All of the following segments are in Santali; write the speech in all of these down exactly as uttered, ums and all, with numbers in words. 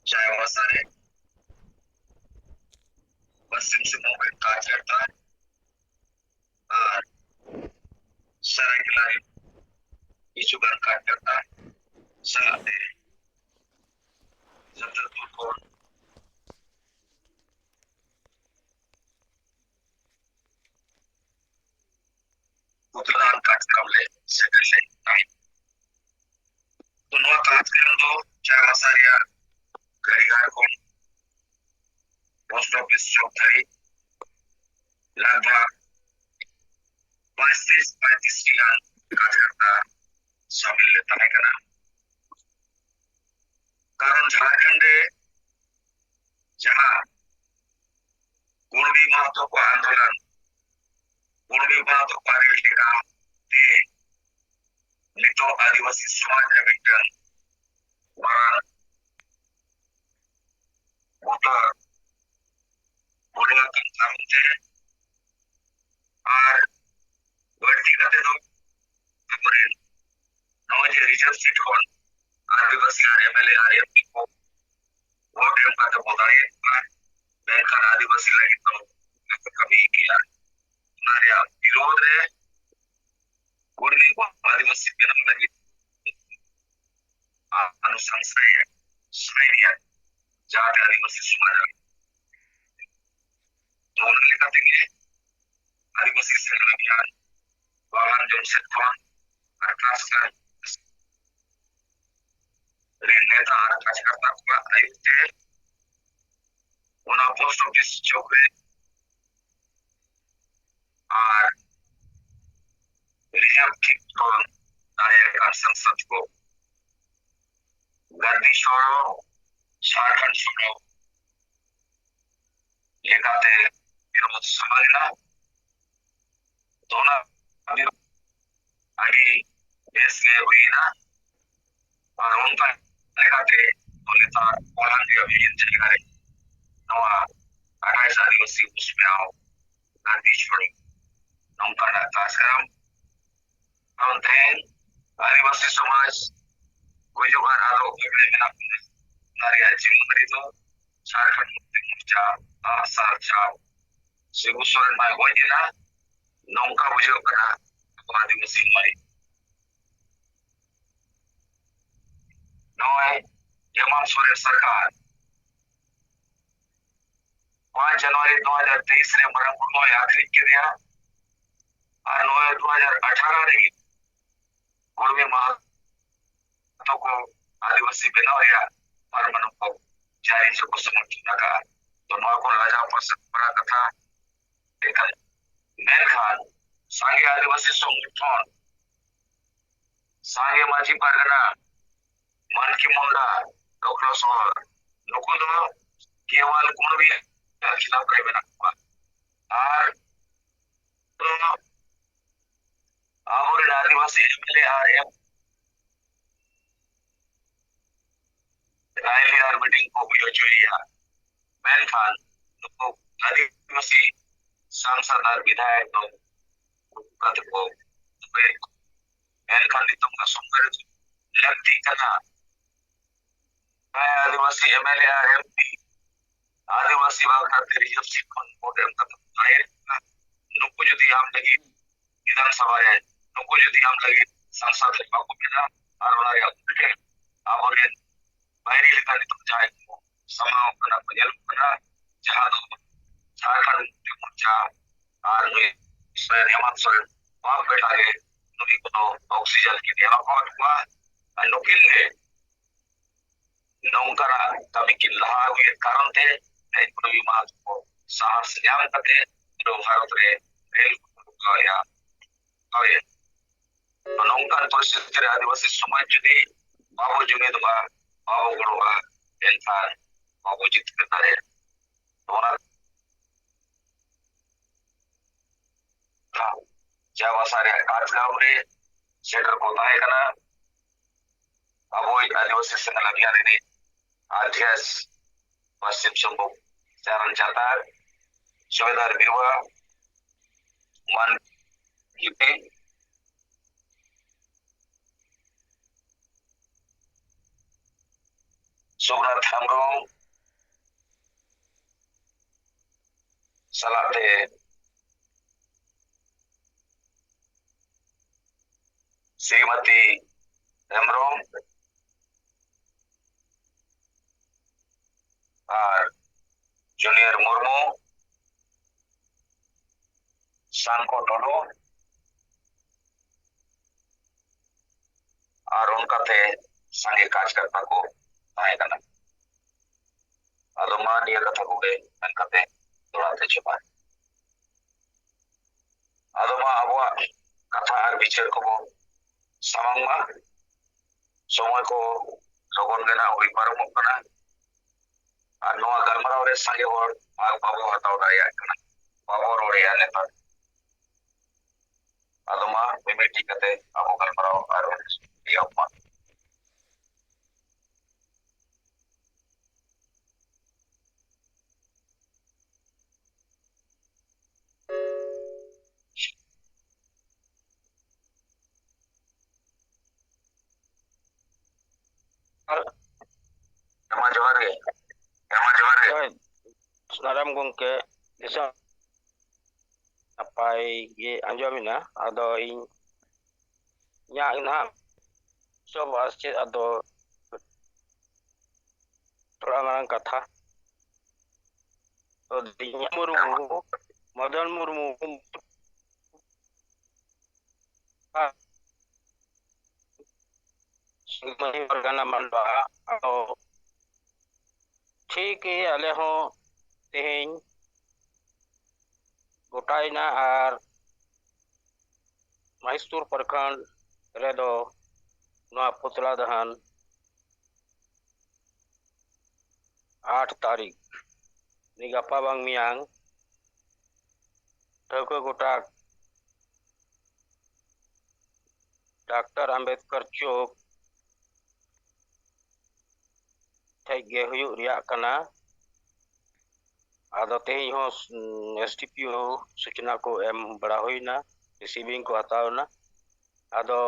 ᱪᱟᱭᱵᱟᱥᱟ ᱨᱮ ᱯᱚᱥᱪᱤᱢ ᱥᱤᱝᱵᱷᱩᱢ ᱨᱮ ᱠᱟᱡᱽ ᱠᱟᱨᱛᱟ ᱟᱨ ᱥᱟᱨᱟᱭᱠᱮᱞᱟ ᱨᱮ ᱠᱤᱪᱷᱩ ᱜᱟᱱ ᱠᱟᱡᱽ ᱠᱟᱨᱛᱟ ᱥᱟᱞᱟᱜ ᱛᱮ ᱪᱷᱚᱛᱨᱯᱩᱨ ᱠᱷᱚᱱ ᱯᱩᱛᱞᱟᱹ ᱫᱟᱱ ᱠᱟᱨᱡᱚᱠᱨᱚᱢ ᱞᱮ ᱥᱮᱴᱮᱨ ᱞᱮᱫ ᱛᱟᱦᱮᱸᱫ᱾ ᱛᱚ, ᱱᱚᱣᱟ ᱠᱟᱨᱡᱚᱠᱨᱚᱢ ᱫᱚ ᱪᱟᱭᱵᱟᱥᱟ ᱨᱮᱭᱟᱜ ᱜᱟᱹᱲᱤᱜᱷᱟᱴ ᱠᱷᱚᱱ ᱯᱳᱥᱴ ᱚᱯᱷᱤᱥ ᱪᱚᱠ ᱫᱷᱟᱹᱨᱤᱡ ᱞᱟᱜᱽ ᱵᱷᱟᱜᱽ ᱯᱚᱸᱭᱛᱨᱤᱥ ᱯᱚᱸᱭᱛᱨᱤᱥ ᱴᱤ ᱜᱟᱱ ᱠᱟᱨᱡᱚᱠᱚᱨᱛᱟ ᱥᱟᱢᱤᱞ ᱞᱮ ᱛᱟᱦᱮᱸ ᱠᱟᱱᱟ᱾ ᱠᱟᱨᱚᱱ ᱡᱷᱟᱲᱠᱷᱚᱸᱰ ᱨᱮ ᱡᱟᱦᱟᱸ ᱠᱩᱲᱢᱤ ᱢᱟᱦᱟᱛᱚ ᱠᱚᱣᱟᱜ ᱟᱱᱫᱳᱞᱚᱱ, ᱠᱩᱲᱢᱤ ᱢᱟᱦᱟᱛᱚ ᱠᱚᱣᱟᱜ ᱨᱮᱞ ᱴᱷᱮᱠᱟᱣ ᱛᱮ ᱱᱤᱛᱚᱜ ᱟᱹᱫᱤᱵᱟᱹᱥᱤ ᱥᱚᱢᱟᱡᱽ ᱨᱮ ᱢᱤᱫᱴᱟᱝ ᱢᱟᱨᱟᱝ ᱵᱚᱛᱚᱨ ᱵᱚᱞᱚ ᱟᱠᱟᱱ ᱠᱟᱨᱚᱱ ᱛᱮ ᱟᱨ ᱵᱟᱹᱲᱛᱤ ᱠᱟᱛᱮ ᱫᱚ ᱟᱵᱚᱨᱮᱱ ᱱᱚᱜᱼᱚᱭ ᱡᱮ ᱨᱤᱡᱟᱨᱵᱷ ᱥᱤᱴ ᱠᱷᱚᱱ ᱟᱹᱫᱤᱵᱟᱹᱥᱤ ᱟᱨ M L A R M P ᱠᱚ ᱵᱷᱳᱴ ᱮᱢ ᱠᱟᱛᱮ ᱵᱚ ᱫᱟᱲᱮᱭᱟᱜ ᱠᱟᱱᱟ, ᱢᱮᱱᱠᱷᱟᱱ ᱟᱹᱫᱤᱵᱟᱹᱥᱤ ᱞᱟᱹᱜᱤᱫ ᱫᱚ ᱵᱟᱠᱚ ᱠᱟᱹᱢᱤ ᱜᱮᱭᱟ᱾ ᱚᱱᱟ ᱨᱮᱭᱟᱜ ᱵᱤᱨᱳᱫᱷ ᱨᱮ ᱠᱩᱲᱢᱤ ᱠᱚ ᱟᱹᱫᱤᱵᱟᱹᱥᱤ ᱵᱮᱱᱟᱣ ᱞᱟᱹᱜᱤᱫ ᱟᱱᱩᱥᱟᱱ ᱥᱟᱭ ᱥᱟᱭ ᱨᱮᱭᱟᱜ ᱡᱟᱦᱟᱸ ᱟᱹᱫᱤᱵᱟᱹᱥᱤ ᱥᱚᱢᱟᱡᱽ ᱨᱮ ᱛᱚ ᱚᱱᱟ ᱞᱮᱠᱟ ᱛᱮᱜᱮ ᱟᱹᱫᱤᱵᱟᱹᱥᱤ ᱥᱮᱞᱮᱫ ᱟᱵᱷᱤᱭᱟᱱ ᱵᱟᱜᱟᱱ ᱡᱚᱢ ᱥᱮᱫ ᱠᱷᱚᱱ ᱟᱨ ᱠᱷᱟᱥ ᱠᱟᱨ ᱨᱮᱱ ᱱᱮᱛᱟ ᱟᱨ ᱠᱟᱨᱡᱚᱠᱚᱨᱛᱟ ᱠᱚᱣᱟᱜ ᱟᱹᱭᱩᱨ ᱛᱮ ᱚᱱᱟ ᱯᱳᱥᱴ ᱚᱯᱷᱤᱥ ᱪᱚᱠ ᱨᱮ ᱟᱨ ᱨᱤᱡᱟᱨᱵᱷ ᱥᱤᱴ ᱠᱷᱚᱱ ᱫᱟᱲᱮ ᱟᱠᱟᱱ ᱥᱟᱝᱥᱚᱫ ᱠᱚ ᱜᱟᱱᱫᱷᱤ ᱥᱚᱲᱚᱠ, ᱡᱷᱟᱲᱠᱷᱚᱸᱰ ᱥᱚᱲᱚᱠ ᱞᱮᱠᱟᱛᱮ ᱵᱤᱨᱳᱫᱷ ᱥᱟᱢᱟᱝ ᱮᱱᱟ᱾ ᱛᱚ ᱚᱱᱟ ᱵᱤᱨᱳᱫᱷ ᱟᱹᱰᱤ ᱵᱮᱥ ᱜᱮ ᱦᱩᱭᱮᱱᱟ᱾ ᱟᱨ ᱚᱱᱠᱟ ᱞᱮᱠᱟᱛᱮ ᱱᱮᱛᱟᱨ ᱯᱚᱞᱟᱱ ᱨᱮᱭᱟᱜ ᱢᱤᱫ ᱡᱟᱭᱜᱟ ᱨᱮ ᱱᱚᱣᱟ ᱟᱴᱷᱟᱭᱤᱥ ᱟᱹᱫᱤᱵᱟᱹᱥᱤ ᱩᱥᱢᱮᱭᱟᱣ ᱜᱟᱱᱫᱷᱤ ᱥᱚᱲᱚᱠ ᱱᱚᱝᱠᱟᱱᱟᱜ ᱠᱟᱨᱡᱚᱠᱨᱚᱢ ᱟᱨ ᱛᱮᱦᱮᱧ ᱟᱹᱫᱤᱵᱟᱹᱥᱤ ᱥᱚᱢᱟᱡᱽ ᱜᱩᱡᱩᱜ ᱟᱨ ᱟᱫᱚ ᱚᱠᱚᱭ ᱵᱚᱱ ᱢᱮᱱᱟᱜ ᱵᱚᱱᱟ, ᱚᱱᱟ ᱨᱮᱭᱟᱜ ᱡᱤᱢᱟᱹᱫᱟᱨᱤ ᱫᱚ ᱡᱷᱟᱲᱠᱷᱚᱸᱰ ᱢᱩᱠᱛᱤ ᱢᱳᱨᱪᱟ, ᱟᱜᱼᱥᱟᱨ ᱪᱷᱟᱯ, ᱥᱤᱵᱩ ᱥᱚᱨᱮᱱ ᱢᱟᱭ ᱜᱚᱡ ᱮᱱᱟ, ᱱᱚᱝᱠᱟ ᱵᱩᱡᱷᱟᱹᱜ ᱠᱟᱱᱟ ᱟᱵᱚ ᱟᱹᱫᱤᱵᱟᱹᱥᱤ ᱢᱟᱹᱭ᱾ ᱱᱚᱜᱼᱚᱭ ᱦᱮᱢᱟᱱᱛ ᱥᱚᱨᱮᱱ ᱥᱚᱨᱠᱟᱨ ᱯᱟᱸᱪ ᱡᱟᱱᱩᱣᱟᱨᱤ ᱫᱩ ᱦᱟᱡᱟᱨ ᱛᱮᱭᱤᱥ ᱨᱮ ᱢᱟᱨᱟᱝ ᱵᱩᱨᱩ ᱱᱚᱜᱼᱚᱭ ᱟᱹᱠᱷᱨᱤᱧ ᱠᱮᱫᱮᱭᱟ᱾ ᱟᱨ ᱱᱚᱜᱼᱚᱭ ᱫᱩ ᱦᱟᱡᱟᱨ ᱟᱴᱷᱟᱨᱚ ᱨᱮᱜᱮ ᱠᱩᱲᱢᱤ ᱢᱟᱦᱟ ᱛᱚᱠᱚ ᱟᱹᱫᱤᱵᱟᱹᱥᱤ ᱵᱮᱱᱟᱣ ᱨᱮᱭᱟᱜ ᱯᱟᱨᱢᱟᱱᱚᱵ ᱡᱟᱹᱨᱤ ᱥᱮ ᱠᱚ ᱥᱚᱢᱚᱨᱛᱷᱚᱱ ᱟᱠᱟᱫᱼᱟ᱾ ᱛᱚ ᱱᱚᱣᱟ ᱠᱚ ᱞᱟᱡᱟᱣ ᱯᱟᱥᱱᱟᱣ ᱨᱮᱱᱟᱜ ᱠᱟᱛᱷᱟ ᱮᱠᱟᱞ᱾ ᱢᱮᱱᱠᱷᱟᱱ ᱥᱟᱸᱜᱮ ᱟᱹᱫᱤᱵᱟᱹᱥᱤ ᱥᱚᱝᱜᱚᱴᱷᱚᱱ, ᱥᱟᱸᱜᱮ ᱢᱟᱹᱡᱷᱤ ᱯᱟᱨᱜᱟᱱᱟ, ᱢᱟᱱᱠᱤ ᱢᱩᱱᱰᱟ, ᱰᱚᱠᱴᱚᱨ ᱥᱚᱦᱚᱨ, ᱱᱩᱠᱩ ᱫᱚ ᱠᱮᱣᱟᱞ ᱠᱩᱲᱢᱤ ᱠᱷᱤᱞᱟᱯ ᱨᱮ ᱢᱮᱱᱟᱜ ᱠᱚᱣᱟ᱾ ᱟᱨ ᱟᱵᱚᱨᱮᱱ ᱟᱹᱫᱤᱵᱟᱹᱥᱤ M L A R M ᱨᱟᱭᱞᱤ R meeting ᱠᱚ ᱦᱩᱭ ᱦᱚᱪᱚᱭᱮᱭᱟ, ᱢᱮᱱᱠᱷᱟᱱ ᱱᱩᱠᱩ ᱟᱹᱫᱤᱵᱟᱹᱥᱤ ᱥᱟᱝᱥᱟᱫ ᱟᱨ ᱵᱤᱫᱷᱟᱭᱚᱠ ᱫᱚ ᱩᱰᱩᱠ ᱠᱟᱛᱮ ᱠᱚ ᱫᱩᱵᱟᱹᱭᱮᱫ ᱠᱚᱣᱟ᱾ ᱢᱮᱱᱠᱷᱟᱱ ᱱᱤᱛᱚᱝ ᱚᱱᱟ ᱥᱚᱢᱚᱭ ᱨᱮ ᱞᱟᱹᱠᱛᱤ ᱠᱟᱱᱟ᱾ ᱦᱮᱸ, ᱟᱹᱫᱤᱵᱟᱹᱥᱤ M L A R M P, ᱟᱹᱫᱤᱵᱟᱹᱥᱤ ᱵᱟᱠᱷᱨᱟ ᱛᱮ ᱨᱤᱡᱟᱨᱵᱷ ᱥᱤᱴ ᱠᱷᱚᱱ ᱵᱷᱳᱴ ᱮᱢ ᱠᱟᱛᱮ ᱠᱚ ᱫᱟᱲᱮᱭᱟᱜ ᱠᱟᱱᱟ᱾ ᱱᱩᱠᱩ ᱡᱩᱫᱤ ᱟᱢ ᱞᱟᱹᱜᱤᱫ ᱵᱤᱫᱷᱟᱱ ᱥᱚᱵᱷᱟ ᱨᱮ, ᱱᱩᱠᱩ ᱡᱩᱫᱤ ᱟᱢ ᱞᱟᱹᱜᱤᱫ ᱥᱟᱝᱥᱚᱫ ᱨᱮ ᱵᱟᱠᱚ ᱵᱮᱱᱟᱣ, ᱟᱨ ᱚᱱᱟ ᱨᱮᱭᱟᱜ ᱩᱞᱴᱟᱹ ᱟᱵᱚᱨᱮᱱ ᱵᱟᱭᱨᱤ ᱞᱮᱠᱟ ᱱᱤᱛᱚᱜ ᱡᱟᱦᱟᱸᱭ ᱠᱚ ᱥᱟᱢᱟᱣ ᱠᱟᱱᱟ ᱠᱚ, ᱧᱮᱞᱚᱜ ᱠᱟᱱᱟ, ᱡᱟᱦᱟᱸ ᱫᱚ ᱡᱷᱟᱲᱠᱷᱚᱸᱰ ᱢᱩᱠᱛᱤ ᱢᱳᱨᱪᱟ ᱟᱨ ᱱᱩᱭ ᱥᱚᱨᱮᱱ, ᱦᱮᱢᱟᱱᱛ ᱥᱚᱨᱮᱱ ᱵᱟᱯ ᱵᱮᱴᱟ ᱜᱮ ᱱᱩᱭ ᱠᱚᱫᱚ ᱚᱠᱥᱤᱡᱮᱱ ᱠᱤᱱ ᱮᱢᱟ ᱠᱚ ᱠᱚᱣᱟ᱾ ᱟᱨ ᱱᱩᱠᱤᱱ ᱜᱮ ᱱᱚᱝᱠᱟᱱᱟᱜ ᱠᱟᱹᱢᱤ ᱠᱤᱱ ᱞᱟᱦᱟ ᱟᱹᱜᱩᱭᱮᱫ ᱠᱟᱨᱚᱱ ᱛᱮ ᱛᱮᱦᱮᱧ ᱯᱩᱨᱵᱤ ᱢᱟᱦᱟ ᱠᱚ ᱥᱟᱦᱟᱥ ᱧᱟᱢ ᱠᱟᱛᱮ ᱯᱩᱨᱟᱹ ᱵᱷᱟᱨᱚᱛ ᱨᱮ ᱨᱮᱞ ᱠᱚ ᱦᱟᱛᱟᱣᱮᱫᱼᱟ᱾ ᱦᱳᱭ᱾ ᱛᱚ ᱱᱚᱝᱠᱟᱱ ᱯᱚᱨᱤᱥᱛᱷᱤᱛᱤ ᱨᱮ ᱟᱹᱫᱤᱵᱟᱹᱥᱤ ᱥᱚᱢᱟᱡᱽ ᱡᱩᱫᱤ ᱵᱟᱵᱚ ᱡᱩᱢᱤᱫᱚᱜᱼᱟ, ᱵᱟᱵᱚ ᱜᱚᱲᱚᱜᱼᱟ, ᱮᱱᱠᱷᱟᱱ ᱵᱟᱵᱚ ᱡᱤᱛᱠᱟᱹᱨ ᱫᱟᱲᱮᱭᱟᱜᱼᱟ᱾ ᱛᱚ ᱚᱱᱟ ᱪᱟᱵᱟᱥᱟ ᱨᱮᱭᱟᱜ ᱠᱟᱨᱡᱽᱜᱨᱟᱢ ᱨᱮ ᱥᱮᱴᱮᱨ ᱠᱚ ᱛᱟᱦᱮᱸ ᱠᱟᱱᱟ ᱟᱵᱚᱭᱤᱡ ᱟᱹᱫᱤᱵᱟᱹᱥᱤ ᱥᱮᱸᱫᱽᱨᱟ ᱵᱤᱦᱟᱨ ᱨᱤᱱᱤᱡ ᱟᱨ ᱡᱮ ᱮᱥ ᱯᱚᱥᱪᱤᱢ ᱥᱤᱝᱵᱷᱩᱢ ᱪᱟᱨᱟᱱ ᱪᱟᱛᱟᱨ, ᱥᱩᱵᱮᱫᱟᱨ ᱵᱤᱨᱣᱟ, ᱢᱟᱱ ᱜᱤᱯᱤ, ᱥᱩᱵᱷᱱᱟᱛᱷ ᱦᱮᱢᱵᱨᱚᱢ ᱥᱟᱞᱟᱜ ᱛᱮ ᱥᱨᱤᱢᱚᱛᱤ ᱦᱮᱢᱵᱨᱚᱢ ᱟᱨ ᱡᱩᱱᱤᱭᱚᱨ ᱢᱩᱨᱢᱩ, ᱥᱟᱝᱠᱚ ᱴᱩᱰᱩ ᱟᱨ ᱚᱱᱠᱟᱛᱮ ᱥᱟᱸᱜᱮ ᱠᱟᱡᱽᱠᱟᱨᱛᱟ ᱠᱚ ᱛᱟᱦᱮᱸ ᱠᱟᱱᱟ᱾ ᱟᱫᱚ ᱢᱟ ᱱᱤᱭᱟᱹ ᱠᱟᱛᱷᱟ ᱠᱚᱜᱮ ᱢᱮᱱ ᱠᱟᱛᱮ ᱫᱚᱦᱲᱟ ᱛᱮ ᱡᱚᱦᱟᱨ᱾ ᱟᱫᱚ ᱢᱟ ᱟᱵᱚᱣᱟᱜ ᱠᱟᱛᱷᱟ ᱟᱨ ᱵᱤᱪᱟᱹᱨ ᱠᱚᱵᱚ ᱥᱟᱢᱟᱝ ᱢᱟ᱾ ᱥᱚᱢᱚᱭ ᱠᱚ ᱞᱚᱜᱚᱱ ᱜᱮ ᱱᱟᱜ ᱦᱩᱭ ᱯᱟᱨᱚᱢᱚᱜ ᱠᱟᱱᱟ᱾ ᱟᱨ ᱱᱚᱣᱟ ᱜᱟᱞᱢᱟᱨᱟᱣ ᱨᱮ ᱥᱟᱸᱜᱮ ᱦᱚᱲ ᱵᱷᱟᱜᱽ ᱵᱟᱵᱚ ᱦᱟᱛᱟᱣ ᱫᱟᱲᱮᱭᱟᱜ ᱠᱟᱱᱟ, ᱵᱟᱵᱚ ᱨᱚᱲᱮᱜᱼᱟ ᱱᱮᱛᱟᱨ᱾ ᱟᱫᱚ ᱢᱟ ᱢᱤᱢᱤᱫᱴᱤᱡ ᱠᱟᱛᱮ ᱟᱵᱚ ᱜᱟᱞᱢᱟᱨᱟᱣ ᱟᱨ ᱮᱦᱚᱵ ᱢᱟ᱾ ᱦᱮᱸ ᱢᱟ ᱡᱚᱦᱟᱨ ᱜᱮ᱾ ᱦᱮᱸ ᱢᱟ ᱡᱚᱦᱟᱨ ᱜᱮ᱾ ᱦᱳᱭ, ᱥᱟᱱᱟᱢ ᱜᱚᱢᱠᱮ, ᱫᱤᱥᱚᱢ ᱱᱟᱯᱟᱭ ᱜᱮ ᱟᱸᱡᱚᱢᱮᱱᱟ᱾ ᱟᱫᱚ ᱤᱧ, ᱤᱧᱟᱹᱜ ᱱᱟᱦᱟᱜ ᱥᱚᱵ ᱟᱨ ᱪᱮᱫ ᱟᱫᱚ ᱛᱷᱚᱲᱟ ᱢᱟᱨᱟᱝ ᱠᱟᱛᱷᱟ᱾ ᱛᱚ, ᱫᱤᱧᱟ ᱢᱩᱨᱢᱩ, ᱢᱚᱫᱚᱱ ᱢᱩᱨᱢᱩ, ᱢᱟᱹᱡᱷᱤ ᱯᱟᱨᱜᱟᱱᱟ ᱢᱟᱰᱣᱟ, ᱟᱫᱚ ᱴᱷᱤᱠ ᱜᱮ ᱟᱞᱮ ᱦᱚᱸ ᱛᱮᱦᱮᱧ ᱜᱚᱴᱟᱭᱮᱱᱟ ᱟᱨ ᱢᱚᱦᱮᱥᱯᱩᱨ ᱯᱨᱚᱠᱷᱚᱸᱰ ᱨᱮᱫᱚ ᱱᱚᱣᱟ ᱯᱩᱛᱞᱟ ᱫᱟᱦᱟᱱ ᱟᱴ ᱛᱟᱹᱨᱤᱠᱷ, ᱩᱱᱤ ᱜᱟᱯᱟ ᱵᱟᱝ ᱢᱮᱭᱟᱝ ᱴᱷᱟᱹᱣᱠᱟᱹ ᱜᱚᱴᱟ ᱰᱟᱠᱛᱟᱨ ᱟᱢᱵᱮᱫᱠᱚᱨ ᱪᱚᱠ ᱴᱷᱮᱡ ᱜᱮ ᱦᱩᱭᱩᱜ ᱨᱮᱭᱟᱜ ᱠᱟᱱᱟ᱾ ᱟᱫᱚ ᱛᱮᱦᱮᱧ ᱦᱚᱸ ᱮᱥ ᱰᱤ ᱯᱤ ᱳ ᱥᱩᱪᱱᱟ ᱠᱚ ᱮᱢ ᱵᱟᱲᱟ ᱦᱩᱭᱱᱟ, ᱨᱤᱥᱤᱵᱷᱤᱝ ᱠᱚ ᱦᱟᱛᱟᱣ ᱮᱱᱟ᱾ ᱟᱫᱚ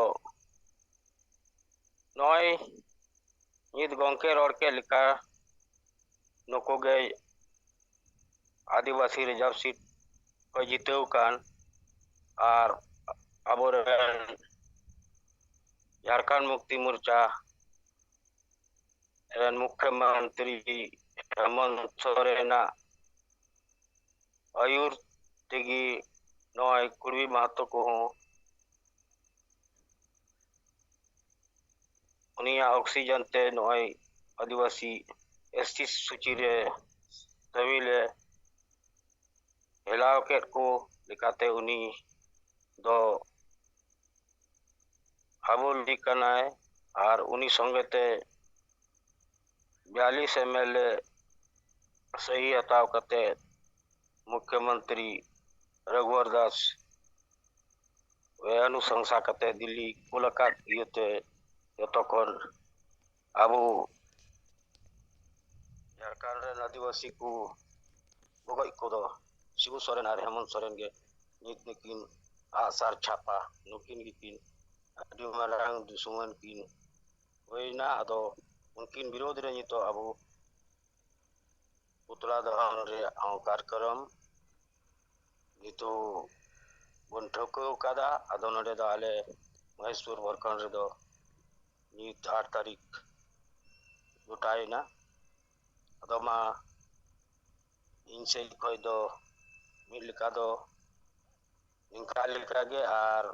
ᱱᱚᱜᱼᱚᱭ ᱱᱤᱛ ᱜᱚᱢᱠᱮ ᱨᱚᱲ ᱠᱮᱫ ᱞᱮᱠᱟ, ᱱᱩᱠᱩ ᱜᱮ ᱟᱹᱫᱤᱵᱟᱹᱥᱤ ᱨᱤᱡᱟᱨᱵᱷ ᱥᱤᱴ ᱠᱚ ᱡᱤᱛᱟᱹᱣ ᱠᱟᱱ, ᱟᱨ ᱟᱵᱚᱨᱮᱱ ᱡᱷᱟᱲᱠᱷᱚᱸᱰ ᱢᱩᱠᱛᱤ ᱢᱳᱨᱪᱟ ᱨᱮᱱ ᱢᱩᱠᱷᱭᱚ ᱢᱚᱱᱛᱨᱤ ᱦᱮᱢᱚᱱᱛ ᱥᱚᱨᱮᱱᱟᱜ ᱟᱹᱭᱩᱨ ᱛᱮᱜᱮ ᱱᱚᱜᱼᱚᱭ ᱠᱩᱲᱵᱤ ᱢᱟᱦᱟᱛᱚ ᱠᱚᱦᱚᱸ ᱩᱱᱤᱭᱟᱜ ᱚᱠᱥᱤᱡᱮᱱ ᱛᱮ ᱱᱚᱜᱼᱚᱭ ᱟᱹᱫᱤᱵᱟᱹᱥᱤ ᱮᱥ ᱴᱤ ᱥᱩᱪᱤ ᱨᱮ ᱥᱟᱹᱢᱤᱞᱮ ᱦᱮᱞᱟᱣ ᱠᱮᱫ ᱠᱚ ᱞᱮᱠᱟᱛᱮ ᱩᱱᱤ ᱫᱚ ᱟᱵᱚ ᱞᱟᱹᱜᱤᱫ ᱠᱟᱱᱟᱭ᱾ ᱟᱨ ᱩᱱᱤ ᱥᱚᱸᱜᱮ ᱛᱮ ᱵᱤᱭᱟᱞᱤᱥ ᱮᱢ ᱮᱞ ᱮ ᱥᱟᱹᱦᱤ ᱦᱟᱛᱟᱣ ᱠᱟᱛᱮ ᱢᱩᱠᱷᱭᱚ ᱢᱚᱱᱛᱨᱤ ᱨᱚᱜᱷᱩᱵᱚᱨ ᱫᱟᱥ ᱚᱱᱩᱥᱚᱝᱥᱟ ᱠᱟᱛᱮ ᱫᱤᱞᱞᱤ ᱠᱩᱞ ᱟᱠᱟᱫ ᱤᱭᱟᱹᱛᱮ ᱡᱚᱛᱚ ᱠᱷᱚᱱ ᱟᱵᱚ ᱡᱷᱟᱲᱠᱷᱚᱸᱰ ᱨᱮᱱ ᱟᱹᱫᱤᱵᱟᱹᱥᱤ ᱠᱚ ᱜᱚᱜᱚᱡ ᱠᱚᱫᱚ ᱥᱤᱵᱩ ᱥᱚᱨᱮᱱ ᱟᱨ ᱦᱮᱢᱚᱱᱛ ᱥᱚᱨᱮᱱ ᱜᱮ ᱱᱤᱛ ᱱᱩᱠᱤᱱ ᱟᱜᱼᱥᱟᱨ ᱪᱷᱟᱯᱟ ᱱᱩᱠᱤᱱ ᱜᱮᱠᱤᱱ ᱟᱹᱰᱤ ᱢᱟᱨᱟᱝ ᱫᱩᱥᱢᱚᱱ ᱠᱤᱱ ᱦᱩᱭᱱᱟ᱾ ᱟᱫᱚ ᱩᱱᱠᱤᱱ ᱵᱤᱨᱳᱫᱷ ᱨᱮ ᱱᱤᱛᱚᱜ ᱟᱵᱚ ᱯᱩᱛᱞᱟ ᱫᱚᱦᱚᱱ ᱨᱮᱭᱟᱜ ᱦᱚᱸ ᱠᱟᱨᱭᱚᱠᱨᱚᱢ ᱱᱤᱛᱚᱜ ᱵᱚᱱ ᱴᱷᱟᱹᱣᱠᱟᱹ ᱟᱠᱟᱫᱟ᱾ ᱟᱫᱚ ᱱᱚᱰᱮ ᱫᱚ ᱟᱞᱮ ᱢᱚᱦᱮᱥᱯᱩᱨ ᱯᱨᱚᱠᱷᱚᱸᱰ ᱨᱮᱫᱚ ᱱᱤᱛ ᱟᱴ ᱛᱟᱹᱨᱤᱠᱷ ᱜᱚᱴᱟᱭᱮᱱᱟ᱾ ᱟᱫᱚ ᱢᱟ ᱤᱧ ᱥᱮᱫ ᱠᱷᱚᱱ ᱫᱚ ᱢᱤᱫ ᱞᱮᱠᱟ ᱫᱚ ᱱᱤᱝᱠᱟ ᱞᱮᱠᱟᱜᱮ, ᱟᱨ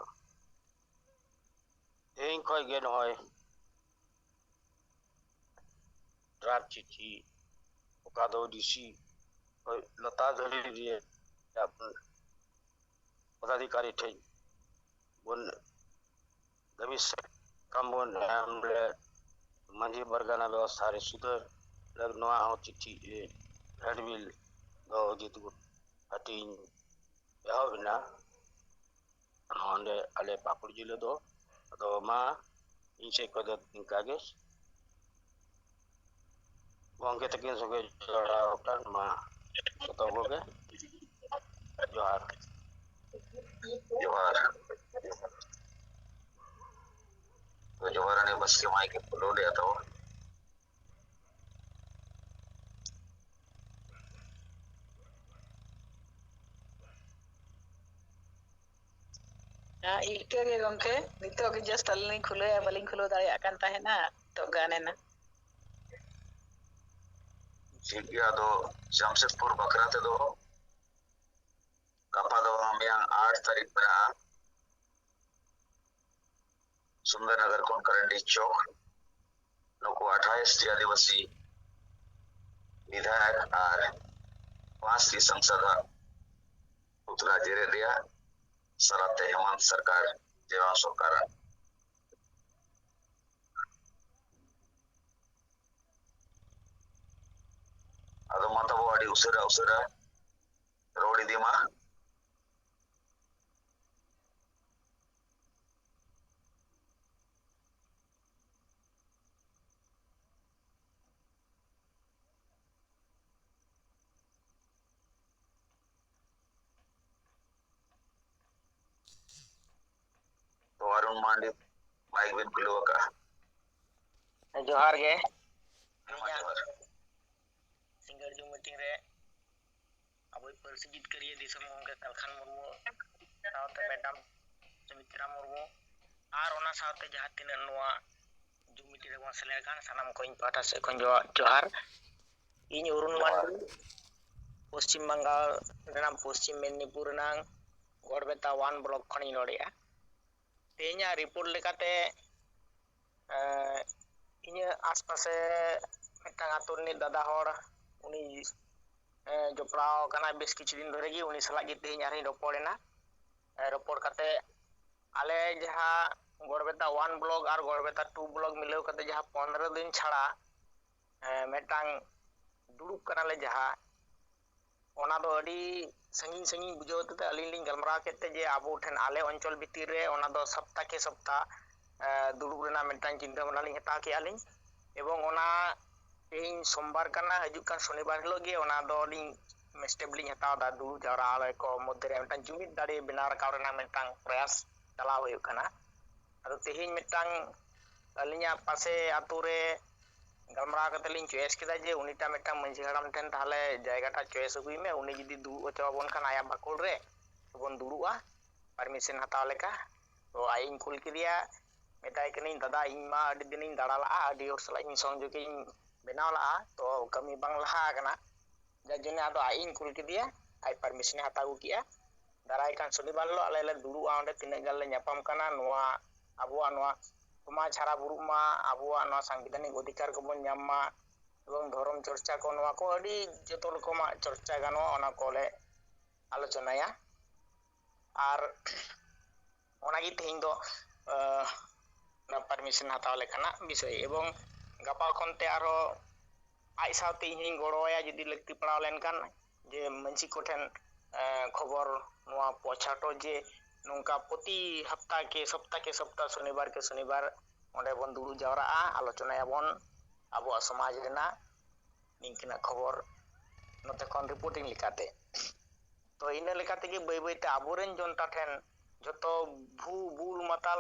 ᱛᱮᱦᱮᱧ ᱠᱷᱚᱱ ᱜᱮ ᱱᱚᱜᱼᱚᱭ ᱰᱨᱟᱯ ᱪᱤᱴᱷᱤ ᱚᱠᱟ ᱫᱚ ᱰᱤ ᱥᱤ ᱠᱷᱚᱱ ᱞᱟᱛᱟᱨ ᱫᱷᱟᱹᱨᱤᱡ ᱨᱮ ᱯᱚᱫᱟᱫᱷᱤᱠᱟᱨᱤ ᱴᱷᱮᱱ ᱵᱚᱱ ᱫᱟᱹᱵᱤ ᱥᱟᱠᱟᱢ ᱵᱚᱱ ᱮᱢ ᱞᱮᱫ ᱢᱟᱹᱡᱷᱤ ᱯᱟᱨᱜᱟᱱᱟ ᱵᱮᱵᱚᱥᱛᱷᱟ ᱨᱮ ᱥᱩᱫᱷᱟᱹᱨ ᱞᱟᱹᱜᱤᱫ ᱱᱚᱣᱟ ᱦᱚᱸ ᱪᱤᱴᱷᱤ ᱮ ᱦᱮᱰᱵᱤᱞ ᱫᱚ ᱡᱤᱛ ᱜᱩᱴ ᱦᱟᱹᱴᱤᱧ ᱮᱦᱚᱵ ᱮᱱᱟ᱾ ᱱᱚᱰᱮ ᱟᱞᱮ ᱯᱟᱹᱠᱩᱲ ᱡᱤᱞᱟᱹ ᱫᱚ᱾ ᱟᱫᱚ ᱢᱟ ᱤᱧ ᱥᱮᱫ ᱠᱷᱚᱱ ᱫᱚ ᱱᱤᱝᱠᱟ ᱜᱮ᱾ ᱜᱚᱢᱠᱮ ᱛᱟᱹᱠᱤᱱ ᱥᱚᱸᱜᱮ ᱡᱚᱲᱟᱣ ᱟᱠᱟᱱ ᱢᱟ ᱡᱚᱛᱚ ᱠᱚᱜᱮ ᱡᱚᱦᱟᱨ᱾ ᱡᱚᱦᱟᱨ᱾ ᱡᱚᱦᱟᱨ ᱟᱹᱱᱤᱡ ᱵᱟᱥᱠᱮ ᱢᱟᱭ ᱠᱮ ᱯᱷᱩᱞᱳ ᱞᱮᱫ ᱛᱟᱵᱚᱱ᱾ ᱦᱮᱸ, ᱤᱱᱠᱟᱹ ᱜᱮ ᱜᱚᱢᱠᱮ, ᱱᱤᱛᱚᱜ ᱜᱮ just ᱟᱹᱞᱤᱧ ᱞᱤᱧ ᱠᱷᱩᱞᱟᱹᱭᱟ, ᱵᱟᱹᱞᱤᱧ ᱠᱷᱩᱞᱟᱹᱣ ᱫᱟᱲᱮᱭᱟᱜ ᱠᱟᱱ ᱛᱟᱦᱮᱱᱟ, ᱱᱤᱛᱚᱜ ᱜᱟᱱ ᱮᱱᱟ᱾ ᱴᱷᱤᱠ ᱜᱮᱭᱟ, ᱟᱫᱚ ᱡᱟᱢᱥᱮᱫᱽᱯᱩᱨ ᱵᱟᱠᱷᱨᱟ ᱛᱮᱫᱚ ᱜᱟᱯᱟ ᱫᱚ ᱵᱟᱝ ᱢᱮᱭᱟᱝ ᱟᱴ ᱛᱟᱹᱨᱤᱠᱷ ᱢᱮᱱᱟᱜᱼᱟ, ᱥᱩᱱᱫᱚᱨᱱᱚᱜᱚᱨ ᱠᱷᱚᱱ ᱠᱟᱨᱟᱱᱰᱤ ᱪᱚᱠ᱾ ᱱᱩᱠᱩ ᱟᱴᱷᱟᱭᱤᱥ ᱴᱤ ᱟᱹᱫᱤᱵᱟᱹᱥᱤ ᱵᱤᱫᱷᱟᱭᱚᱠ ᱟᱨ ᱯᱟᱸᱪ ᱴᱤ ᱥᱟᱝᱥᱚᱫ ᱟᱜ ᱯᱩᱛᱞᱟ ᱡᱮᱨᱮᱫ ᱨᱮᱭᱟᱜ ᱥᱟᱞᱟᱛᱮ ᱦᱮᱢᱟᱱᱛ ᱥᱚᱨᱠᱟᱨ, ᱡᱮᱨᱟᱣ ᱥᱚᱨᱠᱟᱨᱟᱜ᱾ ᱟᱫᱚ ᱢᱟ ᱛᱟᱵᱚ ᱟᱹᱰᱤ ᱩᱥᱟᱹᱨᱟ ᱩᱥᱟᱹᱨᱟ ᱨᱚᱲ ᱤᱫᱤ ᱢᱟ᱾ ᱛᱚ ᱟᱨᱩᱱ ᱢᱟᱱᱰᱤ ᱢᱟᱭᱤᱠ ᱵᱤᱱ ᱠᱷᱩᱞᱟᱹᱣ ᱟᱠᱟᱫᱼᱟ᱾ ᱡᱚᱦᱟᱨ ᱜᱮ᱾ ᱦᱮᱸ, ᱢᱟ ᱤᱧᱟᱹᱜ ᱡᱚᱦᱟᱨ᱾ ᱥᱤᱸᱜᱟᱹᱲ ᱡᱩᱢ ᱢᱤᱴᱤᱝ ᱨᱮ ᱟᱵᱚᱭᱤᱡ ᱯᱟᱹᱨᱥᱤ ᱡᱤᱛᱠᱟᱹᱨᱤᱭᱟᱹ ᱫᱤᱥᱚᱢ ᱜᱚᱢᱠᱮ ᱠᱟᱞᱠᱷᱟᱱ ᱢᱩᱨᱢᱩ ᱥᱟᱶᱛᱮ ᱢᱮᱰᱟᱢ ᱥᱩᱢᱤᱛᱨᱟ ᱢᱩᱨᱢᱩ ᱟᱨ ᱚᱱᱟ ᱥᱟᱶᱛᱮ ᱡᱟᱦᱟᱸ ᱛᱤᱱᱟᱹᱜ ᱱᱚᱣᱟ ᱡᱩᱢ ᱢᱤᱴᱤᱝ ᱨᱮᱵᱚᱱ ᱥᱮᱞᱮᱫ ᱟᱠᱟᱱ ᱥᱟᱱᱟᱢ ᱠᱚ ᱤᱧ ᱯᱟᱦᱴᱟ ᱥᱮᱫ ᱠᱷᱚᱱ ᱡᱚᱦᱟᱨ, ᱡᱚᱦᱟᱨ᱾ ᱤᱧ ᱚᱨᱩᱱ ᱡᱚᱦᱟᱨ᱾ ᱢᱟᱱᱰᱤ, ᱯᱚᱥᱪᱤᱢ ᱵᱟᱝᱜᱟᱞ ᱨᱮᱱᱟᱜ ᱯᱚᱥᱪᱤᱢ ᱢᱮᱫᱽᱱᱤᱯᱩᱨ ᱨᱮᱱᱟᱜ ᱜᱚᱲᱵᱮᱛᱟ ᱳᱣᱟᱱ ᱵᱞᱚᱠ ᱠᱷᱚᱱᱤᱧ ᱨᱚᱲᱮᱫᱼᱟ᱾ ᱛᱮᱦᱮᱧᱟᱜ ᱨᱤᱯᱳᱨᱴ ᱞᱮᱠᱟᱛᱮ, ᱮᱸ, ᱤᱧᱟᱹᱜ ᱟᱥᱯᱟᱥᱮ ᱢᱤᱫᱴᱟᱝ ᱟᱛᱳ ᱨᱤᱱᱤᱡ ᱫᱟᱫᱟ ᱦᱚᱲ, ᱩᱱᱤ, ᱮᱸ, ᱡᱚᱯᱲᱟᱣ ᱟᱠᱟᱱᱟᱭ ᱵᱮᱥ ᱠᱤᱪᱷᱩ ᱫᱤᱱ ᱫᱷᱚᱨᱮ ᱜᱮ᱾ ᱩᱱᱤ ᱥᱟᱞᱟᱜ ᱜᱮ ᱛᱮᱦᱮᱧ ᱟᱨᱦᱚᱸᱧ ᱨᱚᱯᱚᱲ ᱮᱱᱟ᱾ ᱮᱸ, ᱨᱚᱯᱚᱲ ᱠᱟᱛᱮ ᱟᱞᱮ ᱡᱟᱦᱟᱸ ᱜᱚᱲᱵᱮᱛᱟ ᱳᱣᱟᱱ ᱵᱞᱚᱠ ᱟᱨ ᱜᱚᱲᱵᱮᱛᱟ ᱴᱩ ᱵᱞᱚᱠ ᱢᱤᱞᱟᱹᱣ ᱠᱟᱛᱮ ᱡᱟᱦᱟᱸ ᱯᱚᱱᱨᱚ ᱫᱤᱱ ᱪᱷᱟᱲᱟ, ᱮᱸ, ᱢᱤᱫᱴᱟᱝ ᱫᱩᱲᱩᱵ ᱠᱟᱱᱟᱞᱮ ᱡᱟᱦᱟᱸ, ᱚᱱᱟ ᱫᱚ ᱟᱹᱰᱤ ᱥᱟᱺᱜᱤᱧ ᱥᱟᱺᱜᱤᱧ ᱵᱩᱡᱷᱟᱹᱣ ᱠᱟᱛᱮ ᱟᱹᱞᱤᱧ ᱞᱤᱧ ᱜᱟᱞᱢᱟᱨᱟᱣ ᱠᱮᱫ ᱛᱮ ᱡᱮ ᱟᱵᱚ ᱴᱷᱮᱱ ᱟᱞᱮ ᱚᱧᱪᱚᱞ ᱵᱷᱤᱛᱤᱨ ᱨᱮ ᱚᱱᱟ ᱫᱚ ᱥᱚᱯᱛᱟ ᱠᱮ ᱥᱚᱯᱛᱟ, ᱮᱸ, ᱫᱩᱲᱩᱵ ᱨᱮᱱᱟᱜ ᱢᱤᱫᱴᱟᱝ ᱪᱤᱱᱛᱟᱹ ᱵᱷᱟᱵᱽᱱᱟ ᱞᱤᱧ ᱦᱟᱛᱟᱣ ᱠᱮᱜᱼᱟ ᱞᱤᱧ᱾ ᱮᱵᱚᱝ ᱚᱱᱟ ᱛᱮᱦᱮᱧ ᱥᱳᱢᱵᱟᱨ ᱠᱟᱱᱟ, ᱦᱤᱡᱩᱜ ᱠᱟᱱ ᱥᱚᱱᱤᱵᱟᱨ ᱦᱤᱞᱳᱜ ᱜᱮ ᱚᱱᱟ ᱫᱚ ᱞᱤᱧ step ᱞᱤᱧ ᱦᱟᱛᱟᱣ ᱮᱫᱟ᱾ ᱫᱩᱲᱩᱵ ᱡᱟᱣᱨᱟ ᱟᱞᱮ ᱠᱚ ᱢᱚᱫᱽᱫᱷᱮ ᱨᱮ ᱢᱤᱫᱴᱟᱝ ᱡᱩᱢᱤᱫ ᱫᱟᱲᱮ ᱵᱮᱱᱟᱣ ᱨᱟᱠᱟᱵ ᱨᱮᱱᱟᱜ ᱢᱤᱫᱴᱟᱝ ᱯᱨᱚᱭᱟᱥ ᱪᱟᱞᱟᱣ ᱦᱩᱭᱩᱜ ᱠᱟᱱᱟ᱾ ᱟᱫᱚ ᱛᱮᱦᱮᱧ ᱢᱤᱫᱴᱟᱝ ᱟᱹᱞᱤᱧᱟᱜ ᱯᱟᱥᱮ ᱟᱛᱳ ᱨᱮ ᱜᱟᱞᱢᱟᱨᱟᱣ ᱠᱟᱛᱮ ᱞᱤᱧ choice ᱠᱮᱫᱟ ᱡᱮ ᱩᱱᱤᱴᱟᱜ ᱢᱤᱫᱴᱟᱝ ᱢᱟᱹᱡᱷᱤ ᱦᱟᱲᱟᱢ ᱴᱷᱮᱱ ᱛᱟᱦᱚᱞᱮ ᱡᱟᱭᱜᱟᱴᱟᱜ choice ᱟᱹᱜᱩᱭ ᱢᱮ, ᱩᱱᱤ ᱡᱩᱫᱤ ᱫᱩᱲᱩᱵ ᱦᱚᱪᱚ ᱟᱵᱚᱱ ᱠᱷᱟᱱ ᱟᱭᱟᱜ ᱵᱟᱠᱷᱳᱞ ᱨᱮ ᱵᱚᱱ ᱫᱩᱲᱩᱵᱼᱟ᱾ ᱯᱟᱨᱢᱤᱥᱚᱱ ᱦᱟᱛᱟᱣ ᱞᱮᱠᱟ᱾ ᱛᱚ ᱟᱡ ᱤᱧ ᱠᱩᱞ ᱠᱮᱫᱮᱭᱟ, ᱢᱮᱛᱟᱭ ᱠᱟᱹᱱᱟᱹᱧ, "ᱫᱟᱫᱟ, ᱤᱧ ᱢᱟ ᱟᱹᱰᱤ ᱫᱤᱱᱤᱧ ᱫᱟᱬᱟ ᱞᱟᱜᱼᱟ, ᱟᱹᱰᱤ ᱦᱚᱲ ᱥᱟᱞᱟᱜ ᱤᱧ ᱥᱚᱝᱡᱳᱜᱽ ᱤᱧ ᱵᱮᱱᱟᱣ ᱞᱟᱜᱼᱟ, ᱛᱚ ᱠᱟᱹᱢᱤ ᱵᱟᱝ ᱞᱟᱦᱟ ᱟᱠᱟᱱᱟ, ᱡᱟᱨ ᱡᱚᱱᱱᱮ ᱟᱫᱚ ᱟᱡ ᱤᱧ ᱠᱩᱞ ᱠᱮᱫᱮᱭᱟ, ᱟᱡ ᱯᱟᱨᱢᱤᱥᱚᱱᱮ ᱦᱟᱛᱟᱣ ᱟᱹᱜᱩ ᱠᱮᱫᱼᱟ᱾ ᱫᱟᱨᱟᱭ ᱠᱟᱱ ᱥᱚᱱᱤᱵᱟᱨ ᱦᱤᱞᱳᱜ ᱟᱞᱮ ᱞᱮ ᱫᱩᱲᱩᱵᱼᱟ, ᱚᱸᱰᱮ ᱛᱤᱱᱟᱹᱜ ᱜᱟᱱ ᱞᱮ ᱧᱟᱯᱟᱢ ᱠᱟᱱᱟ, ᱱᱚᱣᱟ ᱟᱵᱚᱣᱟᱜ ᱱᱚᱣᱟ ᱥᱚᱢᱟᱡᱽ ᱦᱟᱨᱟ ᱵᱩᱨᱩᱜ ᱢᱟ, ᱟᱵᱚᱣᱟᱜ ᱱᱚᱣᱟ ᱥᱟᱝᱵᱤᱫᱷᱟᱱᱤᱠ ᱚᱫᱷᱤᱠᱟᱨ ᱠᱚᱵᱚᱱ ᱧᱟᱢ ᱢᱟ, ᱮᱵᱚᱝ ᱫᱷᱚᱨᱚᱢ ᱪᱚᱨᱪᱟ ᱠᱚ, ᱱᱚᱣᱟ ᱠᱚ ᱟᱹᱰᱤ ᱡᱚᱛᱚ ᱨᱚᱠᱚᱢᱟᱜ ᱪᱚᱨᱪᱟ ᱜᱟᱱᱚᱜᱼᱟ, ᱚᱱᱟ ᱠᱚᱞᱮ ᱟᱞᱳᱪᱚᱱᱟᱭᱟ᱾ ᱟᱨ ᱚᱱᱟᱜᱮ ᱛᱮᱦᱮᱧ ᱫᱚ ᱯᱟᱨᱢᱤᱥᱚᱱ ᱦᱟᱛᱟᱣ ᱞᱮᱠᱟᱱᱟᱜ ᱵᱤᱥᱚᱭ, ᱮᱵᱚᱝ ᱜᱟᱯᱟ ᱠᱷᱚᱱ ᱛᱮ ᱟᱨᱦᱚᱸ ᱟᱡ ᱥᱟᱶᱛᱮ ᱤᱧ ᱦᱚᱧ ᱜᱚᱲᱚ ᱟᱭᱟ ᱡᱩᱫᱤ ᱞᱟᱹᱠᱛᱤ ᱯᱟᱲᱟᱣ ᱞᱮᱱᱠᱷᱟᱱ, ᱡᱮ ᱢᱟᱹᱡᱷᱤ ᱠᱚᱴᱷᱮᱱ ᱠᱷᱚᱵᱚᱨ ᱱᱚᱣᱟ ᱯᱚᱪᱷᱟᱴᱚ ᱡᱮ ᱱᱚᱝᱠᱟ ᱯᱨᱚᱛᱤ ᱦᱟᱯᱛᱟ ᱠᱮ ᱥᱚᱯᱛᱟ ᱠᱮ ᱥᱚᱯᱛᱟ ᱥᱚᱱᱤᱵᱟᱨ ᱠᱮ ᱥᱚᱱᱤᱵᱟᱨ ᱚᱸᱰᱮ ᱵᱚᱱ ᱫᱩᱲᱩᱵ ᱡᱟᱣᱨᱟᱜᱼᱟ, ᱟᱞᱳᱪᱚᱱᱟᱭᱟᱵᱚᱱ ᱟᱵᱚᱣᱟᱜ ᱥᱚᱢᱟᱡᱽ ᱨᱮᱱᱟᱜ ᱱᱤᱝᱠᱟᱹᱱᱟᱜ ᱠᱷᱚᱵᱚᱨ ᱱᱚᱛᱮ ᱠᱷᱚᱱ ᱨᱤᱯᱳᱨᱴᱤᱝ ᱞᱮᱠᱟᱛᱮ᱾ ᱛᱚ ᱤᱱᱟᱹ ᱞᱮᱠᱟ ᱛᱮᱜᱮ ᱵᱟᱹᱭ ᱵᱟᱹᱭ ᱛᱮ ᱟᱵᱚᱨᱮᱱ ᱡᱚᱱᱛᱟ ᱴᱷᱮᱱ ᱡᱷᱚᱛᱚ ᱵᱷᱩ ᱵᱩᱞ ᱢᱟᱛᱟᱞ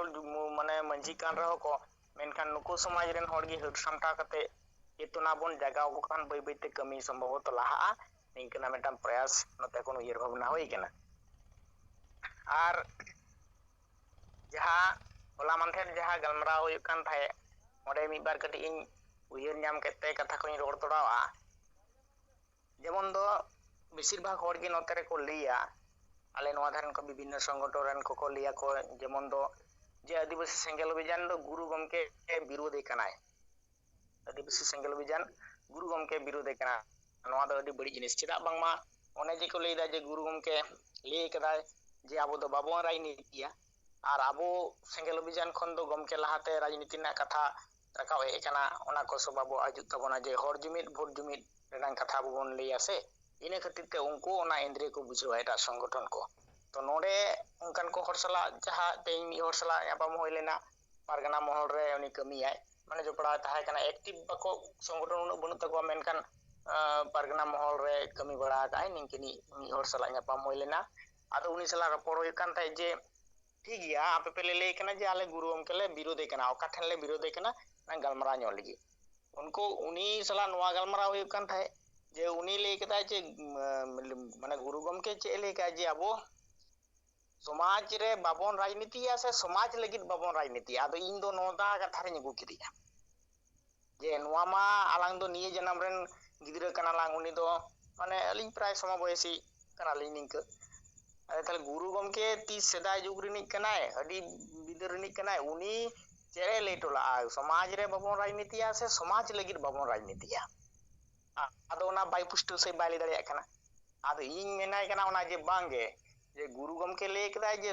ᱢᱟᱱᱮ ᱢᱟᱹᱡᱷᱤ ᱠᱟᱱ ᱨᱮᱦᱚᱸ ᱠᱚ, ᱢᱮᱱᱠᱷᱟᱱ ᱱᱩᱠᱩ ᱥᱚᱢᱟᱡᱽ ᱨᱮᱱ ᱦᱚᱲ ᱜᱮ ᱦᱟᱹᱨ ᱥᱟᱢᱴᱟᱣ ᱠᱟᱛᱮ ᱪᱮᱛᱚᱱᱟ ᱵᱚᱱ ᱡᱟᱜᱟᱣ ᱠᱚ ᱠᱷᱟᱱ ᱵᱟᱹᱭ ᱵᱟᱹᱭ ᱛᱮ ᱠᱟᱹᱢᱤ ᱥᱚᱢᱵᱷᱚᱵᱚᱛᱚ ᱞᱟᱦᱟᱜᱼᱟ᱾ ᱱᱤᱝᱠᱟᱹᱱᱟᱜ ᱢᱤᱫᱴᱟᱝ ᱯᱨᱚᱭᱟᱥ ᱱᱚᱛᱮ ᱠᱷᱚᱱ ᱩᱭᱦᱟᱹᱨ ᱵᱷᱟᱵᱽᱱᱟ ᱦᱩᱭ ᱠᱟᱱᱟ᱾ ᱟᱨ ᱡᱟᱦᱟᱸ ᱦᱚᱞᱟ ᱢᱟᱫᱷᱮᱨ ᱡᱟᱦᱟᱸ ᱜᱟᱞᱢᱟᱨᱟᱣ ᱦᱩᱭᱩᱜ ᱠᱟᱱ ᱛᱟᱦᱮᱸᱫ, ᱚᱸᱰᱮ ᱢᱤᱫ ᱵᱟᱨ ᱠᱟᱹᱴᱤᱡ ᱤᱧ ᱩᱭᱦᱟᱹᱨ ᱧᱟᱢ ᱠᱮᱫ ᱛᱮ ᱠᱟᱛᱷᱟ ᱠᱚᱧ ᱨᱚᱲ ᱛᱚᱨᱟᱣᱟ᱾ ᱡᱮᱢᱚᱱ ᱫᱚ ᱵᱮᱥᱤᱨ ᱵᱷᱟᱜᱽ ᱦᱚᱲ ᱜᱮ ᱱᱚᱛᱮ ᱨᱮᱠᱚ ᱞᱟᱹᱭᱟ, ᱟᱞᱮ ᱱᱚᱣᱟ ᱫᱷᱟᱨᱮ ᱠᱚ ᱵᱤᱵᱷᱤᱱᱱᱚ ᱥᱚᱝᱜᱚᱴᱷᱚᱱ ᱨᱮᱱ ᱠᱚᱠᱚ ᱞᱟᱹᱭᱟ ᱠᱚ, ᱡᱮᱢᱚᱱ ᱫᱚ ᱡᱮ ᱟᱹᱫᱤᱵᱟᱹᱥᱤ ᱥᱮᱸᱜᱮᱞ ᱚᱵᱷᱤᱡᱟᱱ ᱫᱚ ᱜᱩᱨᱩ ᱜᱚᱢᱠᱮ ᱵᱤᱨᱳᱫᱷᱮ ᱠᱟᱱᱟᱭ, ᱟᱹᱫᱤᱵᱟᱹᱥᱤ ᱥᱮᱸᱜᱮᱞ ᱚᱵᱷᱤᱡᱟᱱ ᱜᱩᱨᱩ ᱜᱚᱢᱠᱮ ᱵᱤᱨᱳᱫᱷᱮ ᱠᱟᱱᱟ, ᱱᱚᱣᱟ ᱫᱚ ᱟᱹᱰᱤ ᱵᱟᱹᱲᱤᱡ ᱡᱤᱱᱤᱥ᱾ ᱪᱮᱫᱟᱜ ᱵᱟᱝᱢᱟ ᱚᱱᱮ ᱡᱮ ᱠᱚ ᱞᱟᱹᱭᱫᱟ ᱡᱮ ᱜᱩᱨᱩ ᱜᱚᱢᱠᱮ ᱞᱟᱹᱭ ᱠᱟᱫᱟᱭ ᱡᱮ ᱟᱵᱚ ᱫᱚ ᱵᱟᱵᱚᱱ ᱨᱟᱡᱽᱱᱤᱛᱤᱭᱟ, ᱟᱨ ᱟᱵᱚ ᱥᱮᱸᱜᱮᱞ ᱚᱵᱷᱤᱡᱟᱱ ᱠᱷᱚᱱ ᱫᱚ ᱜᱚᱢᱠᱮ ᱞᱟᱦᱟᱛᱮ ᱨᱟᱡᱽᱱᱤᱛᱤ ᱨᱮᱱᱟᱜ ᱠᱟᱛᱷᱟ ᱨᱟᱠᱟᱵ ᱦᱮᱡ ᱟᱠᱟᱱᱟ, ᱚᱱᱟ ᱠᱚ ᱥᱚᱵ ᱟᱵᱚᱣᱟᱜ ᱦᱤᱡᱩᱜ ᱛᱟᱵᱚᱱᱟ ᱡᱮ ᱦᱚᱲ ᱡᱩᱢᱤᱫ, ᱵᱷᱳᱴ ᱡᱩᱢᱤᱫ ᱨᱮᱱᱟᱜ ᱠᱟᱛᱷᱟ ᱟᱵᱚ ᱵᱚᱱ ᱞᱟᱹᱭᱟ ᱥᱮ, ᱤᱱᱟᱹ ᱠᱷᱟᱹᱛᱤᱨ ᱛᱮ ᱩᱱᱠᱩ ᱚᱱᱟ ᱮᱱᱫᱨᱤᱭᱟᱹ ᱠᱚ ᱵᱩᱡᱷᱟᱹᱣᱟ ᱮᱴᱟᱜ ᱥᱚᱝᱜᱚᱴᱷᱚᱱ ᱠᱚ᱾ ᱛᱚ ᱱᱚᱰᱮ ᱚᱱᱠᱟᱱ ᱠᱚ ᱦᱚᱲ ᱥᱟᱞᱟᱜ, ᱡᱟᱦᱟᱸ ᱛᱮᱦᱮᱧ ᱢᱤᱫ ᱦᱚᱲ ᱥᱟᱞᱟᱜ ᱧᱟᱯᱟᱢ ᱦᱩᱭ ᱞᱮᱱᱟ, ᱯᱟᱨᱜᱟᱱᱟ ᱢᱚᱦᱚᱞ ᱨᱮ ᱩᱱᱤ ᱠᱟᱹᱢᱤᱭᱟᱭ, ᱢᱟᱱᱮ ᱡᱚᱯᱲᱟᱣ ᱛᱟᱦᱮᱸ ᱠᱟᱱᱟ, ᱮᱠᱴᱤᱵᱷ ᱵᱟᱠᱚ, ᱥᱚᱝᱜᱚᱴᱷᱚᱱ ᱩᱱᱟᱹᱜ ᱵᱟᱹᱱᱩᱜ ᱛᱟᱠᱚᱣᱟ, ᱢᱮᱱᱠᱷᱟᱱ ᱟᱸ, ᱯᱟᱨᱜᱟᱱᱟ ᱢᱚᱦᱚᱞ ᱨᱮ ᱠᱟᱹᱢᱤ ᱵᱟᱲᱟ ᱟᱠᱟᱫ ᱟᱭ, ᱱᱤᱝᱠᱟᱹᱱᱤᱡ ᱢᱤᱫ ᱦᱚᱲ ᱥᱟᱞᱟᱜ ᱧᱟᱯᱟᱢ ᱦᱩᱭ ᱞᱮᱱᱟ᱾ ᱟᱫᱚ ᱩᱱᱤ ᱥᱟᱞᱟᱜ ᱨᱚᱯᱚᱲ ᱦᱩᱭᱩᱜ ᱠᱟᱱ ᱛᱟᱦᱮᱸᱫ ᱡᱮ, ᱴᱷᱤᱠ ᱜᱮᱭᱟ, ᱟᱯᱮ ᱯᱮ ᱞᱟᱹᱭ ᱠᱟᱱᱟ ᱡᱮ ᱟᱞᱮ ᱜᱩᱨᱩ ᱜᱚᱢᱠᱮ ᱞᱮ ᱵᱤᱨᱳᱫᱮ ᱠᱟᱱᱟ, ᱚᱠᱟ ᱴᱷᱮᱱ ᱞᱮ ᱵᱤᱨᱳᱫᱮ ᱠᱟᱱᱟ, ᱚᱱᱟ ᱜᱟᱞᱢᱟᱨᱟᱣ ᱧᱚᱜ ᱞᱟᱹᱜᱤᱫ᱾ ᱩᱱᱠᱩ, ᱩᱱᱤ ᱥᱟᱞᱟᱜ ᱱᱚᱣᱟ ᱜᱟᱞᱢᱟᱨᱟᱣ ᱦᱩᱭᱩᱜ ᱠᱟᱱ ᱛᱟᱦᱮᱸᱫ ᱡᱮ ᱩᱱᱤ ᱞᱟᱹᱭ ᱠᱮᱫᱟᱭ ᱡᱮ, ᱩᱢ, ᱢᱟᱱᱮ ᱜᱩᱨᱩ ᱜᱚᱢᱠᱮ ᱪᱮᱫ ᱮ ᱞᱟᱹᱭ ᱠᱟᱜᱼᱟ ᱡᱮ ᱟᱵᱚ ᱥᱚᱢᱟᱡᱽ ᱨᱮ ᱵᱟᱵᱚᱱ ᱨᱟᱡᱽᱱᱤᱛᱤᱭᱟ ᱥᱮ ᱥᱚᱢᱟᱡᱽ ᱞᱟᱹᱜᱤᱫ ᱵᱟᱵᱚᱱ ᱨᱟᱡᱽᱱᱤᱛᱤᱭᱟ? ᱟᱫᱚ ᱤᱧ ᱫᱚ ᱱᱚᱣᱟ ᱠᱟᱛᱷᱟ ᱨᱤᱧ ᱟᱹᱜᱩ ᱠᱮᱫᱮᱭᱟ ᱡᱮ ᱱᱚᱣᱟ ᱢᱟ ᱟᱞᱟᱝ ᱫᱚ ᱱᱤᱭᱟᱹ ᱡᱟᱱᱟᱢ ᱨᱮᱱ ᱜᱤᱫᱽᱨᱟᱹ ᱠᱟᱱᱟ ᱞᱟᱝ, ᱩᱱᱤ ᱫᱚ ᱢᱟᱱᱮ ᱟᱹᱞᱤᱧ ᱯᱨᱟᱭ ᱥᱚᱢᱚᱵᱚᱭᱥᱤ ᱠᱟᱱᱟᱞᱤᱧ ᱱᱤᱝᱠᱟᱹ᱾ ᱟᱫᱚ ᱛᱟᱦᱞᱮ ᱜᱩᱨᱩ ᱜᱚᱢᱠᱮ ᱛᱤᱥ ᱥᱮᱫᱟᱭ ᱡᱩᱜᱽ ᱨᱤᱱᱤᱡ ᱠᱟᱱᱟᱭ, ᱟᱹᱰᱤ ᱵᱤᱫᱟᱹᱞ ᱨᱤᱱᱤᱡ ᱠᱟᱱᱟᱭ, ᱩᱱᱤ ᱪᱮᱫ ᱮ ᱞᱟᱹᱭ ᱦᱚᱴᱚ ᱞᱟᱜᱼᱟ, ᱥᱚᱢᱟᱡᱽ ᱨᱮ ᱵᱟᱵᱚᱱ ᱨᱟᱡᱽᱱᱤᱛᱤᱭᱟ ᱥᱮ ᱥᱚᱢᱟᱡᱽ ᱞᱟᱹᱜᱤᱫ ᱵᱟᱵᱚᱱ ᱨᱟᱡᱽᱱᱤᱛᱤᱭᱟ? ᱟ-, ᱟᱫᱚ ᱚᱱᱟ ᱵᱟᱭ ᱯᱩᱥᱴᱟᱹᱣ ᱥᱟᱺᱦᱤᱡ ᱵᱟᱭ ᱞᱟᱹᱭ ᱫᱟᱲᱮᱭᱟᱜ ᱠᱟᱱᱟ᱾ ᱟᱫᱚ ᱤᱧ ᱢᱮᱱᱟᱭ ᱠᱟᱱᱟ ᱚᱱᱟ ᱡᱮ ᱵᱟᱝ ᱜᱮ, ᱡᱮ ᱜᱩᱨᱩ ᱜᱚᱢᱠᱮ ᱞᱟᱹᱭ ᱠᱮᱫᱟᱭ ᱡᱮ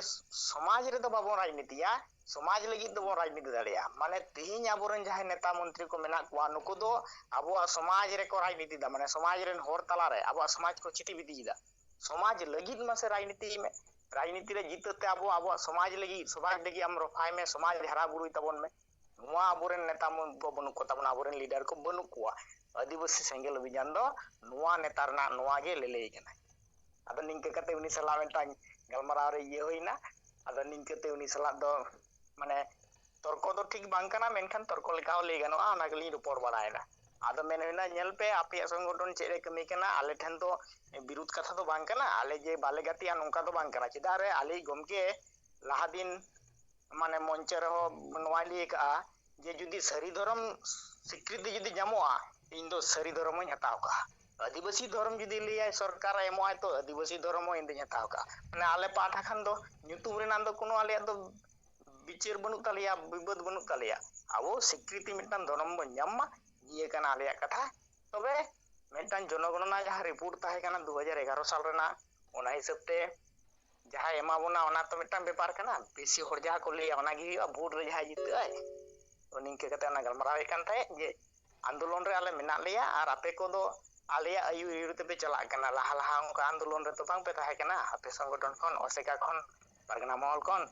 ᱥᱚᱢᱟᱡᱽ ᱨᱮᱫᱚ ᱵᱟᱵᱚᱱ ᱨᱟᱡᱽᱱᱤᱛᱤᱭᱟ, ᱥᱚᱢᱟᱡᱽ ᱞᱟᱹᱜᱤᱫ ᱫᱚᱵᱚᱱ ᱨᱟᱡᱽᱱᱤᱛᱤ ᱫᱟᱲᱮᱭᱟᱜᱼᱟ᱾ ᱢᱟᱱᱮ ᱛᱮᱦᱮᱧ ᱟᱵᱚᱨᱮᱱ ᱡᱟᱦᱟᱸᱭ ᱱᱮᱛᱟ ᱢᱚᱱᱛᱨᱤ ᱠᱚ ᱢᱮᱱᱟᱜ ᱠᱚᱣᱟ, ᱱᱩᱠᱩ ᱫᱚ ᱟᱵᱚᱣᱟᱜ ᱥᱚᱢᱟᱡᱽ ᱨᱮᱠᱚ ᱨᱟᱡᱽᱱᱤᱛᱤ ᱫᱟ, ᱢᱟᱱᱮ ᱥᱚᱢᱟᱡᱽ ᱨᱮᱱ ᱦᱚᱲ ᱛᱟᱞᱟᱨᱮ ᱟᱵᱚᱣᱟᱜ ᱥᱚᱢᱟᱡᱽ ᱠᱚ ᱪᱷᱤᱴᱤ ᱵᱤᱫᱤᱭᱮᱫᱟ᱾ ᱥᱚᱢᱟᱡᱽ ᱞᱟᱹᱜᱤᱫ ᱢᱟᱥᱮ ᱨᱟᱡᱽᱱᱤᱛᱤᱭ ᱢᱮ, ᱨᱟᱡᱽᱱᱤᱛᱤ ᱨᱮ ᱡᱤᱛᱟᱹᱜ ᱛᱮ ᱟᱵᱚ ᱟᱵᱚᱣᱟᱜ ᱥᱚᱢᱟᱡᱽ ᱞᱟᱹᱜᱤᱫ, ᱥᱚᱢᱟᱡᱽ ᱞᱟᱹᱜᱤᱫ ᱟᱢ ᱨᱚᱯᱷᱟᱭ ᱢᱮ, ᱥᱚᱢᱟᱡᱽ ᱦᱟᱨᱟ ᱵᱩᱨᱩᱭ ᱛᱟᱵᱚᱱ ᱢᱮ᱾ ᱱᱚᱣᱟ ᱟᱵᱚᱨᱮᱱ ᱱᱮᱛᱟ ᱢᱚᱱᱛᱨᱤ ᱠᱚ ᱵᱟᱹᱱᱩᱜ ᱠᱚ ᱛᱟᱵᱚᱱᱟ, ᱟᱵᱚᱨᱮᱱ ᱞᱤᱰᱟᱨ ᱠᱚ ᱵᱟᱹᱱᱩᱜ ᱠᱚᱣᱟ᱾ ᱟᱹᱫᱤᱵᱟᱹᱥᱤ ᱥᱮᱸᱜᱮᱞ ᱚᱵᱷᱤᱡᱟᱱ ᱫᱚ ᱱᱚᱣᱟ ᱱᱮᱛᱟ ᱨᱮᱱᱟᱜ ᱱᱚᱣᱟ ᱜᱮ ᱞᱟᱹᱞᱟᱹᱭ ᱠᱟᱱᱟ᱾ ᱟᱫᱚ ᱱᱤᱝᱠᱟᱹ ᱠᱟᱛᱮ ᱩᱱᱤ ᱥᱟᱞᱟᱜ ᱢᱤᱫᱴᱟᱝ ᱜᱟᱞᱢᱟᱨᱟᱣ ᱨᱮ ᱤᱭᱟᱹ ᱦᱩᱭᱱᱟ᱾ ᱟᱫᱚ ᱱᱤᱝᱠᱟᱹᱛᱮ ᱩᱱᱤ ᱥᱟᱞᱟᱜ ᱫᱚ ᱢᱟᱱᱮ ᱛᱚᱨᱠᱚ ᱫᱚ ᱴᱷᱤᱠ ᱵᱟᱝ ᱠᱟᱱᱟ, ᱢᱮᱱᱠᱷᱟᱱ ᱛᱚᱨᱠᱚ ᱞᱮᱠᱟ ᱦᱚᱸ ᱞᱟᱹᱭ ᱜᱟᱱᱚᱜᱼᱟ, ᱚᱱᱟ ᱜᱮᱞᱤᱧ ᱨᱚᱯᱚᱲ ᱵᱟᱲᱟᱭᱮᱱᱟ᱾ ᱟᱫᱚ ᱢᱮᱱ ᱦᱩᱭᱱᱟ, ᱧᱮᱞ ᱯᱮ, ᱟᱯᱮᱭᱟᱜ ᱥᱚᱝᱜᱚᱴᱷᱚᱱ ᱪᱮᱫ ᱨᱮ ᱠᱟᱹᱢᱤ ᱠᱟᱱᱟ, ᱟᱞᱮ ᱴᱷᱮᱱ ᱫᱚ ᱵᱤᱨᱩᱫᱷ ᱠᱟᱛᱷᱟ ᱫᱚ ᱵᱟᱝ ᱠᱟᱱᱟ, ᱟᱞᱮ ᱡᱮ ᱵᱟᱞᱮ ᱜᱟᱛᱮᱜᱼᱟ ᱱᱚᱝᱠᱟ ᱫᱚ ᱵᱟᱝ ᱠᱟᱱᱟ᱾ ᱪᱮᱫᱟᱜ ᱨᱮ ᱟᱞᱮᱭᱤᱡ ᱜᱚᱢᱠᱮ ᱞᱟᱦᱟ ᱫᱤᱱ ᱢᱟᱱᱮ ᱢᱚᱧᱪᱚ ᱨᱮᱦᱚᱸ ᱱᱚᱣᱟᱭ ᱞᱟᱹᱭ ᱟᱠᱟᱫᱼᱟ ᱡᱮ ᱡᱩᱫᱤ ᱥᱟᱹᱨᱤ ᱫᱷᱚᱨᱚᱢ ᱥᱤᱠᱨᱤᱛᱤ ᱡᱩᱫᱤ ᱧᱟᱢᱚᱜᱼᱟ, ᱤᱧ ᱫᱚ ᱥᱟᱹᱨᱤ ᱫᱷᱚᱨᱚᱢ ᱦᱚᱧ ᱦᱟᱛᱟᱣ ᱠᱟᱜᱼᱟ᱾ ᱟᱹᱫᱤᱵᱟᱹᱥᱤ ᱫᱷᱚᱨᱚᱢ ᱡᱩᱫᱤ ᱞᱟᱹᱭᱟᱭ ᱥᱚᱨᱠᱟᱨ ᱮ ᱮᱢᱚᱜᱼᱟᱭ, ᱛᱚ ᱟᱹᱫᱤᱵᱟᱹᱥᱤ ᱫᱷᱚᱨᱚᱢ ᱦᱚᱸ ᱤᱧ ᱫᱚᱧ ᱦᱟᱛᱟᱣ ᱠᱟᱜᱼᱟ᱾ ᱢᱟᱱᱮ ᱟᱞᱮ ᱯᱟᱦᱴᱟ ᱠᱷᱟᱱ ᱫᱚ ᱧᱩᱛᱩᱢ ᱨᱮᱱᱟᱜ ᱫᱚ ᱠᱳᱱᱳ ᱟᱞᱮᱭᱟᱜ ᱫᱚ ᱵᱤᱪᱟᱹᱨ ᱵᱟᱹᱱᱩᱜ ᱛᱟᱞᱮᱭᱟ, ᱵᱤᱵᱟᱹᱫ ᱵᱟᱹᱱᱩᱜ ᱛᱟᱞᱮᱭᱟ᱾ ᱟᱵᱚ ᱥᱤᱠᱨᱤᱛᱤ ᱢᱤᱫᱴᱟᱝ ᱫᱷᱚᱨᱚᱢ ᱵᱚᱱ ᱧᱟᱢ ᱢᱟ, ᱱᱤᱭᱟᱹ ᱠᱟᱱᱟ ᱟᱞᱮᱭᱟᱜ ᱠᱟᱛᱷᱟ᱾ ᱛᱚᱵᱮ ᱢᱤᱫᱴᱟᱝ ᱡᱚᱱᱚᱜᱚᱬᱚᱱᱟ ᱡᱟᱦᱟᱸ ᱨᱤᱯᱳᱨᱴ ᱛᱟᱦᱮᱸ ᱠᱟᱱᱟ ᱫᱩ ᱦᱟᱡᱟᱨ ᱮᱜᱟᱨᱚ ᱥᱟᱞ ᱨᱮᱱᱟᱜ, ᱚᱱᱟ ᱦᱤᱥᱟᱹᱵ ᱛᱮ ᱡᱟᱦᱟᱸᱭ ᱮᱢᱟ ᱵᱚᱱᱟ ᱚᱱᱟ ᱛᱚ ᱢᱤᱫᱴᱟᱝ ᱵᱮᱯᱟᱨ ᱠᱟᱱᱟ, ᱵᱮᱥᱤ ᱦᱚᱲ ᱡᱟᱦᱟᱸ ᱠᱚ ᱞᱟᱹᱭᱟ ᱚᱱᱟ ᱜᱮ ᱦᱩᱭᱩᱜᱼᱟ, ᱵᱷᱳᱴ ᱨᱮ ᱡᱟᱦᱟᱸᱭ ᱡᱤᱛᱟᱹᱜ ᱟᱭ᱾ ᱛᱚ ᱱᱤᱝᱠᱟᱹ ᱠᱟᱛᱮ ᱚᱱᱟ ᱜᱟᱞᱢᱟᱨᱟᱣ ᱦᱩᱭᱩᱜ ᱠᱟᱱ ᱛᱟᱦᱮᱸᱫ ᱡᱮ ᱟᱱᱫᱳᱞᱚᱱ ᱨᱮ ᱟᱞᱮ ᱢᱮᱱᱟᱜ ᱞᱮᱭᱟ ᱟᱨ ᱟᱯᱮ ᱠᱚᱫᱚ ᱟᱞᱮᱭᱟᱜ ᱟᱹᱭᱩᱨ ᱟᱹᱭᱩᱨ ᱛᱮᱯᱮ ᱪᱟᱞᱟᱜ ᱠᱟᱱᱟ᱾ ᱞᱟᱦᱟ ᱞᱟᱦᱟ ᱚᱱᱠᱟ ᱟᱱᱫᱳᱞᱚᱱ ᱨᱮᱫᱚ ᱵᱟᱝ ᱯᱮ ᱛᱟᱦᱮᱸ ᱠᱟᱱᱟ, ᱟᱯᱮ ᱥᱚᱝᱜᱚᱴᱷᱚᱱ ᱠᱷᱚᱱ, ᱚᱥᱮᱠᱟ ᱠᱷᱚᱱ, ᱯᱟᱨᱜᱟᱱᱟ ᱢᱚᱦᱚᱞ ᱠᱷᱚᱱ᱾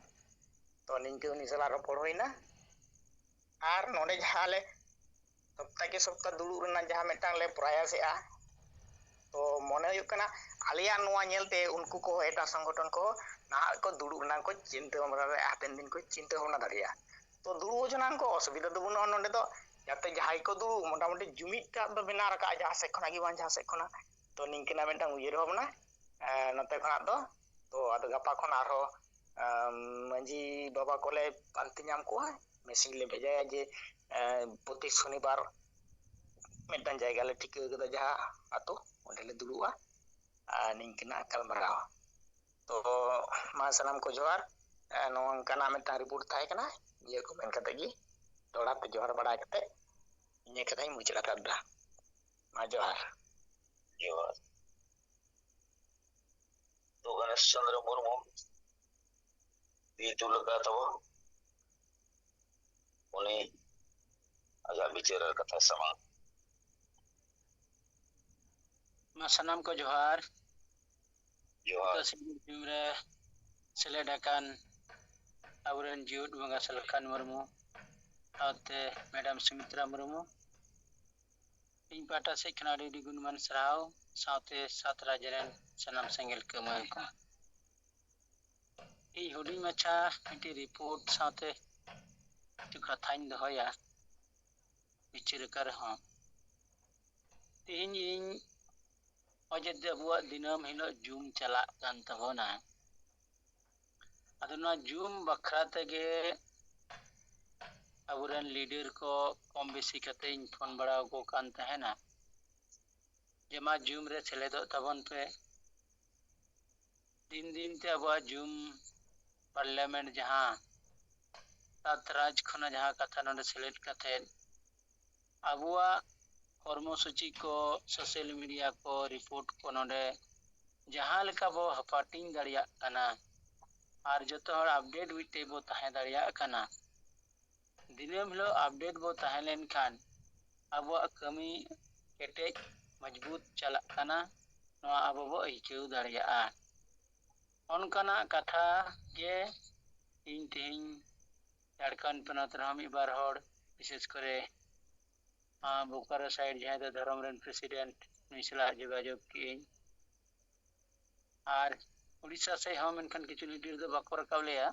ᱛᱚ ᱱᱤᱝᱠᱟᱹ ᱩᱱᱤ ᱥᱟᱞᱟᱜ ᱨᱚᱯᱚᱲ ᱦᱩᱭᱱᱟ᱾ ᱟᱨ ᱱᱚᱰᱮ ᱡᱟᱦᱟᱸ ᱟᱞᱮ ᱥᱚᱯᱛᱟ ᱠᱮ ᱥᱚᱯᱛᱟ ᱫᱩᱲᱩᱵ ᱨᱮᱱᱟᱜ ᱡᱟᱦᱟᱸ ᱢᱤᱫᱴᱟᱝ ᱞᱮ ᱯᱨᱚᱭᱟᱥᱮᱜᱼᱟ, ᱛᱚ ᱢᱚᱱᱮ ᱦᱩᱭᱩᱜ ᱠᱟᱱᱟ ᱟᱞᱮᱭᱟᱜ ᱱᱚᱣᱟ ᱧᱮᱞᱛᱮ ᱩᱱᱠᱩ ᱠᱚ, ᱮᱴᱟᱜ ᱥᱚᱝᱜᱚᱴᱷᱚᱱ ᱠᱚ ᱱᱟᱦᱟᱜ ᱠᱚ ᱫᱩᱲᱩᱵ ᱨᱮᱱᱟᱜ ᱠᱚ ᱪᱤᱱᱛᱟᱹ ᱵᱷᱟᱵᱽᱱᱟ ᱫᱟᱲᱮᱭᱟᱜᱼᱟ, ᱦᱟᱯᱮᱱ ᱫᱤᱱ ᱠᱚ ᱪᱤᱱᱛᱟᱹ ᱵᱷᱟᱵᱽᱱᱟ ᱫᱟᱲᱮᱭᱟᱜᱼᱟ᱾ ᱛᱚ ᱫᱩᱲᱩᱵ ᱦᱚᱪᱚᱱᱟᱝ ᱠᱚ, ᱚᱥᱩᱵᱤᱫᱷᱟ ᱫᱚ ᱵᱟᱹᱱᱩᱜᱼᱟ ᱱᱚᱰᱮ ᱫᱚ, ᱡᱟᱛᱮ ᱡᱟᱦᱟᱸᱭ ᱠᱚ ᱫᱩᱲᱩᱵ ᱢᱚᱴᱟᱢᱩᱴᱤ ᱡᱩᱢᱤᱫ ᱴᱟᱜ ᱫᱚ ᱵᱮᱱᱟᱣ ᱨᱟᱠᱟᱵᱼᱟ ᱡᱟᱦᱟᱸ ᱥᱮᱫ ᱠᱷᱚᱱᱟᱜ ᱜᱮ ᱵᱟᱝ ᱡᱟᱦᱟᱸ ᱥᱮᱫ ᱠᱷᱚᱱᱟᱜ᱾ ᱛᱚ ᱱᱤᱝᱠᱟᱹᱱᱟᱜ ᱢᱤᱫᱴᱟᱝ ᱩᱭᱦᱟᱹᱨ ᱵᱷᱟᱵᱽᱱᱟ, ᱮᱸ, ᱱᱚᱛᱮ ᱠᱷᱚᱱᱟᱜ ᱫᱚ᱾ ᱛᱚ ᱛᱚ ᱟᱫᱚ ᱜᱟᱯᱟ ᱠᱷᱚᱱ ᱟᱨᱦᱚᱸ ᱟᱢ, ᱢᱟᱹᱡᱷᱤ ᱵᱟᱵᱟ ᱠᱚᱞᱮ ᱯᱟᱱᱛᱮ ᱧᱟᱢ ᱠᱚᱣᱟ, ᱢᱮᱥᱮᱡᱽ ᱞᱮ ᱵᱷᱮᱡᱟᱭᱟ ᱡᱮ ᱮ, ᱯᱨᱚᱛᱤ ᱥᱚᱱᱤᱵᱟᱨ ᱢᱤᱫᱴᱟᱝ ᱡᱟᱭᱜᱟ ᱞᱮ ᱴᱷᱤᱠᱟᱹ ᱠᱟᱫᱟ, ᱡᱟᱦᱟᱸ ᱟᱛᱳ, ᱚᱸᱰᱮ ᱞᱮ ᱫᱩᱲᱩᱵᱼᱟ ᱟᱨ ᱱᱤᱝᱠᱟᱹᱱᱟᱜ ᱜᱟᱞᱢᱟᱨᱟᱣ᱾ ᱛᱚ ᱢᱟ ᱥᱟᱱᱟᱢ ᱠᱚ ᱡᱚᱦᱟᱨ᱾ ᱮ, ᱱᱚᱝᱠᱟᱱᱟᱜ ᱢᱤᱫᱴᱟᱝ ᱨᱤᱯᱳᱨᱴ ᱛᱟᱦᱮᱸ ᱠᱟᱱᱟ, ᱱᱤᱭᱟᱹ ᱠᱚ ᱢᱮᱱ ᱠᱟᱛᱮ ᱜᱮ ᱫᱚᱦᱲᱟ ᱛᱮ ᱡᱚᱦᱟᱨ ᱵᱟᱲᱟ ᱠᱟᱛᱮ ᱤᱧᱟᱹᱜ ᱠᱟᱛᱷᱟᱧ ᱢᱩᱪᱟᱹᱫ ᱦᱟᱛᱟᱲ ᱮᱫᱟ᱾ ᱢᱟ ᱡᱚᱦᱟᱨ᱾ ᱡᱚᱦᱟᱨ᱾ ᱛᱚ ᱜᱚᱱᱮᱥ ᱪᱚᱸᱫᱽᱨᱚ ᱢᱩᱨᱢᱩ ᱵᱤᱨ ᱛᱩᱞᱟᱹᱠᱟ ᱛᱟᱵᱚᱱ, ᱩᱱᱤ ᱟᱡᱟᱜ ᱵᱤᱪᱟᱹᱨ ᱟᱨ ᱠᱟᱛᱷᱟ ᱥᱟᱢᱟᱝ᱾ ᱢᱟ ᱥᱟᱱᱟᱢ ᱠᱚ ᱡᱚᱦᱟᱨ᱾ ᱡᱚᱦᱟᱨ᱾ ᱛᱮᱦᱮᱧ ᱨᱮ ᱥᱮᱞᱮᱫ ᱟᱠᱟᱱ ᱟᱵᱚᱨᱮᱱ ᱡᱤᱭᱚᱫ ᱵᱚᱸᱜᱟ ᱥᱟᱞᱠᱷᱟᱱ ᱢᱩᱨᱢᱩ ᱥᱟᱶᱛᱮ ᱢᱮᱰᱟᱢ ᱥᱩᱢᱤᱛᱨᱟ ᱢᱩᱨᱢᱩ, ᱤᱧ ᱯᱟᱦᱴᱟ ᱥᱮᱫ ᱠᱷᱚᱱ ᱟᱹᱰᱤ ᱟᱹᱰᱤ ᱜᱩᱱᱢᱟᱱ ᱥᱟᱨᱦᱟᱣ, ᱥᱟᱶᱛᱮ ᱥᱟᱛ ᱨᱟᱡᱽ ᱨᱮᱱ ᱥᱟᱱᱟᱢ ᱥᱮᱸᱜᱮᱞ ᱠᱟᱹᱢᱤᱭᱟᱹ ᱠᱚ᱾ ᱤᱧ ᱦᱩᱰᱤᱧ ᱢᱟᱪᱷᱟ ᱢᱤᱫᱴᱤᱡ ᱨᱤᱯᱳᱨᱴ ᱥᱟᱶᱛᱮ ᱠᱤᱪᱷᱩ ᱠᱟᱛᱷᱟᱧ ᱫᱚᱦᱚᱭᱟ, ᱵᱤᱪᱟᱹᱨ ᱟᱠᱟᱫ ᱨᱮᱦᱚᱸ᱾ ᱛᱮᱦᱮᱧ ᱤᱧ ᱱᱚᱜᱼᱚᱭ ᱡᱮ ᱟᱵᱚᱣᱟᱜ ᱫᱤᱱᱟᱹᱢ ᱦᱤᱞᱳᱜ ᱡᱩᱢ ᱪᱟᱞᱟᱜ ᱠᱟᱱ ᱛᱟᱵᱚᱱᱟ, ᱟᱫᱚ ᱱᱚᱣᱟ ᱡᱩᱢ ᱵᱟᱠᱷᱨᱟ ᱛᱮᱜᱮ ᱟᱵᱚᱨᱮᱱ ᱞᱤᱰᱟᱨ ᱠᱚ ᱠᱚᱢ ᱵᱮᱥᱤ ᱠᱟᱛᱮ ᱤᱧ ᱯᱷᱳᱱ ᱵᱟᱲᱟ ᱟᱠᱚ ᱠᱟᱱ ᱛᱟᱦᱮᱱᱟ ᱡᱮ ᱢᱟ ᱡᱩᱢ ᱨᱮ ᱥᱮᱞᱮᱫᱚᱜ ᱛᱟᱵᱚᱱ ᱯᱮ᱾ ᱫᱤᱱ ᱫᱤᱱ ᱛᱮ ᱟᱵᱚᱣᱟᱜ ᱡᱩᱢ ᱯᱟᱨᱞᱟᱢᱮᱱᱴ ᱡᱟᱦᱟᱸ ᱥᱟᱛ ᱨᱟᱡᱽ ᱠᱷᱚᱱᱟᱜ ᱡᱟᱦᱟᱸ ᱠᱟᱛᱷᱟ ᱱᱚᱰᱮ ᱥᱮᱞᱮᱫ ᱠᱟᱛᱮ ᱟᱵᱚᱣᱟᱜ ᱦᱚᱲᱢᱚ ᱥᱩᱪᱤ ᱠᱚ, ᱥᱳᱥᱟᱞ ᱢᱤᱰᱤᱭᱟ ᱠᱚ, ᱨᱤᱯᱳᱨᱴ ᱠᱚ ᱱᱚᱰᱮ ᱡᱟᱦᱟᱸ ᱞᱮᱠᱟ ᱵᱚ ᱦᱟᱯᱟᱴᱤᱧ ᱫᱟᱲᱮᱭᱟᱜ ᱠᱟᱱᱟ ᱟᱨ ᱡᱚᱛᱚ ᱦᱚᱲ ᱟᱯᱰᱮᱴ ᱢᱤᱫᱴᱮᱡ ᱵᱚ ᱛᱟᱦᱮᱸ ᱫᱟᱲᱮᱭᱟᱜ ᱠᱟᱱᱟ᱾ ᱫᱤᱱᱟᱹᱢ ᱦᱤᱞᱳᱜ ᱟᱯᱰᱮᱴ ᱵᱚ ᱛᱟᱦᱮᱸ ᱞᱮᱱᱠᱷᱟᱱ ᱟᱵᱚᱣᱟᱜ ᱠᱟᱹᱢᱤ ᱠᱮᱴᱮᱡ ᱢᱚᱡᱽᱵᱩᱛ ᱪᱟᱞᱟᱜ ᱠᱟᱱᱟ, ᱱᱚᱣᱟ ᱟᱵᱚ ᱵᱚ ᱟᱹᱭᱠᱟᱹᱣ ᱫᱟᱲᱮᱭᱟᱜᱼᱟ᱾ ᱚᱱᱠᱟᱱᱟᱜ ᱠᱟᱛᱷᱟ ᱜᱮ ᱤᱧ ᱛᱮᱦᱮᱧ ᱡᱷᱟᱲᱠᱷᱚᱸᱰ ᱯᱚᱱᱚᱛ ᱨᱮᱦᱚᱸ ᱢᱤᱫ ᱵᱟᱨ ᱦᱚᱲ, ᱵᱤᱥᱮᱥ ᱠᱚᱨᱮ ᱟᱸ, ᱵᱳᱠᱟᱨᱳ ᱥᱟᱭᱤᱰ ᱡᱟᱦᱟᱸᱭ ᱫᱚ ᱫᱷᱚᱨᱚᱢ ᱨᱮᱱ ᱯᱨᱮᱥᱤᱰᱮᱱᱴ, ᱱᱩᱭ ᱥᱟᱞᱟᱜ ᱡᱳᱜᱟᱡᱳᱜᱽ ᱠᱮᱜᱼᱟᱹᱧ᱾ ᱟᱨ ᱩᱲᱤᱥᱥᱟ ᱥᱮᱫ ᱦᱚᱸ ᱢᱮᱱᱠᱷᱟᱱ ᱠᱤᱪᱷᱩ ᱞᱤᱰᱟᱨ ᱫᱚ ᱵᱟᱠᱚ ᱨᱟᱠᱟᱵ ᱞᱮᱭᱟ᱾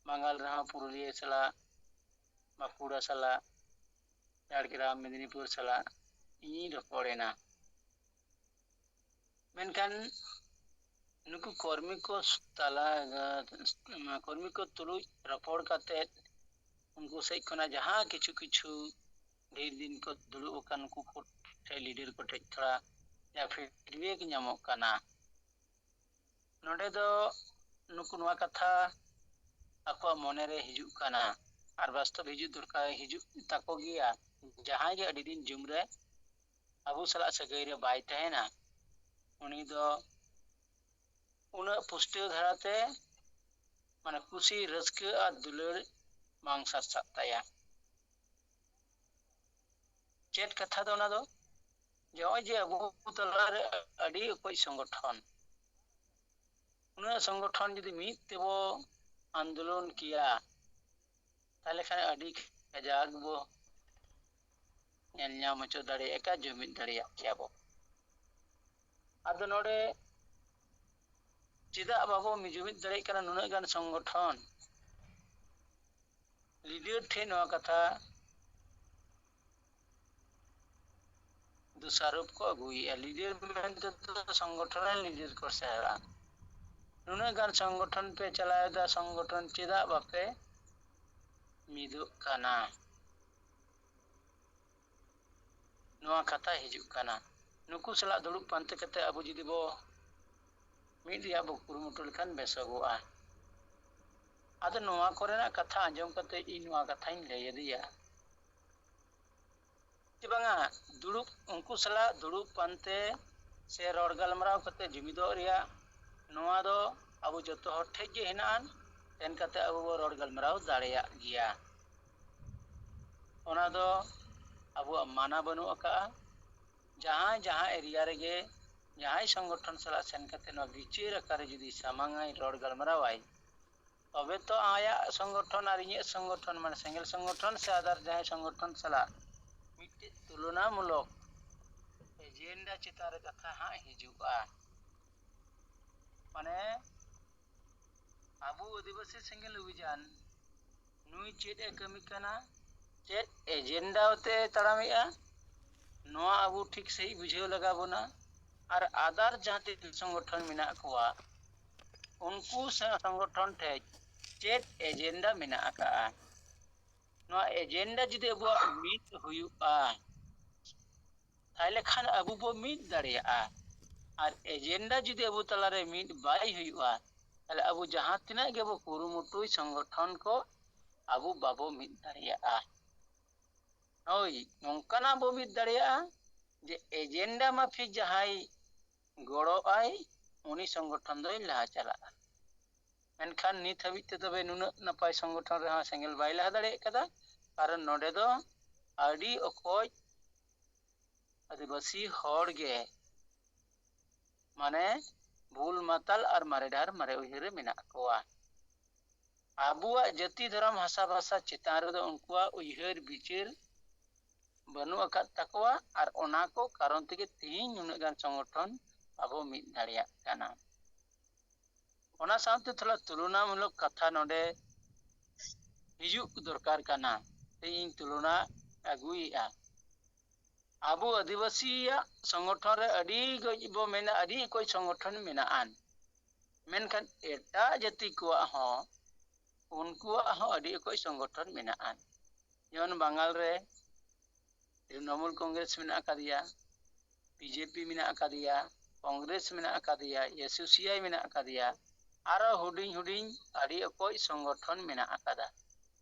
ᱵᱟᱝᱜᱟᱞ ᱨᱮᱦᱚᱸ ᱯᱩᱨᱩᱞᱤᱭᱟᱹ ᱥᱟᱞᱟᱜ, ᱵᱟᱸᱠᱩᱲᱟ ᱥᱟᱞᱟᱜ, ᱡᱷᱟᱲᱜᱨᱟᱢ, ᱢᱮᱫᱽᱱᱤᱯᱩᱨ ᱥᱟᱞᱟᱜ ᱤᱧᱤᱧ ᱨᱚᱯᱚᱲᱮᱱᱟ᱾ ᱢᱮᱱᱠᱷᱟᱱ ᱱᱩᱠᱩ ᱠᱚᱨᱢᱤ ᱠᱚ ᱛᱟᱞᱟ, ᱠᱚᱨᱢᱤ ᱠᱚ ᱛᱩᱞᱩᱡ ᱨᱚᱯᱚᱲ ᱠᱟᱛᱮ ᱩᱱᱠᱩ ᱥᱮᱫ ᱠᱷᱚᱱᱟᱜ ᱡᱟᱦᱟᱸ ᱠᱤᱪᱷᱩ ᱠᱤᱪᱷᱩ ᱰᱷᱮᱨ ᱫᱤᱱ ᱠᱚ ᱫᱩᱲᱩᱵ ᱟᱠᱟᱱ ᱩᱱᱠᱩ ᱠᱚ ᱴᱷᱮᱱ, ᱞᱤᱰᱟᱨ ᱠᱚ ᱴᱷᱮᱱ ᱛᱷᱚᱲᱟ ᱡᱟᱦᱟᱸ ᱯᱷᱤᱰᱵᱮᱠ ᱧᱟᱢᱚᱜ ᱠᱟᱱᱟ᱾ ᱱᱚᱰᱮ ᱫᱚ ᱱᱩᱠᱩ ᱱᱚᱣᱟ ᱠᱟᱛᱷᱟ ᱟᱠᱚᱣᱟᱜ ᱢᱚᱱᱮ ᱨᱮ ᱦᱤᱡᱩᱜ ᱠᱟᱱᱟ ᱟᱨ ᱵᱟᱥᱛᱚᱵ ᱦᱤᱡᱩᱜ ᱫᱚᱨᱠᱟᱨ, ᱦᱤᱡᱩᱜ ᱛᱟᱠᱚ ᱜᱮᱭᱟ᱾ ᱡᱟᱦᱟᱸᱭ ᱜᱮ ᱟᱹᱰᱤ ᱫᱤᱱ ᱡᱩᱢ ᱨᱮ ᱟᱵᱚ ᱥᱟᱞᱟᱜ ᱥᱟᱹᱜᱟᱹᱭ ᱨᱮ ᱵᱟᱭ ᱛᱟᱦᱮᱱᱟ, ᱩᱱᱤ ᱫᱚ ᱩᱱᱟᱹᱜ ᱯᱩᱥᱴᱟᱹᱣ ᱫᱷᱟᱨᱟᱛᱮ, ᱢᱟᱱᱮ, ᱠᱩᱥᱤ, ᱨᱟᱹᱥᱠᱟᱹ ᱟᱨ ᱫᱩᱞᱟᱹᱲ ᱵᱟᱝ ᱥᱟᱨᱥᱟᱜ ᱛᱟᱭᱟ᱾ ᱪᱮᱫ ᱠᱟᱛᱷᱟ ᱫᱚ ᱚᱱᱟ ᱫᱚ? ᱡᱮ ᱱᱚᱜᱼᱚᱭ ᱡᱮ ᱟᱵᱚ ᱛᱟᱞᱟᱨᱮ ᱟᱹᱰᱤ ᱚᱠᱚᱡ ᱥᱚᱝᱜᱚᱴᱷᱚᱱ, ᱩᱱᱟᱹᱜ ᱥᱚᱝᱜᱚᱴᱷᱚᱱ ᱡᱩᱫᱤ ᱢᱤᱫ ᱛᱮᱵᱚ ᱟᱱᱫᱳᱞᱚᱱ ᱠᱮᱭᱟ, ᱛᱟᱦᱞᱮ ᱠᱷᱟᱱ ᱟᱹᱰᱤ ᱠᱟᱡᱟᱠ ᱵᱚ ᱧᱮᱞ ᱧᱟᱢ ᱦᱚᱪᱚ ᱫᱟᱲᱮᱭᱟᱜ ᱠᱮᱭᱟ, ᱡᱩᱢᱤᱫ ᱫᱟᱲᱮᱭᱟᱜ ᱠᱮᱭᱟ ᱵᱚ᱾ ᱟᱫᱚ ᱱᱚᱰᱮ ᱪᱮᱫᱟᱜ ᱵᱟᱵᱚ ᱡᱩᱢᱤᱫ ᱫᱟᱲᱮᱭᱟᱜ ᱠᱟᱱᱟ ᱱᱩᱱᱟᱹᱜ ᱜᱟᱱ ᱥᱚᱝᱜᱚᱴᱷᱚᱱ? ᱞᱤᱰᱟᱨ ᱴᱷᱮᱱ ᱱᱚᱣᱟ ᱠᱟᱛᱷᱟ ᱫᱳᱥᱟᱨᱳᱯ ᱠᱚ ᱟᱹᱜᱩᱭᱮᱫᱼᱟ᱾ ᱞᱤᱰᱟᱨ ᱢᱮᱱᱛᱮ ᱫᱚ ᱥᱚᱝᱜᱚᱴᱷᱚᱱ ᱨᱮᱱ ᱞᱤᱰᱟᱨ ᱠᱚ ᱥᱮᱬᱟ᱾ ᱱᱩᱱᱟᱹᱜ ᱜᱟᱱ ᱥᱚᱝᱜᱚᱴᱷᱚᱱ ᱯᱮ ᱪᱟᱞᱟᱣᱮᱫᱟ, ᱥᱚᱝᱜᱚᱴᱷᱚᱱ ᱪᱮᱫᱟᱜ ᱵᱟᱯᱮ ᱢᱤᱫᱚᱜ ᱠᱟᱱᱟ? ᱱᱚᱣᱟ ᱠᱟᱛᱷᱟ ᱦᱤᱡᱩᱜ ᱠᱟᱱᱟ᱾ ᱱᱩᱠᱩ ᱥᱟᱞᱟᱜ ᱫᱩᱲᱩᱵ ᱯᱟᱱᱛᱮ ᱠᱟᱛᱮ ᱟᱵᱚ ᱡᱩᱫᱤ ᱵᱚ ᱢᱤᱫ ᱨᱮᱭᱟᱜ ᱵᱚ ᱠᱩᱨᱩᱢᱩᱴᱩ ᱞᱮᱠᱷᱟᱱ ᱵᱮᱥᱚᱜᱚᱜᱼᱟ᱾ ᱟᱫᱚ ᱱᱚᱣᱟ ᱠᱚᱨᱮᱱᱟᱜ ᱠᱟᱛᱷᱟ ᱟᱸᱡᱚᱢ ᱠᱟᱛᱮ ᱤᱧ ᱱᱚᱣᱟ ᱠᱟᱛᱷᱟᱧ ᱞᱟᱹᱭ ᱟᱫᱮᱭᱟ ᱡᱮ ᱵᱟᱝᱟ, ᱫᱩᱲᱩᱵ, ᱩᱱᱠᱩ ᱥᱟᱞᱟᱜ ᱫᱩᱲᱩᱵ ᱯᱟᱱᱛᱮ ᱥᱮ ᱨᱚᱲ ᱜᱟᱞᱢᱟᱨᱟᱣ ᱠᱟᱛᱮ ᱡᱩᱢᱤᱫᱚᱜ ᱨᱮᱭᱟᱜ ᱱᱚᱣᱟ ᱫᱚ ᱟᱵᱚ ᱡᱚᱛᱚ ᱦᱚᱲ ᱴᱷᱮᱱ ᱜᱮ ᱦᱮᱱᱟᱜᱼᱟ᱾ ᱥᱮᱱ ᱠᱟᱛᱮ ᱟᱵᱚ ᱵᱚ ᱨᱚᱲ ᱜᱟᱞᱢᱟᱨᱟᱣ ᱫᱟᱲᱮᱭᱟᱜ ᱜᱮᱭᱟ᱾ ᱚᱱᱟ ᱫᱚ ᱟᱵᱚᱣᱟᱜ ᱢᱟᱱᱟ ᱵᱟᱹᱱᱩᱜ ᱟᱠᱟᱫᱼᱟ᱾ ᱡᱟᱦᱟᱸᱭ ᱡᱟᱦᱟᱸ ᱮᱨᱤᱭᱟ ᱨᱮᱜᱮ ᱡᱟᱦᱟᱸᱭ ᱥᱚᱝᱜᱚᱴᱷᱚᱱ ᱥᱟᱞᱟᱜ ᱥᱮᱱ ᱠᱟᱛᱮ ᱱᱚᱣᱟ ᱵᱤᱪᱟᱹᱨ ᱟᱠᱟᱨᱮ ᱡᱩᱫᱤ ᱥᱟᱢᱟᱝᱟᱭ, ᱨᱚᱲ ᱜᱟᱞᱢᱟᱨᱟᱣᱟᱭ, ᱛᱚᱵᱮ ᱛᱚ ᱟᱭᱟᱜ ᱥᱚᱝᱜᱚᱴᱷᱚᱱ ᱟᱨ ᱤᱧᱟᱹᱜ ᱥᱚᱝᱜᱚᱴᱷᱚᱱ, ᱢᱟᱱᱮ ᱥᱮᱸᱜᱮᱞ ᱥᱚᱝᱜᱚᱴᱷᱚᱱ ᱥᱮ ᱟᱫᱟᱨ ᱡᱟᱦᱟᱸᱭ ᱥᱚᱝᱜᱚᱴᱷᱚᱱ ᱥᱟᱞᱟᱜ ᱢᱤᱫᱴᱮᱡ ᱛᱩᱞᱚᱱᱟᱢᱩᱞᱚᱠ ᱮᱡᱮᱱᱰᱟ ᱪᱮᱛᱟᱱ ᱨᱮ ᱠᱟᱛᱷᱟ ᱦᱟᱸᱜ ᱦᱤᱡᱩᱜᱼᱟ᱾ ᱢᱟᱱᱮ ᱟᱵᱚ ᱟᱹᱫᱤᱵᱟᱹᱥᱤ ᱥᱮᱸᱜᱮᱞ ᱚᱵᱷᱤᱡᱟᱱ ᱱᱩᱭ ᱪᱮᱫ ᱮ ᱠᱟᱹᱢᱤ ᱠᱟᱱᱟ, ᱪᱮᱫ ᱮᱡᱮᱱᱰᱟ ᱛᱮ ᱛᱟᱲᱟᱢᱮᱜᱼᱟ, ᱱᱚᱣᱟ ᱟᱵᱚ ᱴᱷᱤᱠ ᱥᱟᱺᱦᱤᱡ ᱵᱩᱡᱷᱟᱹᱣ ᱞᱟᱜᱟᱣ ᱵᱚᱱᱟ᱾ ᱟᱨ ᱟᱫᱟᱨ ᱡᱟᱦᱟᱸ ᱛᱤᱱᱟᱹᱜ ᱥᱚᱝᱜᱚᱴᱷᱚᱱ ᱢᱮᱱᱟᱜ ᱠᱚᱣᱟ, ᱩᱱᱠᱩ ᱥᱚᱝᱜᱚᱴᱷᱚᱱ ᱴᱷᱮᱱ ᱪᱮᱫ ᱮᱡᱮᱱᱰᱟ ᱢᱮᱱᱟᱜ ᱟᱠᱟᱫᱼᱟ? ᱱᱚᱣᱟ ᱮᱡᱮᱱᱰᱟ ᱡᱩᱫᱤ ᱟᱵᱚᱣᱟᱜ ᱢᱤᱫ ᱦᱩᱭᱩᱜᱼᱟ, ᱛᱟᱦᱞᱮ ᱠᱷᱟᱱ ᱟᱵᱚ ᱵᱚ ᱢᱤᱫ ᱫᱟᱲᱮᱭᱟᱜᱼᱟ᱾ ᱟᱨ ᱮᱡᱮᱱᱰᱟ ᱡᱩᱫᱤ ᱟᱵᱚ ᱛᱟᱞᱟᱨᱮ ᱢᱤᱫ ᱵᱟᱭ ᱦᱩᱭᱩᱜᱼᱟ, ᱛᱟᱦᱞᱮ ᱟᱵᱚ ᱡᱟᱦᱟᱸ ᱛᱤᱱᱟᱹᱜ ᱜᱮᱵᱚ ᱠᱩᱨᱩᱢᱩᱴᱩᱭ ᱥᱚᱝᱜᱚᱴᱷᱚᱱ ᱠᱚ, ᱟᱵᱚ ᱵᱟᱵᱚ ᱢᱤᱫ ᱫᱟᱲᱮᱭᱟᱜᱼᱟ᱾ ᱦᱳᱭ, ᱱᱚᱝᱠᱟᱱᱟᱜ ᱵᱚ ᱢᱤᱫ ᱫᱟᱲᱮᱭᱟᱜᱼᱟ ᱡᱮ ᱮᱡᱮᱱᱰᱟ ᱢᱟᱯᱷᱤᱠ ᱡᱟᱦᱟᱸᱭ ᱜᱚᱲᱚᱜ ᱟᱭ, ᱩᱱᱤ ᱥᱚᱝᱜᱚᱴᱷᱚᱱ ᱫᱚᱭ ᱞᱟᱦᱟ ᱪᱟᱞᱟᱜᱼᱟ᱾ ᱢᱮᱱᱠᱷᱟᱱ ᱱᱤᱛ ᱦᱟᱹᱵᱤᱡ ᱛᱮ ᱛᱚᱵᱮ ᱱᱩᱱᱟᱹᱜ ᱱᱟᱯᱟᱭ ᱥᱚᱝᱜᱚᱴᱷᱚᱱ ᱨᱮᱦᱚᱸ ᱥᱮᱸᱜᱮᱞ ᱵᱟᱭ ᱞᱟᱦᱟ ᱫᱟᱲᱮᱭᱟᱜ ᱠᱟᱫᱟ, ᱠᱟᱨᱚᱱ ᱱᱚᱰᱮ ᱫᱚ ᱟᱹᱰᱤ ᱚᱠᱚᱡ ᱟᱹᱫᱤᱵᱟᱹᱥᱤ ᱦᱚᱲ ᱜᱮ ᱢᱟᱱᱮ ᱵᱩᱞ ᱢᱟᱛᱟᱞ ᱟᱨ ᱢᱟᱨᱮ ᱰᱟᱦᱟᱨ ᱢᱟᱨᱮ ᱩᱭᱦᱟᱹᱨ ᱨᱮ ᱢᱮᱱᱟᱜ ᱠᱚᱣᱟ᱾ ᱟᱵᱚᱣᱟᱜ ᱡᱟᱹᱛᱤ ᱫᱷᱚᱨᱚᱢ ᱦᱟᱥᱟ ᱵᱷᱟᱥᱟ ᱪᱮᱛᱟᱱ ᱨᱮᱫᱚ ᱩᱱᱠᱩᱣᱟᱜ ᱩᱭᱦᱟᱹᱨ ᱵᱤᱪᱟᱹᱨ ᱵᱟᱹᱱᱩᱜ ᱟᱠᱟᱫ ᱛᱟᱠᱚᱣᱟ, ᱟᱨ ᱚᱱᱟ ᱠᱚ ᱠᱟᱨᱚᱱ ᱛᱮᱜᱮ ᱛᱮᱦᱮᱧ ᱱᱩᱱᱟᱹᱜ ᱜᱟᱱ ᱥᱚᱝᱜᱚᱴᱷᱚᱱ ᱟᱵᱚ ᱢᱤᱫ ᱫᱟᱲᱮᱭᱟᱜ ᱠᱟᱱᱟ᱾ ᱚᱱᱟ ᱥᱟᱶᱛᱮ ᱛᱷᱚᱲᱟ ᱛᱩᱞᱚᱱᱟᱢᱩᱞᱚᱠ ᱠᱟᱛᱷᱟ ᱱᱚᱰᱮ ᱦᱤᱡᱩᱜ ᱫᱚᱨᱠᱟᱨ ᱠᱟᱱᱟ, ᱛᱮ ᱤᱧ ᱛᱩᱞᱚᱱᱟ ᱟᱹᱜᱩᱭᱮᱫᱼᱟ᱾ ᱟᱵᱚ ᱟᱹᱫᱤᱵᱟᱹᱥᱤᱭᱟᱜ ᱥᱚᱝᱜᱚᱴᱷᱚᱱ ᱨᱮ ᱟᱹᱰᱤ ᱜᱚᱡ ᱵᱚ ᱢᱮᱱᱟ, ᱟᱹᱰᱤ ᱚᱠᱚᱡ ᱥᱚᱝᱜᱚᱴᱷᱚᱱ ᱢᱮᱱᱟᱜᱼᱟ, ᱢᱮᱱᱠᱷᱟᱱ ᱮᱴᱟᱜ ᱡᱟᱹᱛᱤ ᱠᱚᱣᱟᱜ ᱦᱚᱸ, ᱩᱱᱠᱩᱣᱟᱜ ᱦᱚᱸ ᱟᱹᱰᱤ ᱚᱠᱚᱡ ᱥᱚᱝᱜᱚᱴᱷᱚᱱ ᱢᱮᱱᱟᱜᱼᱟ᱾ ᱡᱮᱢᱚᱱ ᱵᱟᱝᱜᱟᱞ ᱨᱮ ᱛᱨᱤᱱᱚᱢᱩᱞ ᱠᱚᱝᱜᱨᱮᱥ ᱢᱮᱱᱟᱜ ᱟᱠᱟᱫᱮᱭᱟ, ᱵᱤᱡᱮᱯᱤ ᱢᱮᱱᱟᱜ ᱟᱠᱟᱫᱮᱭᱟ, ᱠᱚᱝᱜᱨᱮᱥ ᱢᱮᱱᱟᱜ ᱟᱠᱟᱫᱮᱭᱟ, ᱮᱥ ᱭᱩ ᱥᱤ ᱟᱭ ᱢᱮᱱᱟᱜ ᱟᱠᱟᱫᱮᱭᱟ, ᱟᱨᱚ ᱦᱩᱰᱤᱧ ᱦᱩᱰᱤᱧ ᱟᱹᱰᱤ ᱚᱠᱚᱡ ᱥᱚᱝᱜᱚᱴᱷᱚᱱ ᱢᱮᱱᱟᱜ ᱟᱠᱟᱫᱟ᱾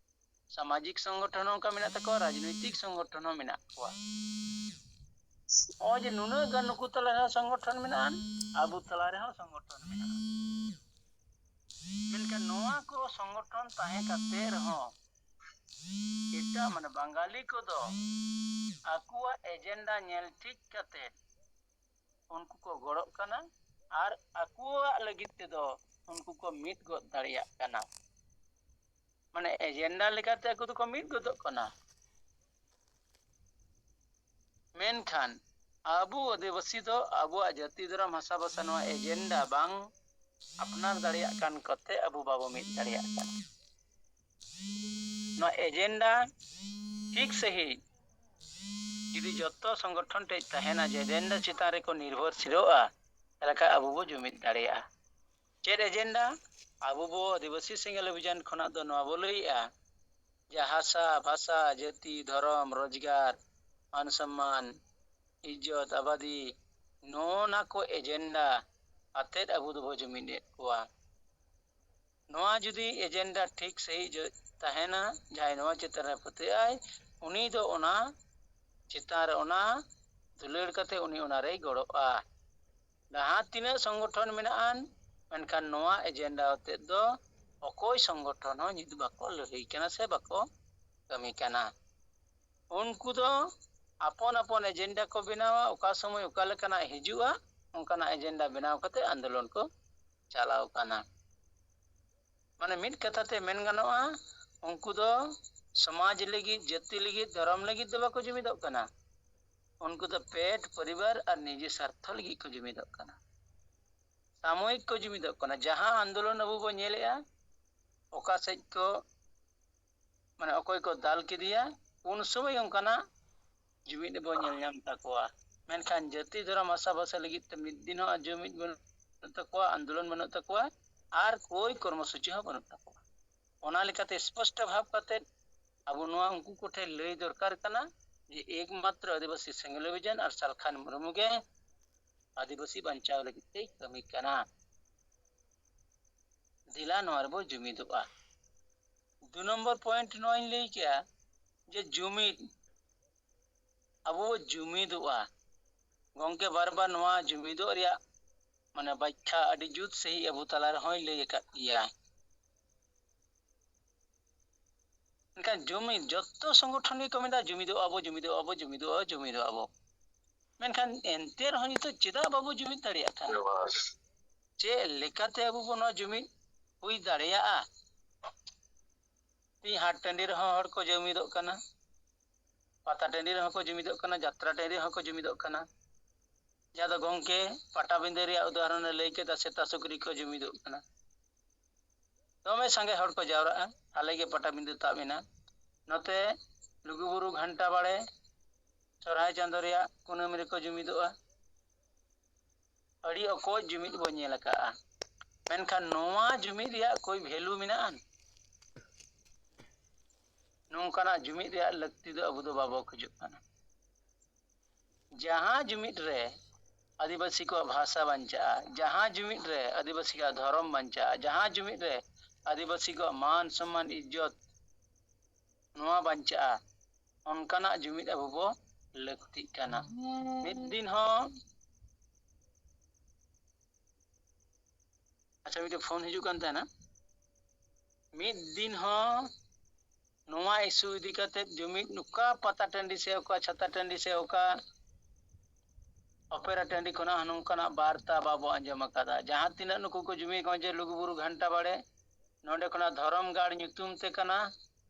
ᱥᱟᱢᱟᱡᱤᱠ ᱥᱚᱝᱜᱚᱴᱷᱚᱱ ᱦᱚᱸ ᱚᱱᱠᱟ ᱢᱮᱱᱟᱜ ᱛᱟᱠᱚᱣᱟ, ᱨᱟᱡᱽᱱᱳᱭᱛᱤᱠ ᱥᱚᱝᱜᱚᱴᱷᱚᱱ ᱦᱚᱸ ᱢᱮᱱᱟᱜ ᱠᱚᱣᱟ᱾ ᱱᱚᱜᱼᱚᱭ ᱡᱮ ᱱᱩᱱᱟᱹᱜ ᱜᱟᱱ ᱱᱩᱠᱩ ᱛᱟᱞᱟ ᱨᱮᱦᱚᱸ ᱥᱚᱝᱜᱚᱴᱷᱚᱱ ᱢᱮᱱᱟᱜᱼᱟ, ᱟᱵᱚ ᱛᱟᱞᱟ ᱨᱮᱦᱚᱸ ᱥᱚᱝᱜᱚᱴᱷᱚᱱ ᱢᱮᱱᱟᱜᱼᱟ᱾ ᱢᱮᱱᱠᱷᱟᱱ ᱱᱚᱣᱟ ᱠᱚ ᱥᱚᱝᱜᱚᱴᱷᱚᱱ ᱛᱟᱦᱮᱸ ᱠᱟᱛᱮ ᱨᱮᱦᱚᱸ ᱮᱴᱟᱜ ᱢᱟᱱᱮ ᱵᱟᱝᱜᱟᱞᱤ ᱠᱚᱫᱚ ᱟᱠᱚᱣᱟᱜ ᱮᱡᱮᱱᱰᱟ ᱧᱮᱞ ᱴᱷᱤᱠ ᱠᱟᱛᱮ ᱩᱱᱠᱩ ᱠᱚ ᱜᱚᱲᱚᱜ ᱠᱟᱱᱟ ᱟᱨ ᱟᱠᱚᱣᱟᱜ ᱞᱟᱹᱜᱤᱫ ᱛᱮᱫᱚ ᱩᱱᱠᱩ ᱠᱚ ᱢᱤᱫ ᱜᱚᱫ ᱫᱟᱲᱮᱭᱟᱜ ᱠᱟᱱᱟ᱾ ᱢᱟᱱᱮ ᱮᱡᱮᱱᱰᱟ ᱞᱮᱠᱟᱛᱮ ᱟᱠᱚ ᱫᱚᱠᱚ ᱢᱤᱫ ᱜᱚᱫᱚᱜ ᱠᱟᱱᱟ᱾ ᱢᱮᱱᱠᱷᱟᱱ ᱟᱵᱚ ᱟᱹᱫᱤᱵᱟᱹᱥᱤ ᱫᱚ ᱟᱵᱚᱣᱟᱜ ᱡᱟᱹᱛᱤ ᱫᱷᱚᱨᱚᱢ ᱦᱟᱥᱟ ᱵᱷᱟᱥᱟ ᱱᱚᱣᱟ ᱮᱡᱮᱱᱰᱟ ᱵᱟᱝ ᱟᱯᱱᱟᱨ ᱫᱟᱲᱮᱭᱟᱜ ᱠᱟᱱ ᱠᱚᱛᱮ ᱟᱵᱚ ᱵᱟᱵᱚ ᱢᱤᱫ ᱫᱟᱲᱮᱭᱟᱜ ᱠᱟᱱᱟ᱾ ᱱᱚᱣᱟ ᱮᱡᱮᱱᱰᱟ ᱴᱷᱤᱠ ᱥᱟᱺᱦᱤᱡ ᱡᱩᱫᱤ ᱡᱚᱛᱚ ᱥᱚᱝᱜᱚᱴᱷᱚᱱ ᱴᱷᱮᱡ ᱛᱟᱦᱮᱱᱟ ᱡᱮ ᱮᱡᱮᱱᱰᱟ ᱪᱮᱛᱟᱱ ᱨᱮᱠᱚ ᱱᱤᱨᱵᱷᱚᱨᱥᱤᱞᱚᱜᱼᱟ, ᱛᱟᱦᱚᱞᱮ ᱠᱷᱟᱱ ᱟᱵᱚ ᱵᱚ ᱡᱩᱢᱤᱫ ᱫᱟᱲᱮᱭᱟᱜᱼᱟ᱾ ᱪᱮᱫ ᱮᱡᱮᱱᱰᱟ? ᱟᱵᱚ ᱵᱚ ᱟᱹᱫᱤᱵᱟᱹᱥᱤ ᱥᱮᱸᱜᱮᱞ ᱚᱵᱷᱤᱡᱟᱱ ᱠᱷᱚᱱᱟᱜ ᱫᱚ ᱱᱚᱣᱟ ᱵᱚ ᱞᱟᱹᱭᱮᱜᱼᱟ ᱡᱮ ᱦᱟᱥᱟ, ᱵᱷᱟᱥᱟ, ᱡᱟᱹᱛᱤ, ᱫᱷᱚᱨᱚᱢ, ᱨᱳᱡᱽᱜᱟᱨ, ᱢᱟᱱ ᱥᱚᱢᱢᱟᱱ, ᱤᱡᱽᱡᱚᱛ, ᱟᱵᱟᱫᱤ, ᱱᱚᱜᱼᱚ ᱱᱟ ᱠᱚ ᱮᱡᱮᱱᱰᱟ ᱟᱛᱮᱫ ᱟᱵᱚ ᱫᱚᱵᱚ ᱡᱩᱢᱤᱫ ᱮᱫ ᱠᱚᱣᱟ᱾ ᱱᱚᱣᱟ ᱡᱩᱫᱤ ᱮᱡᱮᱱᱰᱟ ᱴᱷᱤᱠ ᱥᱟᱺᱦᱤᱡ ᱡᱚ-, ᱛᱟᱦᱮᱱᱟ, ᱡᱟᱦᱟᱸᱭ ᱱᱚᱣᱟ ᱪᱮᱛᱟᱱ ᱨᱮ ᱯᱟᱹᱛᱭᱟᱹᱜ ᱟᱭ, ᱩᱱᱤ ᱫᱚ ᱚᱱᱟ ᱪᱮᱛᱟᱱ ᱨᱮ ᱚᱱᱟ ᱫᱩᱞᱟᱹᱲ ᱠᱟᱛᱮ ᱩᱱᱤ ᱚᱱᱟ ᱨᱮᱭ ᱜᱚᱲᱚᱜᱼᱟ᱾ ᱡᱟᱦᱟᱸ ᱛᱤᱱᱟᱹᱜ ᱥᱚᱝᱜᱚᱴᱷᱚᱱ ᱢᱮᱱᱟᱜᱼᱟ, ᱢᱮᱱᱠᱷᱟᱱ ᱱᱚᱣᱟ ᱮᱡᱮᱱᱰᱟ ᱟᱛᱮᱫ ᱫᱚ ᱚᱠᱚᱭ ᱥᱚᱝᱜᱚᱴᱷᱚᱱ ᱦᱚᱸ ᱱᱤᱛ ᱵᱟᱠᱚ ᱞᱟᱹᱲᱦᱟᱹᱭ ᱠᱟᱱᱟ ᱥᱮ ᱵᱟᱠᱚ ᱠᱟᱹᱢᱤ ᱠᱟᱱᱟ᱾ ᱩᱱᱠᱩ ᱫᱚ ᱟᱯᱚᱱ ᱟᱯᱚᱱ ᱮᱡᱮᱱᱰᱟ ᱠᱚ ᱵᱮᱱᱟᱣᱟ, ᱚᱠᱟ ᱥᱚᱢᱚᱭ ᱚᱠᱟ ᱞᱮᱠᱟᱱᱟᱜ ᱦᱤᱡᱩᱜᱼᱟ, ᱚᱱᱠᱟᱱᱟᱜ ᱮᱡᱮᱱᱰᱟ ᱵᱮᱱᱟᱣ ᱠᱟᱛᱮ ᱟᱱᱫᱳᱞᱚᱱ ᱠᱚ ᱪᱟᱞᱟᱣ ᱠᱟᱱᱟ᱾ ᱢᱟᱱᱮ ᱢᱤᱫ ᱠᱟᱛᱷᱟ ᱛᱮ ᱢᱮᱱ ᱜᱟᱱᱚᱜᱼᱟ, ᱩᱱᱠᱩ ᱫᱚ ᱥᱚᱢᱟᱡᱽ ᱞᱟᱹᱜᱤᱫ, ᱡᱟᱹᱛᱤ ᱞᱟᱹᱜᱤᱫ, ᱫᱷᱚᱨᱚᱢ ᱞᱟᱹᱜᱤᱫ ᱫᱚ ᱵᱟᱠᱚ ᱡᱩᱢᱤᱫᱚᱜ ᱠᱟᱱᱟ᱾ ᱩᱱᱠᱩ ᱫᱚ ᱯᱮᱴ, ᱯᱚᱨᱤᱵᱟᱨ ᱟᱨ ᱱᱤᱡᱮ ᱥᱟᱨᱛᱷᱚ ᱞᱟᱹᱜᱤᱫ ᱠᱚ ᱡᱩᱢᱤᱫᱚᱜ ᱠᱟᱱᱟ᱾ ᱥᱟᱢᱚᱭᱤᱠ ᱠᱚ ᱡᱩᱢᱤᱫᱚᱜ ᱠᱟᱱᱟ᱾ ᱡᱟᱦᱟᱸ ᱟᱱᱫᱳᱞᱚᱱ ᱟᱵᱚ ᱵᱚᱱ ᱧᱮᱞᱮᱜᱼᱟ, ᱚᱠᱟ ᱥᱮᱫ ᱠᱚ, ᱢᱟᱱᱮ ᱚᱠᱚᱭ ᱠᱚ ᱫᱟᱞ ᱠᱮᱫᱮᱭᱟ, ᱩᱱ ᱥᱚᱢᱚᱭ ᱚᱱᱠᱟᱱᱟᱜ ᱡᱩᱢᱤᱫ ᱵᱚᱱ ᱧᱮᱞ ᱧᱟᱢ ᱛᱟᱠᱚᱣᱟ᱾ ᱢᱮᱱᱠᱷᱟᱱ ᱡᱟᱹᱛᱤ ᱫᱷᱚᱨᱚᱢ ᱟᱥᱟ ᱵᱷᱟᱥᱟ ᱞᱟᱹᱜᱤᱫ ᱛᱮ ᱢᱤᱫ ᱫᱤᱱ ᱦᱚᱸ ᱡᱩᱢᱤᱫ ᱵᱟᱹᱱᱩᱜ ᱛᱟᱠᱚᱣᱟ, ᱟᱱᱫᱳᱞᱚᱱ ᱵᱟᱹᱱᱩᱜ ᱛᱟᱠᱚᱣᱟ, ᱟᱨ ᱠᱳᱭ ᱠᱚᱨᱢᱚᱥᱩᱪᱤ ᱦᱚᱸ ᱵᱟᱹᱱᱩᱜ ᱛᱟᱠᱚᱣᱟ᱾ ᱚᱱᱟ ᱞᱮᱠᱟᱛᱮ ᱥᱯᱚᱥᱴᱚ ᱵᱷᱟᱵᱽ ᱠᱟᱛᱮ ᱟᱵᱚ ᱱᱚᱣᱟ ᱩᱱᱠᱩ ᱠᱚᱴᱷᱮᱱ ᱞᱟᱹᱭ ᱫᱚᱨᱠᱟᱨ ᱠᱟᱱᱟ ᱡᱮ ᱮᱠᱢᱟᱛᱨᱚ ᱟᱹᱫᱤᱵᱟᱹᱥᱤ ᱥᱮᱸᱜᱮᱞ ᱚᱵᱷᱤᱡᱟᱱ ᱟᱨ ᱥᱟᱞᱠᱷᱟᱱ ᱢᱩᱨᱢᱩ ᱜᱮ ᱟᱹᱫᱤᱵᱟᱹᱥᱤ ᱵᱟᱧᱪᱟᱣ ᱞᱟᱹᱜᱤᱫ ᱛᱮᱭ ᱠᱟᱹᱢᱤ ᱠᱟᱱᱟ᱾ ᱫᱮᱞᱟ ᱱᱚᱣᱟ ᱨᱮᱵᱚ ᱡᱩᱢᱤᱫᱚᱜᱼᱟ᱾ ᱫᱩ ᱱᱚᱢᱵᱚᱨ ᱯᱚᱭᱮᱱᱴ ᱱᱚᱣᱟᱧ ᱞᱟᱹᱭ ᱠᱮᱜᱼᱟ ᱡᱮ ᱡᱩᱢᱤᱫ, ᱟᱵᱚ ᱵᱚ ᱡᱩᱢᱤᱫᱚᱜᱼᱟ᱾ ᱜᱚᱢᱠᱮ ᱵᱟᱨ ᱵᱟᱨ ᱱᱚᱣᱟ ᱡᱩᱢᱤᱫᱚᱜ ᱨᱮᱭᱟᱜ ᱢᱟᱱᱮ ᱵᱟᱠᱷᱭᱟ ᱟᱹᱰᱤ ᱡᱩᱛ ᱥᱟᱺᱦᱤᱡ ᱟᱵᱚ ᱛᱟᱞᱟ ᱨᱮᱦᱚᱸᱭ ᱞᱟᱹᱭ ᱟᱠᱟᱫ ᱜᱮᱭᱟ᱾ ᱢᱮᱱᱠᱷᱟᱱ ᱡᱩᱢᱤᱫ, ᱡᱚᱛᱚ ᱥᱚᱝᱜᱚᱴᱷᱚᱱ ᱜᱮᱠᱚ ᱢᱮᱱᱫᱟ ᱡᱩᱢᱤᱫᱚᱜᱼᱟ ᱵᱚ, ᱡᱩᱢᱤᱫᱚᱜᱼᱟ ᱵᱚ, ᱡᱩᱢᱤᱫᱚᱜᱼᱟ, ᱡᱩᱢᱤᱫᱚᱜᱼᱟ ᱵᱚ᱾ ᱢᱮᱱᱠᱷᱟᱱ ᱮᱱᱛᱮ ᱨᱮᱦᱚᱸ ᱱᱤᱛᱚᱜ ᱪᱮᱫᱟᱜ ᱵᱟᱵᱚ ᱡᱩᱢᱤᱫ ᱫᱟᱲᱮᱭᱟᱜ ᱠᱟᱱᱟ? ᱪᱮᱫ ᱞᱮᱠᱟᱛᱮ ᱟᱵᱚ ᱵᱚ ᱱᱚᱣᱟ ᱡᱩᱢᱤᱫ ᱦᱩᱭ ᱫᱟᱲᱮᱭᱟᱜᱼᱟ? ᱛᱮᱦᱮᱧ ᱦᱟᱴ ᱴᱟᱺᱰᱤ ᱨᱮᱦᱚᱸ ᱦᱚᱲ ᱠᱚ ᱡᱩᱢᱤᱫᱚᱜ ᱠᱟᱱᱟ, ᱯᱟᱛᱟ ᱴᱟᱺᱰᱤ ᱨᱮᱦᱚᱸ ᱠᱚ ᱡᱩᱢᱤᱫᱚᱜ ᱠᱟᱱᱟ, ᱡᱟᱛᱨᱟ ᱴᱟᱺᱰᱤ ᱨᱮᱦᱚᱸ ᱠᱚ ᱡᱩᱢᱤᱫᱚᱜ ᱠᱟᱱᱟ᱾ ᱡᱟᱦᱟᱸ ᱫᱚ ᱜᱚᱢᱠᱮ ᱯᱟᱴᱟᱵᱤᱸᱫᱟᱹ ᱨᱮᱭᱟᱜ ᱩᱫᱟᱦᱚᱨᱚᱱᱮ ᱞᱟᱹᱭ ᱠᱮᱫᱟ, ᱥᱮᱛᱟ ᱥᱩᱠᱨᱤ ᱠᱚ ᱡᱩᱢᱤᱫᱚᱜ ᱠᱟᱱᱟ, ᱫᱚᱢᱮ ᱥᱟᱸᱜᱮ ᱦᱚᱲ ᱠᱚ ᱡᱟᱣᱨᱟᱜᱼᱟ᱾ ᱦᱟᱞᱮ ᱜᱮ ᱯᱟᱴᱟᱵᱤᱸᱫᱟᱹ ᱛᱟᱵ ᱮᱱᱟ, ᱱᱚᱛᱮ ᱞᱩᱜᱩᱵᱩᱨᱩ ᱜᱷᱟᱱᱴᱟ ᱵᱟᱲᱮ ᱥᱚᱨᱦᱟᱭ ᱪᱟᱸᱫᱳ ᱨᱮᱭᱟᱜ ᱠᱩᱱᱟᱹᱢᱤ ᱨᱮᱠᱚ ᱡᱩᱢᱤᱫᱚᱜᱼᱟ᱾ ᱟᱹᱰᱤ ᱚᱠᱚᱡ ᱡᱩᱢᱤᱫ ᱵᱚ ᱧᱮᱞ ᱟᱠᱟᱜᱼᱟ, ᱢᱮᱱᱠᱷᱟᱱ ᱱᱚᱣᱟ ᱡᱩᱢᱤᱫ ᱨᱮᱭᱟᱜ ᱠᱳᱭ ᱵᱷᱮᱞᱩ ᱢᱮᱱᱟᱜᱼᱟ? ᱱᱚᱝᱠᱟᱱᱟᱜ ᱡᱩᱢᱤᱫ ᱨᱮᱭᱟᱜ ᱞᱟᱹᱠᱛᱤ ᱫᱚ ᱟᱵᱚ ᱫᱚ ᱵᱟᱵᱚ ᱠᱷᱚᱡᱚᱜ ᱠᱟᱱᱟ᱾ ᱡᱟᱦᱟᱸ ᱡᱩᱢᱤᱫ ᱨᱮ ᱟᱹᱫᱤᱵᱟᱹᱥᱤ ᱠᱚᱣᱟᱜ ᱵᱷᱟᱥᱟ ᱵᱟᱧᱪᱟᱜᱼᱟ, ᱡᱟᱦᱟᱸ ᱡᱩᱢᱤᱫ ᱨᱮ ᱟᱹᱫᱤᱵᱟᱹᱥᱤ ᱠᱚᱣᱟᱜ ᱫᱷᱚᱨᱚᱢ ᱵᱟᱧᱪᱟᱜᱼᱟ, ᱡᱟᱦᱟᱸ ᱡᱩᱢᱤᱫ ᱨᱮ ᱟᱹᱫᱤᱵᱟᱹᱥᱤ ᱠᱚᱣᱟᱜ ᱢᱟᱱ ᱥᱚᱢᱢᱟᱱ ᱤᱡᱽᱡᱚᱛ ᱱᱚᱣᱟ ᱵᱟᱧᱪᱟᱜᱼᱟ, ᱚᱱᱠᱟᱱᱟᱜ ᱡᱩᱢᱤᱫ ᱟᱵᱚ ᱵᱚ ᱞᱟᱹᱠᱛᱤᱜ ᱠᱟᱱᱟ᱾ ᱢᱤᱫ ᱫᱤᱱ ᱦᱚᱸ, ᱟᱪᱪᱷᱟ, ᱢᱤᱫᱴᱮᱱ ᱯᱷᱳᱱ ᱦᱤᱡᱩᱜ ᱠᱟᱱ ᱛᱟᱦᱮᱱᱟ᱾ ᱢᱤᱫ ᱫᱤᱱ ᱦᱚᱸ ᱱᱚᱣᱟ ᱤᱥᱩ ᱤᱫᱤ ᱠᱟᱛᱮ ᱡᱩᱢᱤᱫ ᱚᱠᱟ ᱯᱟᱛᱟ ᱴᱟᱺᱰᱤ ᱥᱮ ᱚᱠᱟ ᱪᱷᱟᱛᱟ ᱴᱟᱺᱰᱤ ᱥᱮ ᱚᱠᱟ ᱚᱯᱮᱨᱟ ᱴᱟᱺᱰᱤ ᱠᱷᱚᱱᱟᱜ ᱦᱚᱸ ᱱᱚᱝᱠᱟᱱᱟᱜ ᱵᱟᱨᱛᱟ ᱵᱟᱵᱚ ᱟᱸᱡᱚᱢ ᱟᱠᱟᱫᱟ᱾ ᱡᱟᱦᱟᱸ ᱛᱤᱱᱟᱹᱜ ᱱᱩᱠᱩ ᱠᱚ ᱡᱩᱢᱤᱫ ᱠᱚ ᱡᱮ ᱞᱩᱜᱩᱵᱩᱨᱩ ᱜᱷᱟᱱᱴᱟ ᱵᱟᱲᱮ, ᱱᱚᱰᱮ ᱠᱷᱚᱱᱟᱜ ᱫᱷᱚᱨᱚᱢ ᱜᱟᱲ ᱧᱩᱛᱩᱢ ᱛᱮ ᱠᱟᱱᱟ,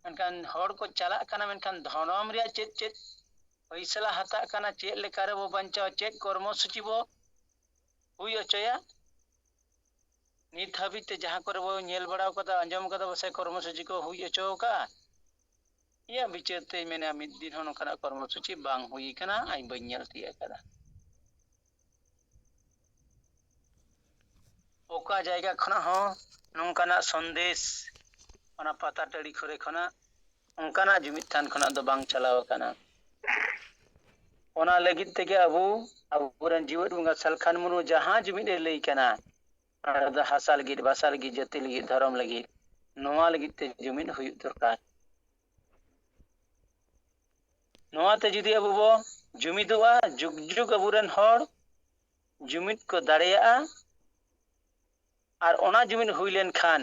ᱢᱮᱱᱠᱷᱟᱱ ᱦᱚᱲ ᱠᱚ ᱪᱟᱞᱟᱜ ᱠᱟᱱᱟ, ᱢᱮᱱᱠᱷᱟᱱ ᱫᱷᱚᱨᱚᱢ ᱨᱮᱭᱟᱜ ᱪᱮᱫ ᱪᱮᱫ ᱯᱷᱚᱭᱥᱟᱞᱟ ᱦᱟᱛᱟᱜ ᱠᱟᱱᱟ, ᱪᱮᱫ ᱞᱮᱠᱟ ᱨᱮᱵᱚ ᱵᱟᱧᱪᱟᱣᱟ, ᱪᱮᱫ ᱠᱚᱨᱢᱚ ᱥᱩᱪᱤ ᱵᱚ ᱦᱩᱭ ᱦᱚᱪᱚᱭᱟ, ᱱᱤᱛ ᱦᱟᱹᱵᱤᱡ ᱛᱮ ᱡᱟᱦᱟᱸ ᱠᱚᱨᱮ ᱵᱚ ᱧᱮᱞ ᱵᱟᱲᱟ ᱟᱠᱟᱫᱟ, ᱟᱸᱡᱚᱢ ᱟᱠᱟᱫᱟ, ᱯᱟᱥᱮᱡ ᱠᱚᱨᱢᱚ ᱥᱩᱪᱤ ᱠᱚ ᱦᱩᱭ ᱦᱚᱪᱚ ᱟᱠᱟᱫᱼᱟ᱾ ᱤᱧᱟᱹᱜ ᱵᱤᱪᱟᱹᱨ ᱛᱮᱧ ᱢᱮᱱᱟ, ᱢᱤᱫ ᱫᱤᱱ ᱦᱚᱸ ᱱᱚᱝᱠᱟᱱᱟᱜ ᱠᱚᱨᱢᱚ ᱥᱩᱪᱤ ᱵᱟᱝ ᱦᱩᱭ ᱟᱠᱟᱱᱟ, ᱤᱧ ᱵᱟᱹᱧ ᱧᱮᱞ ᱛᱤᱭᱳᱜ ᱟᱠᱟᱫᱟ᱾ ᱚᱠᱟ ᱡᱟᱭᱜᱟ ᱠᱷᱚᱱᱟᱜ ᱦᱚᱸ ᱱᱚᱝᱠᱟᱱᱟᱜ ᱥᱚᱱᱫᱮᱥ ᱚᱱᱟ ᱯᱟᱛᱟ ᱴᱟᱺᱰᱤ ᱠᱚᱨᱮ ᱠᱷᱚᱱᱟᱜ ᱚᱱᱠᱟᱱᱟᱜ ᱡᱩᱢᱤᱫ ᱛᱷᱟᱱ ᱠᱷᱚᱱᱟᱜ ᱫᱚ ᱵᱟᱝ ᱪᱟᱞᱟᱣ ᱟᱠᱟᱱᱟ᱾ ᱚᱱᱟ ᱞᱟᱹᱜᱤᱫ ᱛᱮᱜᱮ ᱟᱵᱚ, ᱟᱵᱚᱨᱮᱱ ᱡᱤᱣᱮᱫ ᱵᱚᱸᱜᱟ ᱥᱟᱞᱠᱷᱟᱱ ᱢᱩᱨᱢᱩ ᱡᱟᱦᱟᱸ ᱡᱩᱢᱤᱫ ᱮ ᱞᱟᱹᱭ ᱠᱟᱱᱟ, ᱚᱱᱟ ᱫᱚ ᱦᱟᱥᱟ ᱞᱟᱹᱜᱤᱫ, ᱵᱷᱟᱥᱟ ᱞᱟᱹᱜᱤᱫ, ᱡᱟᱹᱛᱤ ᱞᱟᱹᱜᱤᱫ, ᱫᱷᱚᱨᱚᱢ ᱞᱟᱹᱜᱤᱫ, ᱱᱚᱣᱟ ᱞᱟᱹᱜᱤᱫ ᱛᱮ ᱡᱩᱢᱤᱫ ᱦᱩᱭᱩᱜ ᱫᱚᱨᱠᱟᱨ᱾ ᱱᱚᱣᱟᱛᱮ ᱡᱩᱫᱤ ᱟᱵᱚ ᱵᱚ ᱡᱩᱢᱤᱫᱚᱜᱼᱟ, ᱡᱩᱜᱽ ᱡᱩᱜᱽ ᱟᱵᱚᱨᱮᱱ ᱦᱚᱲ ᱡᱩᱢᱤᱫ ᱠᱚ ᱫᱟᱲᱮᱭᱟᱜᱼᱟ, ᱟᱨ ᱚᱱᱟ ᱡᱩᱢᱤᱫ ᱦᱩᱭ ᱞᱮᱱᱠᱷᱟᱱ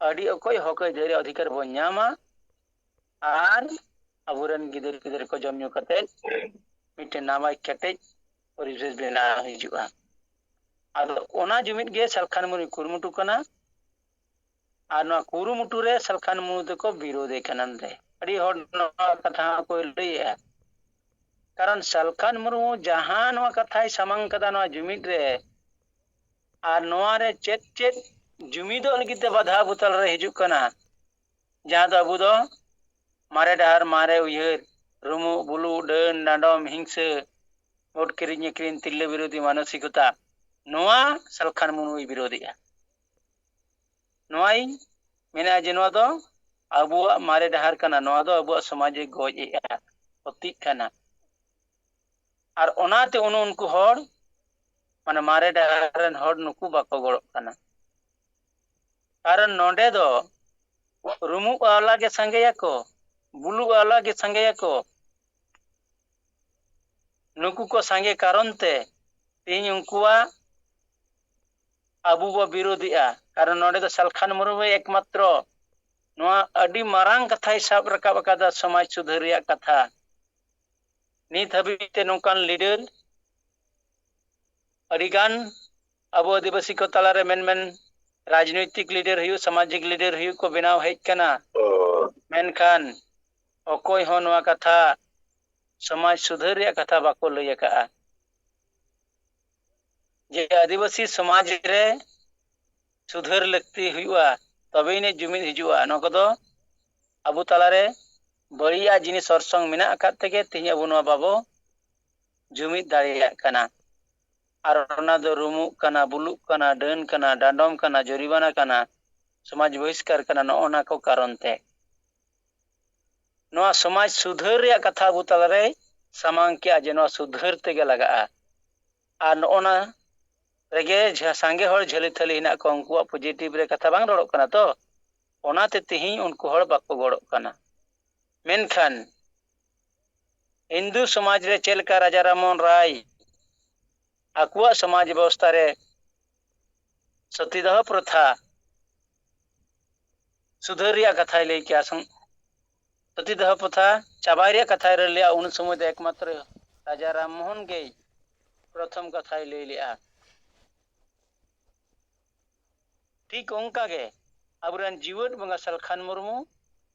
ᱟᱹᱰᱤ ᱚᱠᱚᱡ ᱦᱚᱠ ᱟᱹᱭᱫᱟᱹᱨᱤ ᱚᱫᱷᱤᱠᱟᱨ ᱵᱚᱱ ᱧᱟᱢᱟ, ᱟᱨ ᱟᱵᱚᱨᱮᱱ ᱜᱤᱫᱟᱹᱨ ᱯᱤᱫᱟᱹᱨ ᱠᱚ ᱡᱚᱢ ᱧᱩ ᱠᱟᱛᱮ ᱢᱤᱫᱴᱮᱱ ᱱᱟᱯᱟᱭ ᱠᱮᱴᱮᱡ ᱯᱚᱨᱤᱵᱮᱥ ᱵᱮᱱᱟᱣ ᱦᱤᱡᱩᱜᱼᱟ᱾ ᱟᱫᱚ ᱚᱱᱟ ᱡᱩᱢᱤᱫ ᱜᱮ ᱥᱟᱞᱠᱷᱟᱱ ᱢᱩᱨᱢᱩᱭ ᱠᱩᱨᱩᱢᱩᱴᱩ ᱠᱟᱱᱟ᱾ ᱟᱨ ᱱᱚᱣᱟ ᱠᱩᱨᱩᱢᱩᱴᱩ ᱨᱮ ᱥᱟᱞᱠᱷᱟᱱ ᱢᱩᱨᱢᱩ ᱫᱚᱠᱚ ᱵᱤᱨᱳᱫᱮ ᱠᱟᱱᱟ᱾ ᱱᱚᱰᱮ ᱟᱹᱰᱤ ᱦᱚᱲ ᱱᱚᱣᱟ ᱠᱟᱛᱷᱟ ᱦᱚᱸᱠᱚ ᱞᱟᱹᱭᱮᱜᱼᱟ, ᱠᱟᱨᱚᱱ ᱥᱟᱞᱠᱷᱟᱱ ᱢᱩᱨᱢᱩ ᱡᱟᱦᱟᱸ ᱱᱚᱣᱟ ᱠᱟᱛᱷᱟᱭ ᱥᱟᱢᱟᱝ ᱠᱟᱫᱟ ᱱᱚᱣᱟ ᱡᱩᱢᱤᱫ ᱨᱮ, ᱟᱨ ᱱᱚᱣᱟ ᱨᱮ ᱪᱮᱫ ᱪᱮᱫ ᱡᱩᱢᱤᱫᱚᱜ ᱞᱟᱹᱜᱤᱫ ᱛᱮ ᱵᱟᱫᱷᱟ ᱵᱚᱛᱚᱞ ᱨᱮ ᱦᱤᱡᱩᱜ ᱠᱟᱱᱟ, ᱡᱟᱦᱟᱸ ᱫᱚ ᱟᱵᱚ ᱫᱚ ᱢᱟᱨᱮ ᱰᱟᱦᱟᱨ ᱢᱟᱨᱮ ᱩᱭᱦᱟᱹᱨ, ᱨᱩᱢᱩᱜ ᱵᱩᱞᱩᱜ, ᱰᱟᱹᱱ ᱰᱟᱸᱰᱚᱢ, ᱦᱤᱝᱥᱟᱹ, ᱵᱷᱳᱴ ᱠᱤᱨᱤᱧ ᱟᱹᱠᱷᱨᱤᱧ, ᱛᱤᱨᱞᱟᱹ ᱵᱤᱨᱳᱫᱷᱤ ᱢᱟᱱᱚᱥᱤᱠᱚᱛᱟ, ᱱᱚᱣᱟ ᱥᱟᱞᱠᱷᱟᱱ ᱢᱩᱨᱢᱩᱭ ᱵᱤᱨᱳᱫᱷᱮᱜᱼᱟ᱾ ᱱᱚᱣᱟᱭ ᱢᱮᱱᱮᱫᱼᱟ ᱡᱮ ᱱᱚᱣᱟ ᱫᱚ ᱟᱵᱚᱣᱟᱜ ᱢᱟᱨᱮ ᱰᱟᱦᱟᱨ ᱠᱟᱱᱟ, ᱱᱚᱣᱟ ᱫᱚ ᱟᱵᱚᱣᱟᱜ ᱥᱚᱢᱟᱡᱽ ᱮ ᱜᱚᱡ ᱮᱫᱼᱟ, ᱠᱷᱚᱛᱤᱜ ᱠᱟᱱᱟ᱾ ᱟᱨ ᱚᱱᱟᱛᱮ ᱩᱱ ᱩᱱᱠᱩ ᱦᱚᱲ, ᱢᱟᱱᱮ ᱢᱟᱨᱮ ᱰᱟᱦᱟᱨ ᱨᱮᱱ ᱦᱚᱲ ᱱᱩᱠᱩ ᱵᱟᱠᱚ ᱜᱚᱲᱚᱜ ᱠᱟᱱᱟ᱾ ᱠᱟᱨᱚᱱ ᱱᱚᱰᱮ ᱫᱚ ᱨᱩᱢᱩᱜ ᱟᱣᱞᱟ ᱜᱮ ᱥᱟᱸᱜᱮᱭᱟᱠᱚ, ᱵᱩᱞᱩᱜ ᱟᱣᱞᱟ ᱜᱮ ᱥᱟᱸᱜᱮᱭᱟᱠᱚ᱾ ᱱᱩᱠᱩ ᱠᱚ ᱥᱟᱸᱜᱮ ᱠᱟᱨᱚᱱ ᱛᱮ ᱛᱮᱦᱮᱧ ᱩᱱᱠᱩᱣᱟᱜ ᱟᱵᱚ ᱵᱚ ᱵᱤᱨᱳᱫᱷᱮᱜᱼᱟ᱾ ᱠᱟᱨᱚᱱ ᱱᱚᱰᱮ ᱫᱚ ᱥᱟᱞᱠᱷᱟᱱ ᱢᱩᱨᱢᱩ ᱮᱠᱢᱟᱛᱨᱚ ᱱᱚᱣᱟ ᱟᱹᱰᱤ ᱢᱟᱨᱟᱝ ᱠᱟᱛᱷᱟᱭ ᱥᱟᱵ ᱨᱟᱠᱟᱵ ᱟᱠᱟᱫᱟ, ᱥᱚᱢᱟᱡᱽ ᱥᱩᱫᱷᱟᱹᱨ ᱨᱮᱭᱟᱜ ᱠᱟᱛᱷᱟ᱾ ᱱᱤᱛ ᱦᱟᱹᱵᱤᱡ ᱛᱮ ᱱᱚᱝᱠᱟᱱ ᱞᱤᱰᱟᱨ ᱟᱹᱰᱤᱜᱟᱱ ᱟᱵᱚ ᱟᱹᱫᱤᱵᱟᱹᱥᱤ ᱠᱚ ᱛᱟᱞᱟᱨᱮ ᱢᱮᱱᱢᱮᱱ ᱨᱟᱡᱽᱱᱳᱭᱛᱤᱠ ᱞᱤᱰᱟᱨ ᱦᱩᱭᱩᱜ, ᱥᱟᱢᱟᱡᱤᱠ ᱞᱤᱰᱟᱨ ᱦᱩᱭᱩᱜ ᱠᱚ ᱵᱮᱱᱟᱣ ᱦᱮᱡ ᱠᱟᱱᱟ᱾ ᱢᱮᱱᱠᱷᱟᱱ ᱚᱠᱚᱭ ᱦᱚᱸ ᱱᱚᱣᱟ ᱠᱟᱛᱷᱟ, ᱥᱚᱢᱟᱡᱽ ᱥᱩᱫᱷᱟᱹᱨ ᱨᱮᱭᱟᱜ ᱠᱟᱛᱷᱟ ᱵᱟᱠᱚ ᱞᱟᱹᱭ ᱟᱠᱟᱫᱼᱟ᱾ ᱡᱮ ᱟᱹᱫᱤᱵᱟᱹᱥᱤ ᱥᱚᱢᱟᱡᱽ ᱨᱮ ᱥᱩᱫᱷᱟᱹᱨ ᱞᱟᱹᱠᱛᱤ ᱦᱩᱭᱩᱜᱼᱟ, ᱛᱚᱵᱮ ᱟᱹᱱᱤᱡ ᱡᱩᱢᱤᱫ ᱦᱤᱡᱩᱜᱼᱟ᱾ ᱱᱚᱣᱟ ᱠᱚᱫᱚ ᱟᱵᱚ ᱛᱟᱞᱟᱨᱮ ᱵᱟᱹᱲᱤᱡᱟᱜ ᱡᱤᱱᱤᱥ ᱚᱨᱥᱚᱝ ᱢᱮᱱᱟᱜ ᱟᱠᱟᱫ ᱛᱮᱜᱮ ᱛᱮᱦᱮᱧ ᱟᱵᱚ ᱱᱚᱣᱟ ᱵᱟᱵᱚ ᱡᱩᱢᱤᱫ ᱫᱟᱲᱮᱭᱟᱜ ᱠᱟᱱᱟ᱾ ᱟᱨ ᱚᱱᱟ ᱫᱚ ᱨᱩᱢᱩᱜ ᱠᱟᱱᱟ, ᱵᱩᱞᱩᱜ ᱠᱟᱱᱟ, ᱰᱟᱹᱱ ᱠᱟᱱᱟ, ᱰᱟᱸᱰᱚᱢ ᱠᱟᱱᱟ, ᱡᱩᱨᱤᱢᱟᱱᱟ ᱠᱟᱱᱟ, ᱥᱚᱢᱟᱡᱽ ᱵᱚᱦᱤᱥᱠᱟᱨ ᱠᱟᱱᱟ, ᱱᱚᱜᱼᱚ ᱱᱟ ᱠᱚ ᱠᱟᱨᱚᱱ ᱛᱮ᱾ ᱱᱚᱣᱟ ᱥᱚᱢᱟᱡᱽ ᱥᱩᱫᱷᱟᱹᱨ ᱨᱮᱭᱟᱜ ᱠᱟᱛᱷᱟ ᱟᱵᱚ ᱛᱟᱞᱟᱨᱮᱭ ᱥᱟᱢᱟᱝ ᱠᱮᱜᱼᱟ ᱡᱮ ᱱᱚᱣᱟ ᱥᱩᱫᱷᱟᱹᱨ ᱛᱮᱜᱮ ᱞᱟᱜᱟᱜᱼᱟ᱾ ᱟᱨ ᱱᱚᱜᱼᱚ ᱱᱟ ᱨᱮᱜᱮ ᱡᱟᱦᱟᱸ ᱥᱟᱸᱜᱮ ᱦᱚᱲ ᱡᱷᱟᱹᱞᱤ ᱛᱷᱟᱹᱞᱤ ᱦᱮᱱᱟᱜ ᱠᱚᱣᱟ, ᱩᱱᱠᱩᱣᱟᱜ ᱯᱚᱡᱤᱴᱤᱵᱷ ᱨᱮ ᱠᱟᱛᱷᱟ ᱵᱟᱝ ᱨᱚᱲᱚᱜ ᱠᱟᱱᱟ ᱛᱚ, ᱚᱱᱟᱛᱮ ᱛᱮᱦᱮᱧ ᱩᱱᱠᱩ ᱦᱚᱲ ᱵᱟᱠᱚ ᱜᱚᱲᱚᱜ ᱠᱟᱱᱟ᱾ ᱢᱮᱱᱠᱷᱟᱱ ᱦᱤᱱᱫᱩ ᱥᱚᱢᱟᱡᱽ ᱨᱮ ᱪᱮᱫ ᱞᱮᱠᱟ ᱨᱟᱡᱟ ᱨᱟᱢ ᱢᱳᱦᱚᱱ ᱨᱟᱭ ᱟᱠᱚᱣᱟᱜ ᱥᱚᱢᱟᱡᱽ ᱵᱮᱵᱚᱥᱛᱷᱟ ᱨᱮ ᱥᱚᱛᱤᱫᱟᱦᱚ ᱯᱨᱚᱛᱷᱟ ᱥᱩᱫᱷᱟᱹᱨ ᱨᱮᱭᱟᱜ ᱠᱟᱛᱷᱟᱭ ᱞᱟᱹᱭ ᱠᱮᱜᱼᱟ, ᱥᱚᱝ-, ᱥᱚᱛᱤᱫᱟᱦᱚ ᱯᱨᱚᱛᱷᱟ ᱪᱟᱵᱟᱭ ᱨᱮᱭᱟᱜ ᱠᱟᱛᱷᱟᱭ ᱞᱟᱹᱭ ᱞᱮᱜᱼᱟ, ᱩᱱ ᱥᱚᱢᱚᱭ ᱫᱚ ᱮᱠᱢᱟᱛᱨᱚ ᱨᱟᱡᱟ ᱨᱟᱢ ᱢᱳᱦᱚᱱ ᱜᱮᱭ ᱯᱨᱚᱛᱷᱚᱢ ᱠᱟᱛᱷᱟᱭ ᱞᱟᱹᱭ ᱞᱮᱜᱼᱟ᱾ ᱴᱷᱤᱠ ᱚᱱᱠᱟ ᱜᱮ ᱟᱵᱚᱨᱮᱱ ᱡᱤᱣᱮᱫ ᱵᱚᱸᱜᱟ ᱥᱟᱞᱠᱷᱟᱱ ᱢᱩᱨᱢᱩ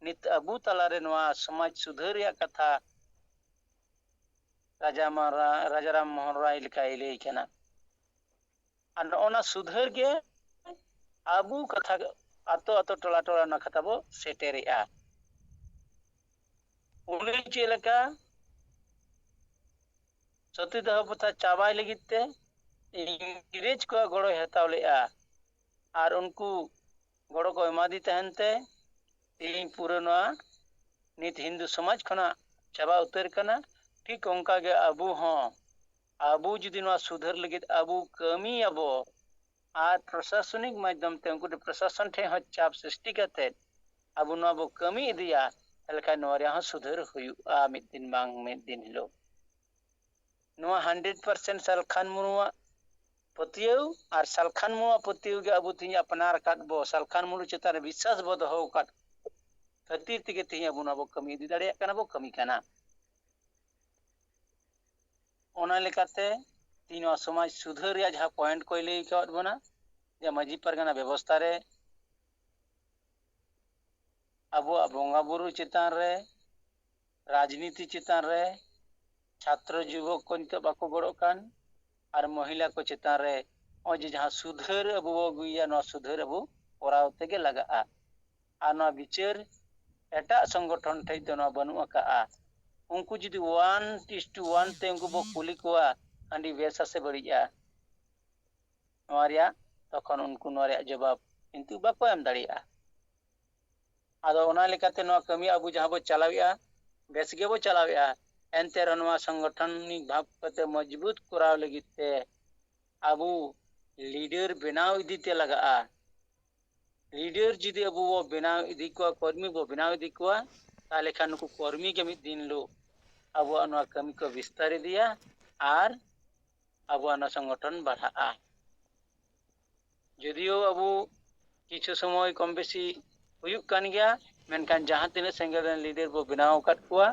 ᱱᱤᱛ ᱟᱵᱚ ᱛᱟᱞᱟᱨᱮ ᱱᱚᱣᱟ ᱥᱚᱢᱟᱡᱽ ᱥᱩᱫᱷᱟᱹᱨ ᱨᱮᱭᱟᱜ ᱠᱟᱛᱷᱟ ᱨᱟᱡᱟ ᱢᱟᱨᱟ-, ᱨᱟᱡᱟ ᱨᱟᱢ ᱢᱳᱦᱚᱱ ᱨᱟᱭ ᱞᱮᱠᱟᱭ ᱞᱟᱹᱭ ᱠᱟᱱᱟ᱾ ᱟᱨ ᱱᱚᱜᱼᱚ ᱱᱟ ᱥᱩᱫᱷᱟᱹᱨ ᱜᱮ ᱟᱵᱚ ᱠᱟᱛᱷᱟ, ᱟᱛᱳ ᱟᱛᱳ, ᱴᱚᱞᱟ ᱴᱚᱞᱟ ᱚᱱᱟ ᱠᱟᱛᱷᱟ ᱵᱚ ᱥᱮᱴᱮᱨᱮᱜᱼᱟ᱾ ᱩᱱᱤ ᱪᱮᱫ ᱞᱮᱠᱟ ᱥᱚᱛᱤ ᱫᱟᱦᱚ ᱯᱨᱚᱛᱷᱟ ᱪᱟᱵᱟᱭ ᱞᱟᱹᱜᱤᱫ ᱛᱮ ᱤᱝᱨᱮᱡᱽ ᱠᱚᱣᱟᱜ ᱜᱚᱲᱚᱭ ᱦᱟᱛᱟᱣ ᱞᱮᱫᱼᱟ᱾ ᱟᱨ ᱩᱱᱠᱩ ᱜᱚᱲᱚ ᱠᱚ ᱮᱢᱟᱫᱮ ᱛᱟᱦᱮᱱ ᱛᱮ ᱛᱮᱦᱮᱧ ᱯᱩᱨᱟᱹ ᱱᱚᱣᱟ ᱱᱤᱛ ᱦᱤᱱᱫᱩ ᱥᱚᱢᱟᱡᱽ ᱠᱷᱚᱱᱟᱜ ᱪᱟᱵᱟ ᱩᱛᱟᱹᱨ ᱠᱟᱱᱟ᱾ ᱴᱷᱤᱠ ᱚᱱᱠᱟ ᱜᱮ ᱟᱵᱚ ᱦᱚᱸ, ᱟᱵᱚ ᱡᱩᱫᱤ ᱱᱚᱣᱟ ᱥᱩᱫᱷᱟᱹᱨ ᱞᱟᱹᱜᱤᱫ ᱟᱵᱚ ᱠᱟᱹᱢᱤᱭᱟᱵᱚ ᱟᱨ ᱯᱨᱚᱥᱟᱥᱚᱱᱤᱠ ᱢᱟᱫᱽᱫᱷᱚᱢ ᱛᱮ ᱩᱱᱠᱩ ᱴᱷᱮᱱ ᱯᱨᱚᱥᱟᱥᱚᱱ ᱴᱷᱮᱱ ᱦᱚᱸ ᱪᱟᱯ ᱥᱨᱤᱥᱴᱤ ᱠᱟᱛᱮ ᱟᱵᱚ ᱱᱚᱣᱟ ᱵᱚ ᱠᱟᱹᱢᱤ ᱤᱫᱤᱭᱟ, ᱛᱟᱦᱚᱞᱮ ᱠᱷᱟᱱ ᱱᱚᱣᱟ ᱨᱮᱭᱟᱜ ᱦᱚᱸ ᱥᱩᱫᱷᱟᱹᱨ ᱦᱩᱭᱩᱜᱼᱟ ᱢᱤᱫ ᱫᱤᱱ ᱵᱟᱝ ᱢᱤᱫ ᱫᱤᱱ ᱦᱤᱞᱳᱜ᱾ ᱱᱚᱣᱟ ᱦᱟᱱᱰᱨᱮᱰ ᱯᱟᱨᱥᱮᱱᱴ ᱥᱟᱞᱠᱷᱟᱱ ᱢᱩᱨᱢᱩᱣᱟᱜ ᱯᱟᱹᱛᱭᱟᱹᱣ ᱟᱨ ᱥᱟᱞᱠᱷᱟᱱ ᱢᱩᱨᱢᱩᱣᱟᱜ ᱯᱟᱹᱛᱭᱟᱹᱣ ᱜᱮ ᱟᱵᱚ ᱛᱮᱦᱮᱧ ᱟᱯᱱᱟᱨ ᱟᱠᱟᱫ ᱵᱚ, ᱥᱟᱞᱠᱷᱟᱱ ᱢᱩᱨᱢᱩ ᱪᱮᱛᱟᱱ ᱨᱮ ᱵᱤᱥᱥᱟᱥ ᱵᱚ ᱫᱚᱦᱚ ᱟᱠᱟᱫ ᱠᱷᱟᱹᱛᱤᱨ ᱛᱮᱜᱮ ᱛᱮᱦᱮᱧ ᱟᱵᱚ ᱱᱚᱣᱟ ᱵᱚ ᱠᱟᱹᱢᱤ ᱤᱫᱤ ᱫᱟᱲᱮᱭᱟᱜ ᱠᱟᱱᱟ, ᱵᱚ ᱠᱟᱹᱢᱤ ᱠᱟᱱᱟ᱾ ᱚᱱᱟ ᱞᱮᱠᱟᱛᱮ ᱛᱮᱦᱮᱧ ᱱᱚᱣᱟ ᱥᱚᱢᱟᱡᱽ ᱥᱩᱫᱷᱟᱹᱨ ᱨᱮᱭᱟᱜ ᱡᱟᱦᱟᱸ ᱯᱚᱭᱮᱱᱴ ᱠᱚᱭ ᱞᱟᱹᱭ ᱟᱠᱟᱫ ᱵᱚᱱᱟ, ᱡᱮ ᱢᱟᱹᱡᱷᱤ ᱯᱟᱨᱜᱟᱱᱟ ᱵᱮᱵᱚᱥᱛᱷᱟ ᱨᱮ ᱟᱵᱚᱣᱟᱜ ᱵᱚᱸᱜᱟ ᱵᱩᱨᱩ ᱪᱮᱛᱟᱱ ᱨᱮ, ᱨᱟᱡᱽᱱᱤᱛᱤ ᱪᱮᱛᱟᱱ ᱨᱮ, ᱪᱷᱟᱛᱨᱚ ᱡᱩᱵᱚᱠ ᱠᱚ ᱱᱤᱛᱚᱜ ᱵᱟᱠᱚ ᱜᱚᱲᱚᱜ ᱠᱟᱱ, ᱟᱨ ᱢᱚᱦᱤᱞᱟ ᱠᱚ ᱪᱮᱛᱟᱱ ᱨᱮ ᱱᱚᱜᱼᱚᱭ ᱡᱮ ᱡᱟᱦᱟᱸ ᱥᱩᱫᱷᱟᱹᱨ ᱟᱵᱚ ᱵᱚ ᱟᱹᱜᱩᱭᱮᱭᱟ, ᱱᱚᱣᱟ ᱥᱩᱫᱷᱟᱹᱨ ᱟᱵᱚ ᱠᱚᱨᱟᱣ ᱛᱮᱜᱮ ᱞᱟᱜᱟᱜᱼᱟ᱾ ᱟᱨ ᱱᱚᱣᱟ ᱵᱤᱪᱟᱹᱨ ᱮᱴᱟᱜ ᱥᱚᱝᱜᱚᱴᱷᱚᱱ ᱴᱷᱮᱡ ᱫᱚ ᱱᱚᱣᱟ ᱵᱟᱹᱱᱩᱜ ᱟᱠᱟᱜᱼᱟ᱾ ᱩᱱᱠᱩ ᱡᱩᱫᱤ one is to one ᱛᱮ ᱩᱱᱠᱩ ᱵᱚ ᱠᱩᱞᱤ ᱠᱚᱣᱟ, ᱦᱟᱺᱰᱤ ᱵᱮᱥᱟ ᱥᱮ ᱵᱟᱹᱲᱤᱡᱼᱟ, ᱱᱚᱣᱟ ᱨᱮᱭᱟᱜ, ᱛᱚᱠᱷᱚᱱ ᱩᱱᱠᱩ ᱱᱚᱣᱟ ᱨᱮᱭᱟᱜ ᱡᱚᱵᱟᱵ ᱠᱤᱱᱛᱩ ᱵᱟᱠᱚ ᱮᱢ ᱫᱟᱲᱮᱭᱟᱜᱼᱟ᱾ ᱟᱫᱚ ᱚᱱᱟ ᱞᱮᱠᱟᱛᱮ ᱱᱚᱣᱟ ᱠᱟᱹᱢᱤ ᱟᱵᱚ ᱡᱟᱦᱟᱸ ᱵᱚ ᱪᱟᱞᱟᱣᱮᱫᱼᱟ, ᱵᱮᱥ ᱜᱮᱵᱚ ᱪᱟᱞᱟᱣᱮᱫᱼᱟ, ᱮᱱᱛᱮ ᱨᱮᱦᱚᱸ ᱱᱚᱣᱟ ᱥᱚᱝᱜᱚᱴᱷᱚᱱᱤᱠ ᱵᱷᱟᱵᱽ ᱠᱟᱛᱮ ᱢᱚᱡᱽᱵᱩᱛ ᱠᱚᱨᱟᱣ ᱞᱟᱹᱜᱤᱫ ᱛᱮ ᱟᱵᱚ ᱞᱤᱰᱟᱨ ᱵᱮᱱᱟᱣ ᱤᱫᱤ ᱛᱮ ᱞᱟᱜᱟᱜᱼᱟ᱾ ᱞᱤᱰᱟᱨ ᱡᱩᱫᱤ ᱟᱵᱚ ᱵᱚ ᱵᱮᱱᱟᱣ ᱤᱫᱤ ᱠᱚᱣᱟ, ᱠᱚᱨᱢᱤ ᱵᱚ ᱵᱮᱱᱟᱣ ᱤᱫᱤ ᱠᱚᱣᱟ, ᱛᱟᱦᱚᱞᱮ ᱠᱷᱟᱱ ᱱᱩᱠᱩ ᱠᱚᱨᱢᱤ ᱜᱮ ᱢᱤᱫ ᱫᱤᱱ ᱦᱤᱞᱳᱜ ᱟᱵᱚᱣᱟᱜ ᱱᱚᱣᱟ ᱠᱟᱹᱢᱤ ᱠᱚ ᱵᱤᱥᱛᱟᱨ ᱤᱫᱤᱭᱟ ᱟᱨ ᱟᱵᱚᱣᱟᱜ ᱱᱚᱣᱟ ᱥᱚᱝᱜᱚᱴᱷᱚᱱ ᱵᱟᱲᱦᱟᱜᱼᱟ᱾ ᱡᱩᱫᱤᱭᱳ ᱟᱵᱚ ᱠᱤᱪᱷᱩ ᱥᱚᱢᱚᱭ ᱠᱚᱢ ᱵᱮᱥᱤ ᱦᱩᱭᱩᱜ ᱠᱟᱱ ᱜᱮᱭᱟ, ᱢᱮᱱᱠᱷᱟᱱ ᱡᱟᱦᱟᱸ ᱛᱤᱱᱟᱹᱜ ᱥᱮᱸᱜᱮᱞ ᱨᱮᱱ ᱞᱤᱰᱟᱨ ᱵᱚ ᱵᱮᱱᱟᱣ ᱟᱠᱟᱫ ᱠᱚᱣᱟ,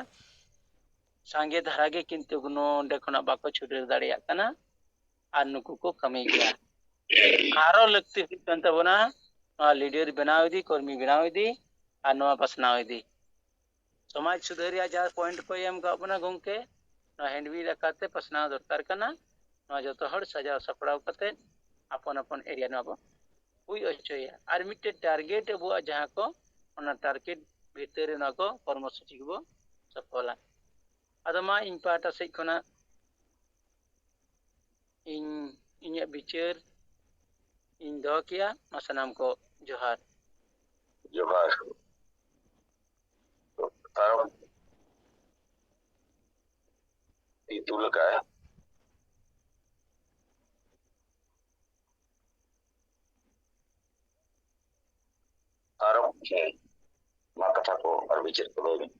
ᱥᱟᱸᱜᱮ ᱫᱷᱟᱨᱟ ᱜᱮ ᱠᱤᱱᱛᱩ ᱱᱚᱰᱮ ᱠᱷᱚᱱᱟᱜ ᱵᱟᱠᱚ ᱪᱷᱩᱰᱟᱹᱨ ᱫᱟᱲᱮᱭᱟᱜ ᱠᱟᱱᱟ᱾ ᱟᱨ ᱱᱩᱠᱩ ᱠᱚ ᱠᱟᱹᱢᱤ ᱜᱮᱭᱟ᱾ ᱟᱨᱚ ᱞᱟᱹᱠᱛᱤ ᱦᱩᱭᱩᱜ ᱠᱟᱱ ᱛᱟᱵᱚᱱᱟ ᱱᱚᱣᱟ ᱞᱤᱰᱟᱨ ᱵᱮᱱᱟᱣ ᱤᱫᱤ, ᱠᱚᱨᱢᱤ ᱵᱮᱱᱟᱣ ᱤᱫᱤ ᱟᱨ ᱱᱚᱣᱟ ᱯᱟᱥᱱᱟᱣ ᱤᱫᱤ᱾ ᱥᱚᱢᱟᱡᱽ ᱥᱩᱫᱷᱟᱹᱨ ᱨᱮᱭᱟᱜ ᱡᱟᱦᱟᱸ ᱯᱚᱭᱮᱱᱴ ᱠᱚᱭ ᱮᱢ ᱠᱟᱜ ᱵᱚᱱᱟ ᱜᱚᱢᱠᱮ, ᱱᱚᱣᱟ ᱦᱮᱱᱰᱵᱤᱞ ᱟᱠᱟᱨ ᱛᱮ ᱯᱟᱥᱱᱟᱣ ᱫᱚᱨᱠᱟᱨ ᱠᱟᱱᱟ᱾ ᱱᱚᱣᱟ ᱡᱚᱛᱚ ᱦᱚᱲ ᱥᱟᱡᱟᱣ ᱥᱟᱯᱲᱟᱣ ᱠᱟᱛᱮ ᱟᱯᱚᱱ ᱟᱯᱚᱱ ᱮᱨᱤᱭᱟ ᱱᱚᱣᱟ ᱵᱚ ᱦᱩᱭ ᱦᱚᱪᱚᱭᱟ᱾ ᱟᱨ ᱢᱤᱫᱴᱮᱱ ᱴᱟᱨᱜᱮᱴ ᱟᱵᱚᱣᱟᱜ ᱡᱟᱦᱟᱸ ᱠᱚ, ᱚᱱᱟ ᱴᱟᱨᱜᱮᱴ ᱵᱷᱤᱛᱟᱹᱨ ᱨᱮ ᱱᱚᱣᱟ ᱠᱚ ᱠᱚᱨᱢᱚ ᱥᱩᱪᱤ ᱠᱚᱵᱚ ᱥᱚᱯᱷᱚᱞᱟ᱾ ᱟᱫᱚ ᱢᱟ ᱤᱧ ᱯᱟᱦᱴᱟ ᱥᱮᱫ ᱠᱷᱚᱱᱟᱜ ᱤᱧ, ᱤᱧᱟᱹᱜ ᱵᱤᱪᱟᱹᱨ ᱤᱧ ᱫᱚᱦᱚ ᱠᱮᱜᱼᱟ᱾ ᱢᱟ ᱥᱟᱱᱟᱢ ᱠᱚ ᱡᱚᱦᱟᱨ᱾ ᱡᱚᱦᱟᱨ᱾ ᱛᱟᱭᱚᱢ ᱛᱤ ᱛᱩᱞ ᱟᱠᱟᱫᱼᱟᱭ᱾ ᱟᱨᱚ, ᱦᱮᱸ, ᱢᱟ ᱠᱟᱛᱷᱟ ᱠᱚ ᱟᱨ ᱵᱤᱪᱟᱹᱨ ᱠᱚ ᱞᱟᱹᱭ ᱵᱤᱱ᱾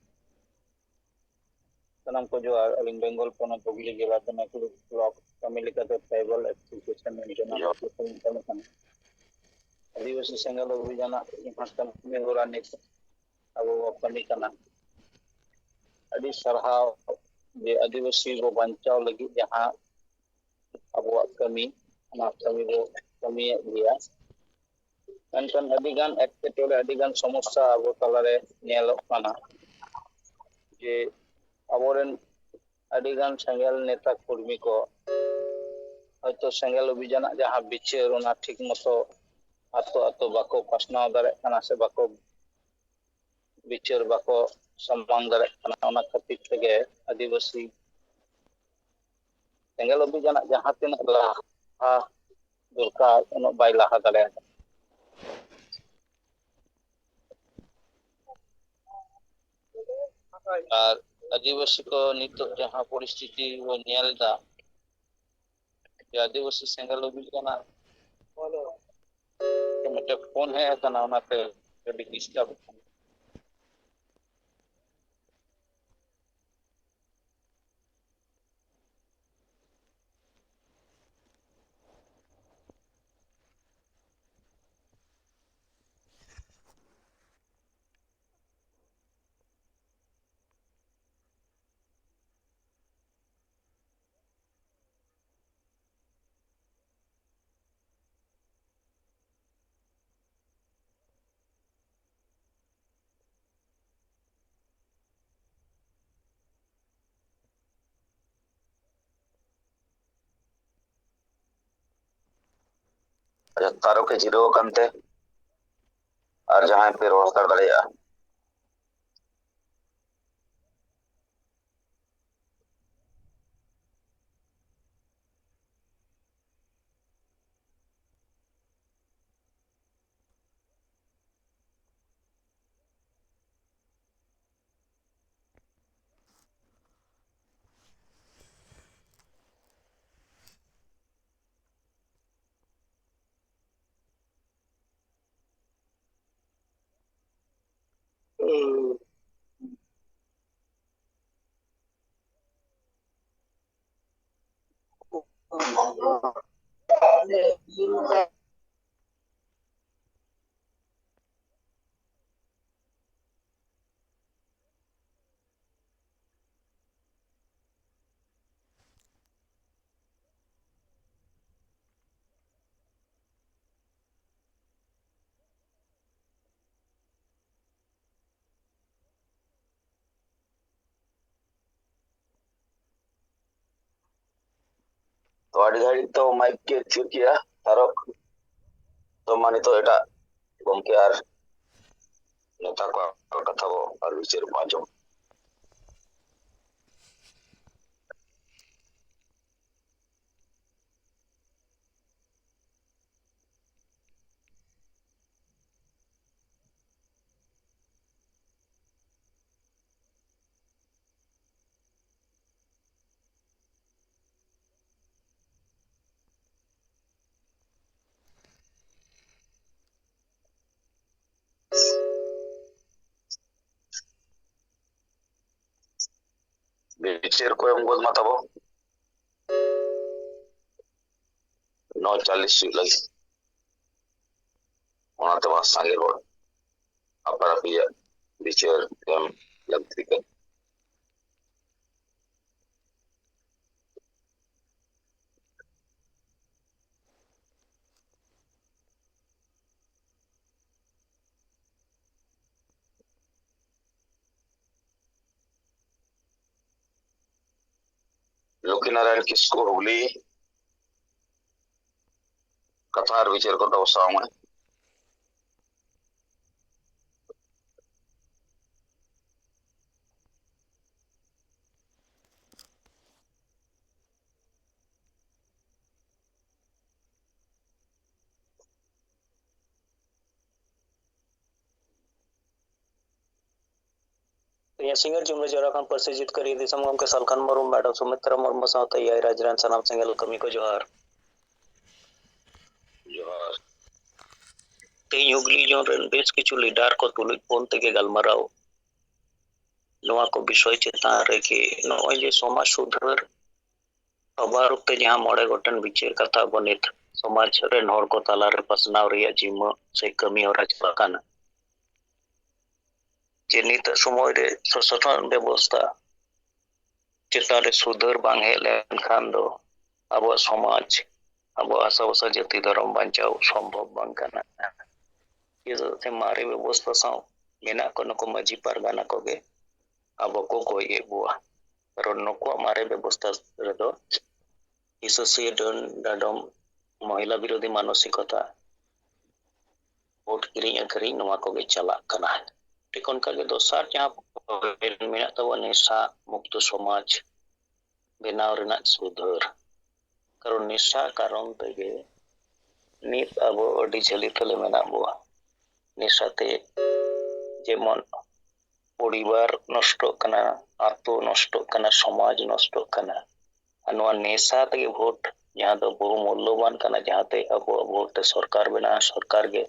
ᱥᱟᱱᱟᱢ ᱠᱚ ᱡᱚᱦᱟᱨ᱾ ᱟᱹᱞᱤᱧ ᱵᱮᱝᱜᱚᱞ ᱯᱚᱱᱚᱛ ᱦᱩᱜᱽᱞᱤ ᱡᱮᱞᱟ ᱛᱮ ᱱᱟᱭᱠᱩᱲᱤ ᱵᱞᱚᱠ ᱠᱟᱹᱢᱤ ᱞᱮᱠᱟᱛᱮ ᱴᱨᱟᱭᱵᱟᱞ ᱮᱥᱳᱥᱤᱭᱮᱥᱚᱱ ᱨᱮᱱ ᱡᱚᱱᱚᱜ ᱡᱚᱦᱟᱨ᱾ ᱥᱮᱛᱨᱮᱫ ᱠᱟᱱᱟ᱾ ᱟᱹᱫᱤᱵᱟᱹᱥᱤ ᱥᱮᱸᱜᱮᱞ ᱚᱵᱷᱤᱡᱟᱱᱟᱜ ᱡᱟᱦᱟᱸ ᱠᱟᱹᱢᱤ ᱦᱚᱨᱟ ᱱᱤᱛ ᱟᱵᱚ ᱵᱚ ᱠᱟᱹᱢᱤ ᱠᱟᱱᱟ, ᱟᱹᱰᱤ ᱥᱟᱨᱦᱟᱣ ᱡᱮ ᱟᱹᱫᱤᱵᱟᱹᱥᱤ ᱵᱚ ᱵᱟᱧᱪᱟᱣ ᱞᱟᱹᱜᱤᱫ ᱡᱟᱦᱟᱸ ᱟᱵᱚᱣᱟᱜ ᱠᱟᱹᱢᱤ, ᱚᱱᱟ ᱠᱟᱹᱢᱤ ᱵᱚ ᱠᱟᱹᱢᱤᱭᱮᱫ ᱜᱮᱭᱟ᱾ ᱢᱮᱱᱠᱷᱟᱱ ᱟᱹᱰᱤᱜᱟᱱ ᱮᱴᱠᱮᱴᱚᱬᱮ, ᱟᱹᱰᱤᱜᱟᱱ ᱥᱚᱢᱚᱥᱥᱟ ᱟᱵᱚ ᱛᱟᱞᱟᱨᱮ ᱧᱮᱞᱚᱜ ᱠᱟᱱᱟ᱾ ᱡᱮ ᱟᱵᱚᱨᱮᱱ ᱟᱹᱰᱤᱜᱟᱱ ᱥᱮᱸᱜᱮᱞ ᱱᱮᱛᱟ ᱠᱚᱨᱢᱤ ᱠᱚ ᱦᱚᱭᱛᱳ ᱥᱮᱸᱜᱮᱞ ᱚᱵᱷᱤᱡᱟᱱᱟᱜ ᱡᱟᱦᱟᱸ ᱵᱤᱪᱟᱹᱨ, ᱚᱱᱟ ᱴᱷᱤᱠ ᱢᱚᱛᱚ ᱟᱛᱳ ᱟᱛᱳ ᱵᱟᱠᱚ ᱯᱟᱥᱱᱟᱣ ᱫᱟᱲᱮᱭᱟᱜ ᱠᱟᱱᱟ ᱥᱮ ᱵᱟᱠᱚ ᱵᱤᱪᱟᱹᱨ ᱵᱟᱠᱚ ᱥᱟᱢᱟᱝ ᱫᱟᱲᱮᱭᱟᱜ ᱠᱟᱱᱟ᱾ ᱚᱱᱟ ᱠᱷᱟᱹᱛᱤᱨ ᱛᱮᱜᱮ ᱟᱹᱫᱤᱵᱟᱹᱥᱤ ᱥᱮᱸᱜᱮᱞ ᱚᱵᱷᱤᱡᱟᱱᱟᱜ ᱡᱟᱦᱟᱸ ᱛᱤᱱᱟᱹᱜ ᱞᱟᱦᱟ ᱫᱚᱨᱠᱟᱨ, ᱩᱱᱟᱹᱜ ᱵᱟᱭ ᱞᱟᱦᱟ ᱫᱟᱲᱮᱭᱟᱜᱼᱟ᱾ ᱟᱨ ᱟᱹᱫᱤᱵᱟᱹᱥᱤ ᱠᱚ ᱱᱤᱛᱚᱜ ᱡᱟᱦᱟᱸ ᱯᱚᱨᱤᱥᱛᱷᱤᱛᱤ ᱵᱚᱱ ᱧᱮᱞ ᱮᱫᱟ, ᱡᱮ ᱟᱹᱫᱤᱵᱟᱹᱥᱤ ᱥᱮᱸᱜᱮᱞ ᱚᱵᱷᱤᱡᱟᱱᱟᱜ ᱢᱤᱫᱴᱮᱱ ᱯᱷᱳᱱ ᱦᱮᱡ ᱟᱠᱟᱱᱟ, ᱚᱱᱟᱛᱮ ᱟᱹᱰᱤ ᱰᱤᱥᱴᱟᱵ ᱟᱠᱟᱱᱟ᱾ ᱟᱪᱪᱷᱟ, ᱛᱟᱨᱚᱠᱮ ᱡᱤᱨᱟᱹᱣ ᱟᱠᱟᱱ ᱛᱮ ᱟᱨ ᱡᱟᱦᱟᱸᱭ ᱯᱮ ᱨᱚᱲ ᱦᱟᱛᱟᱲ ᱫᱟᱲᱮᱭᱟᱜᱼᱟ᱾ ᱛᱚ, ᱟᱹᱰᱤ ᱜᱷᱟᱹᱲᱤᱡ ᱛᱚ ᱢᱟᱭᱤᱠ ᱜᱮ ᱛᱷᱤᱨ ᱠᱮᱜᱼᱟ ᱛᱟᱨᱚᱠ᱾ ᱛᱚ, ᱢᱟ ᱱᱤᱛᱚᱜ ᱮᱴᱟᱜ ᱜᱚᱢᱠᱮ ᱟᱨ ᱱᱮᱛᱟ ᱠᱚᱣᱟᱜ ᱠᱟᱛᱷᱟ ᱵᱚ ᱟᱨ ᱵᱤᱪᱟᱹᱨ ᱵᱚ ᱟᱸᱡᱚᱢ᱾ ᱵᱤᱪᱟᱹᱨ ᱠᱚ ᱮᱢ ᱜᱚᱫ ᱢᱟ ᱛᱟᱵᱚ᱾ ᱱᱚ ᱪᱟᱞᱤᱥ ᱦᱩᱭᱩᱜ ᱞᱟᱹᱜᱤᱫ᱾ ᱚᱱᱟᱛᱮ ᱢᱟ ᱥᱟᱸᱜᱮ ᱦᱚᱲ ᱟᱯᱟᱱ ᱟᱹᱯᱤᱱᱟᱜ ᱵᱤᱪᱟᱹᱨ ᱮᱢ ᱞᱟᱹᱠᱛᱤ ᱠᱟᱱᱟ᱾ ᱞᱚᱠᱠᱷᱤᱱᱟᱨᱟᱭᱚᱱ ᱠᱤᱥᱠᱩ ᱦᱩᱜᱽᱞᱤ, ᱠᱟᱛᱷᱟ ᱟᱨ ᱵᱤᱪᱟᱹᱨ ᱠᱚ ᱫᱚᱦᱚ ᱥᱟᱶ ᱢᱮ᱾ ᱛᱮᱦᱮᱧᱟᱜ ᱥᱤᱸᱜᱟᱹᱲ ᱡᱩᱢᱲᱟᱹ ᱡᱟᱣᱨᱟ ᱠᱷᱚᱱ ᱯᱟᱹᱨᱥᱤ ᱡᱤᱛᱠᱟᱹᱨᱤᱭᱟᱹ ᱫᱤᱥᱚᱢ ᱜᱚᱢᱠᱮ ᱥᱟᱞᱠᱷᱟᱱ ᱢᱩᱨᱢᱩ, ᱢᱮᱰᱟᱢ ᱥᱩᱢᱤᱛᱨᱟ ᱢᱩᱨᱢᱩ ᱥᱟᱶᱛᱮ ᱮᱭᱟᱭ ᱨᱟᱡᱽ ᱨᱮᱱ ᱥᱟᱱᱟᱢ ᱥᱮᱸᱜᱮᱞ ᱠᱟᱹᱢᱤ ᱠᱚ ᱡᱚᱦᱟᱨ᱾ ᱡᱚᱦᱟᱨ᱾ ᱛᱮᱦᱮᱧ ᱦᱩᱜᱽᱞᱤ ᱡᱳᱱ ᱨᱮᱱ ᱵᱮᱥ ᱠᱤᱪᱷᱩ ᱞᱤᱰᱟᱨ ᱠᱚ ᱛᱩᱞᱩᱡ ᱯᱷᱳᱱ ᱛᱮᱜᱮ ᱜᱟᱞᱢᱟᱨᱟᱣ, ᱱᱚᱣᱟ ᱠᱚ ᱵᱤᱥᱚᱭ ᱪᱮᱛᱟᱱ ᱨᱮ ᱠᱤ ᱱᱚᱜᱼᱚᱭ ᱡᱮ ᱥᱚᱢᱟᱡᱽ ᱥᱩᱫᱷᱟᱹᱨ ᱥᱚᱵᱷᱟ ᱨᱩᱯ ᱛᱮ ᱡᱟᱦᱟᱸ ᱢᱚᱬᱮ ᱜᱚᱴᱮᱱ ᱵᱤᱪᱟᱹᱨ ᱠᱟᱛᱷᱟ ᱟᱵᱚ ᱱᱤᱛ ᱥᱚᱢᱟᱡᱽ ᱨᱮᱱ ᱦᱚᱲ ᱠᱚ ᱛᱟᱞᱟᱨᱮ ᱯᱟᱥᱱᱟᱣ ᱨᱮᱭᱟᱜ ᱡᱤᱢᱢᱟᱹ ᱥᱮ ᱠᱟᱹᱢᱤ ᱦᱚᱨᱟ ᱪᱟᱞᱟᱜ ᱠᱟᱱᱟ, ᱡᱮ ᱱᱤᱛᱟᱜ ᱥᱚᱢᱚᱭ ᱨᱮ ᱥᱚᱥᱚᱴᱚᱱ ᱵᱮᱵᱚᱥᱛᱷᱟ ᱪᱮᱛᱟᱱ ᱨᱮ ᱥᱩᱫᱷᱟᱹᱨ ᱵᱟᱝ ᱦᱮᱡ ᱞᱮᱱᱠᱷᱟᱱ ᱫᱚ ᱟᱵᱚᱣᱟᱜ ᱥᱚᱢᱟᱡᱽ, ᱟᱵᱚᱣᱟᱜ ᱦᱟᱥᱟ ᱵᱷᱟᱥᱟ, ᱡᱟᱹᱛᱤ, ᱫᱷᱚᱨᱚᱢ ᱵᱟᱧᱪᱟᱣ ᱥᱚᱢᱵᱷᱚᱵ ᱵᱟᱝ ᱠᱟᱱᱟ᱾ ᱪᱮᱫᱟᱜ ᱥᱮ ᱢᱟᱨᱮ ᱵᱮᱵᱚᱥᱛᱷᱟ ᱥᱟᱶ ᱢᱮᱱᱟᱜ ᱠᱚ ᱱᱩᱠᱩ ᱢᱟᱹᱡᱷᱤ ᱯᱟᱨᱜᱟᱱᱟ ᱠᱚᱜᱮ ᱟᱵᱚ ᱠᱚ ᱜᱚᱡ ᱮᱫ ᱵᱚᱣᱟ᱾ ᱠᱟᱨᱚᱱ ᱱᱩᱠᱩᱣᱟᱜ ᱢᱟᱨᱮ ᱵᱮᱵᱚᱥᱛᱷᱟ ᱨᱮᱫᱚ ᱦᱤᱸᱥᱟᱹᱥᱩᱭᱟᱹ, ᱰᱟᱹᱱ ᱰᱟᱸᱰᱚᱢ, ᱢᱚᱦᱤᱞᱟ ᱵᱤᱨᱳᱫᱷᱤ ᱢᱟᱱᱚᱥᱤᱠᱚᱛᱟ, ᱵᱷᱳᱴ ᱠᱤᱨᱤᱧ ᱟᱹᱠᱷᱨᱤᱧ, ᱱᱚᱣᱟ ᱠᱚᱜᱮ ᱪᱟᱞᱟᱜ ᱠᱟᱱᱟ᱾ ᱴᱷᱤᱠ ᱚᱱᱠᱟᱜᱮ ᱫᱚᱥᱟᱨ ᱡᱟᱦᱟᱸ point ᱢᱮᱱᱟᱜ ᱛᱟᱵᱚᱱᱟ, ᱱᱮᱥᱟ ᱢᱩᱠᱛᱚ ᱥᱚᱢᱟᱡᱽ ᱵᱮᱱᱟᱣ ᱨᱮᱱᱟᱜ ᱥᱩᱫᱷᱟᱹᱨ᱾ ᱠᱟᱨᱚᱱ ᱱᱮᱥᱟ ᱠᱟᱨᱚᱱ ᱛᱮᱜᱮ ᱱᱤᱛ ᱟᱵᱚ ᱟᱹᱰᱤ ᱡᱷᱟᱹᱞᱤ ᱛᱟᱞᱮ ᱢᱮᱱᱟᱜ ᱵᱚᱣᱟ᱾ ᱱᱮᱥᱟᱛᱮ ᱡᱮᱢᱚᱱ ᱯᱚᱨᱤᱵᱟᱨ ᱱᱚᱥᱴᱚᱜ ᱠᱟᱱᱟ, ᱟᱛᱳ ᱱᱚᱥᱴᱚᱜ ᱠᱟᱱᱟ, ᱥᱚᱢᱟᱡᱽ ᱱᱚᱥᱴᱚᱜ ᱠᱟᱱᱟ᱾ ᱟᱨ ᱱᱚᱣᱟ ᱱᱮᱥᱟ ᱛᱮᱜᱮ ᱵᱷᱳᱴ, ᱡᱟᱦᱟᱸ ᱫᱚ ᱵᱚᱦᱩ ᱢᱩᱞᱞᱚᱵᱟᱱ ᱠᱟᱱᱟ, ᱡᱟᱦᱟᱸᱛᱮ ᱟᱵᱚᱣᱟᱜ ᱵᱷᱳᱴ ᱛᱮ ᱥᱚᱨᱠᱟᱨ ᱵᱮᱱᱟᱜᱼᱟ, ᱥᱚᱨᱠᱟᱨ ᱜᱮ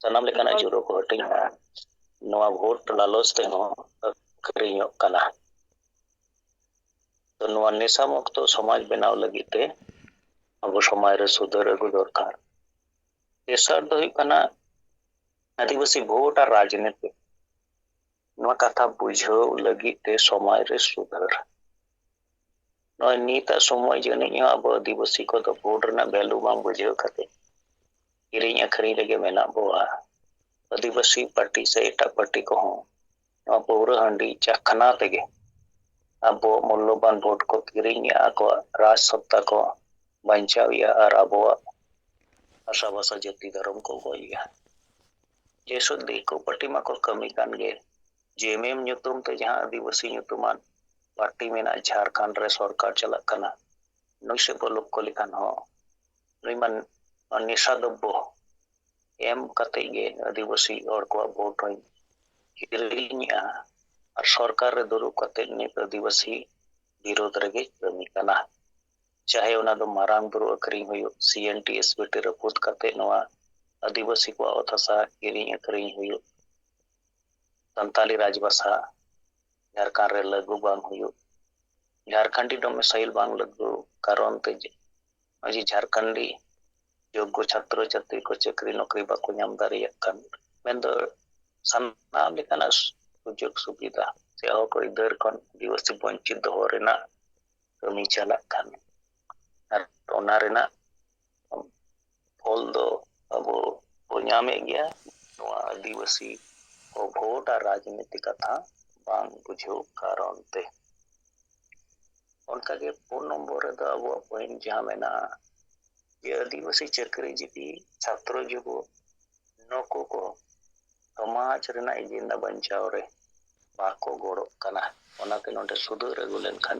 ᱥᱟᱱᱟᱢ ᱞᱮᱠᱟᱱᱟᱜ ᱡᱩᱲᱟᱹ ᱠᱚ ᱦᱟᱹᱴᱤᱧᱟ᱾ ᱱᱚᱣᱟ ᱵᱷᱳᱴ ᱞᱟᱞᱚᱪ ᱛᱮᱦᱚᱸ ᱟᱹᱠᱷᱨᱤᱧᱚᱜ ᱠᱟᱱᱟ᱾ ᱛᱚ ᱱᱚᱣᱟ ᱱᱮᱥᱟ ᱢᱩᱠᱛᱚ ᱥᱚᱢᱟᱡᱽ ᱵᱮᱱᱟᱣ ᱞᱟᱹᱜᱤᱫ ᱛᱮ ᱟᱵᱚ ᱥᱚᱢᱟᱡᱽ ᱨᱮ ᱥᱩᱫᱷᱟᱹᱨ ᱟᱹᱜᱩ ᱫᱚᱨᱠᱟᱨ᱾ ᱛᱮᱥᱟᱨ ᱫᱚ ᱦᱩᱭᱩᱜ ᱠᱟᱱᱟ ᱟᱹᱫᱤᱵᱟᱹᱥᱤ ᱵᱷᱳᱴ ᱟᱨ ᱨᱟᱡᱽᱱᱤᱛᱤ᱾ ᱱᱚᱣᱟ ᱠᱟᱛᱷᱟ ᱵᱩᱡᱷᱟᱹᱣ ᱞᱟᱹᱜᱤᱫ ᱛᱮ ᱥᱚᱢᱟᱡᱽ ᱨᱮ ᱥᱩᱫᱷᱟᱹᱨ᱾ ᱱᱚᱜᱼᱚᱭ ᱱᱤᱛᱟᱜ ᱥᱚᱢᱚᱭ ᱡᱟᱹᱱᱤᱡ ᱦᱚᱸ ᱟᱵᱚ ᱟᱹᱫᱤᱵᱟᱹᱥᱤ ᱠᱚᱫᱚ ᱵᱷᱳᱴ ᱨᱮᱱᱟᱜ value ᱵᱟᱝ ᱵᱩᱡᱷᱟᱹᱣ ᱠᱟᱛᱮ ᱠᱤᱨᱤᱧ ᱟᱹᱠᱷᱨᱤᱧ ᱨᱮᱜᱮ ᱢᱮᱱᱟᱜ ᱵᱚᱣᱟ᱾ ᱟᱹᱫᱤᱵᱟᱹᱥᱤ ᱯᱟᱨᱴᱤ ᱥᱮ ᱮᱴᱟᱜ ᱯᱟᱨᱴᱤ ᱠᱚᱦᱚᱸ ᱱᱚᱣᱟ ᱯᱟᱹᱣᱨᱟᱹ ᱦᱟᱺᱰᱤ ᱪᱟᱠᱷᱱᱟ ᱛᱮᱜᱮ ᱟᱵᱚ ᱢᱩᱞᱞᱚᱵᱟᱱ ᱵᱷᱳᱴ ᱠᱚ ᱠᱤᱨᱤᱧᱮᱜᱼᱟ, ᱟᱠᱚᱣᱟᱜ ᱨᱟᱡᱽ ᱥᱚᱛᱛᱟ ᱠᱚ ᱵᱟᱧᱪᱟᱣᱮᱜᱼᱟ ᱟᱨ ᱟᱵᱚᱣᱟᱜ ᱦᱟᱥᱟ ᱵᱷᱟᱥᱟ ᱡᱟᱹᱛᱤ ᱫᱷᱚᱨᱚᱢ ᱠᱚ ᱜᱚᱡᱮᱜᱼᱟ᱾ ᱡᱮᱥᱩ ᱫᱤᱠᱩ ᱯᱟᱨᱴᱤ ᱢᱟᱠᱚ ᱠᱟᱹᱢᱤ ᱠᱟᱱ ᱜᱮ, ᱡᱮ ᱮᱢ ᱮᱢ ᱧᱩᱛᱩᱢ ᱛᱮ ᱡᱟᱦᱟᱸ ᱟᱹᱫᱤᱵᱟᱹᱥᱤ ᱧᱩᱛᱩᱢᱟᱱ ᱯᱟᱨᱴᱤ ᱢᱮᱱᱟᱜᱼᱟ, ᱡᱷᱟᱲᱠᱷᱚᱸᱰ ᱨᱮ ᱥᱚᱨᱠᱟᱨ ᱪᱟᱞᱟᱜ ᱠᱟᱱᱟ, ᱱᱩᱭ ᱥᱮᱫ ᱵᱚ ᱞᱚᱠᱠᱷᱚ ᱞᱮᱠᱷᱟᱱ ᱦᱚᱸ ᱱᱩᱭ ᱢᱟ ᱱᱮᱥᱟ ᱫᱨᱚᱵᱵᱚ ᱮᱢ ᱠᱟᱛᱮ ᱜᱮ ᱟᱹᱫᱤᱵᱟᱹᱥᱤ ᱦᱚᱲ ᱠᱚᱣᱟᱜ ᱵᱷᱳᱴ ᱦᱚᱸᱭ ᱠᱤᱨᱤᱧᱮᱜᱼᱟ ᱟᱨ ᱥᱚᱨᱠᱟᱨ ᱨᱮ ᱫᱩᱲᱩᱵ ᱠᱟᱛᱮ ᱱᱤᱛ ᱟᱹᱫᱤᱵᱟᱹᱥᱤ ᱵᱤᱨᱳᱫᱷ ᱨᱮᱜᱮ ᱠᱟᱹᱢᱤ ᱠᱟᱱᱟ᱾ ᱪᱟᱦᱮ ᱚᱱᱟ ᱫᱚ ᱢᱟᱨᱟᱝ ᱵᱩᱨᱩ ᱟᱹᱠᱷᱨᱤᱧ ᱦᱩᱭᱩᱜ, ᱥᱤ N T S B T ᱨᱟᱹᱯᱩᱫ ᱠᱟᱛᱮ ᱱᱚᱣᱟ ᱟᱹᱫᱤᱵᱟᱹᱥᱤ ᱠᱚᱣᱟᱜ ᱚᱛ ᱦᱟᱥᱟ ᱠᱤᱨᱤᱧ ᱟᱹᱠᱷᱨᱤᱧ ᱦᱩᱭᱩᱜ, ᱥᱟᱱᱛᱟᱞᱤ ᱨᱟᱡᱽᱵᱷᱟᱥᱟ ᱡᱷᱟᱲᱠᱷᱚᱸᱰ ᱨᱮ ᱞᱟᱹᱜᱩ ᱵᱟᱝ ᱦᱩᱭᱩᱜ, ᱡᱷᱟᱲᱠᱷᱚᱸᱰᱤ domicile ᱵᱟᱝ ᱞᱟᱹᱜᱩ ᱠᱟᱨᱚᱱ ᱛᱮ ᱡᱮ, ᱱᱚᱜᱼᱚᱭ ᱡᱮ ᱡᱷᱟᱲᱠᱷᱚᱸᱰᱤ ᱡᱳᱜᱽᱜᱚ ᱪᱷᱟᱛᱨᱚ ᱪᱷᱟᱛᱨᱤ ᱠᱚ ᱪᱟᱹᱠᱨᱤ ᱱᱚᱠᱨᱤ ᱵᱟᱠᱚ ᱧᱟᱢ ᱫᱟᱲᱮᱭᱟᱜ ᱠᱟᱱ, ᱢᱮᱱᱫᱚ ᱥᱟᱱᱟᱢ ᱞᱮᱠᱟᱱᱟᱜ ᱥᱩᱡᱳᱜᱽ ᱥᱩᱵᱤᱫᱷᱟ ᱥᱮ ᱦᱚᱠ ᱟᱹᱭᱫᱟᱹᱨ ᱠᱷᱚᱱ ᱟᱹᱫᱤᱵᱟᱹᱥᱤ ᱵᱚᱧᱪᱤᱛ ᱫᱚᱦᱚ ᱨᱮᱱᱟᱜ ᱠᱟᱹᱢᱤ ᱪᱟᱞᱟᱜ ᱠᱟᱱ, ᱟᱨ ᱚᱱᱟ ᱨᱮᱱᱟᱜ ᱯᱷᱚᱞ ᱫᱚ ᱟᱵᱚ ᱵᱚ ᱧᱟᱢᱮᱫ ᱜᱮᱭᱟ, ᱱᱚᱣᱟ ᱟᱹᱫᱤᱵᱟᱹᱥᱤ ᱠᱚ ᱵᱷᱳᱴ ᱟᱨ ᱨᱟᱡᱽᱱᱤᱛᱤ ᱠᱟᱛᱷᱟ ᱵᱟᱝ ᱵᱩᱡᱷᱟᱹᱣ ᱠᱟᱨᱚᱱ ᱛᱮ᱾ ᱚᱱᱠᱟᱜᱮ ᱯᱩᱱ ᱱᱚᱢᱵᱚᱨ ᱨᱮᱫᱚ ᱟᱵᱚᱣᱟᱜ point ᱡᱟᱦᱟᱸ ᱢᱮᱱᱟᱜᱼᱟ ᱡᱮ ᱟᱹᱫᱤᱵᱟᱹᱥᱤ ᱪᱟᱹᱠᱨᱤ ᱡᱤᱵᱤ ᱪᱷᱟᱛᱨᱚ ᱡᱩᱵᱚ ᱱᱩᱠᱩ ᱠᱚ ᱥᱚᱢᱟᱡᱽ ᱨᱮᱱᱟᱜ agenda ᱵᱟᱧᱪᱟᱣ ᱨᱮ ᱵᱟᱠᱚ ᱜᱚᱲᱚᱜ ᱠᱟᱱᱟ᱾ ᱚᱱᱟᱛᱮ ᱱᱚᱰᱮ ᱥᱩᱫᱷᱟᱹᱨ ᱟᱹᱜᱩ ᱞᱮᱱᱠᱷᱟᱱ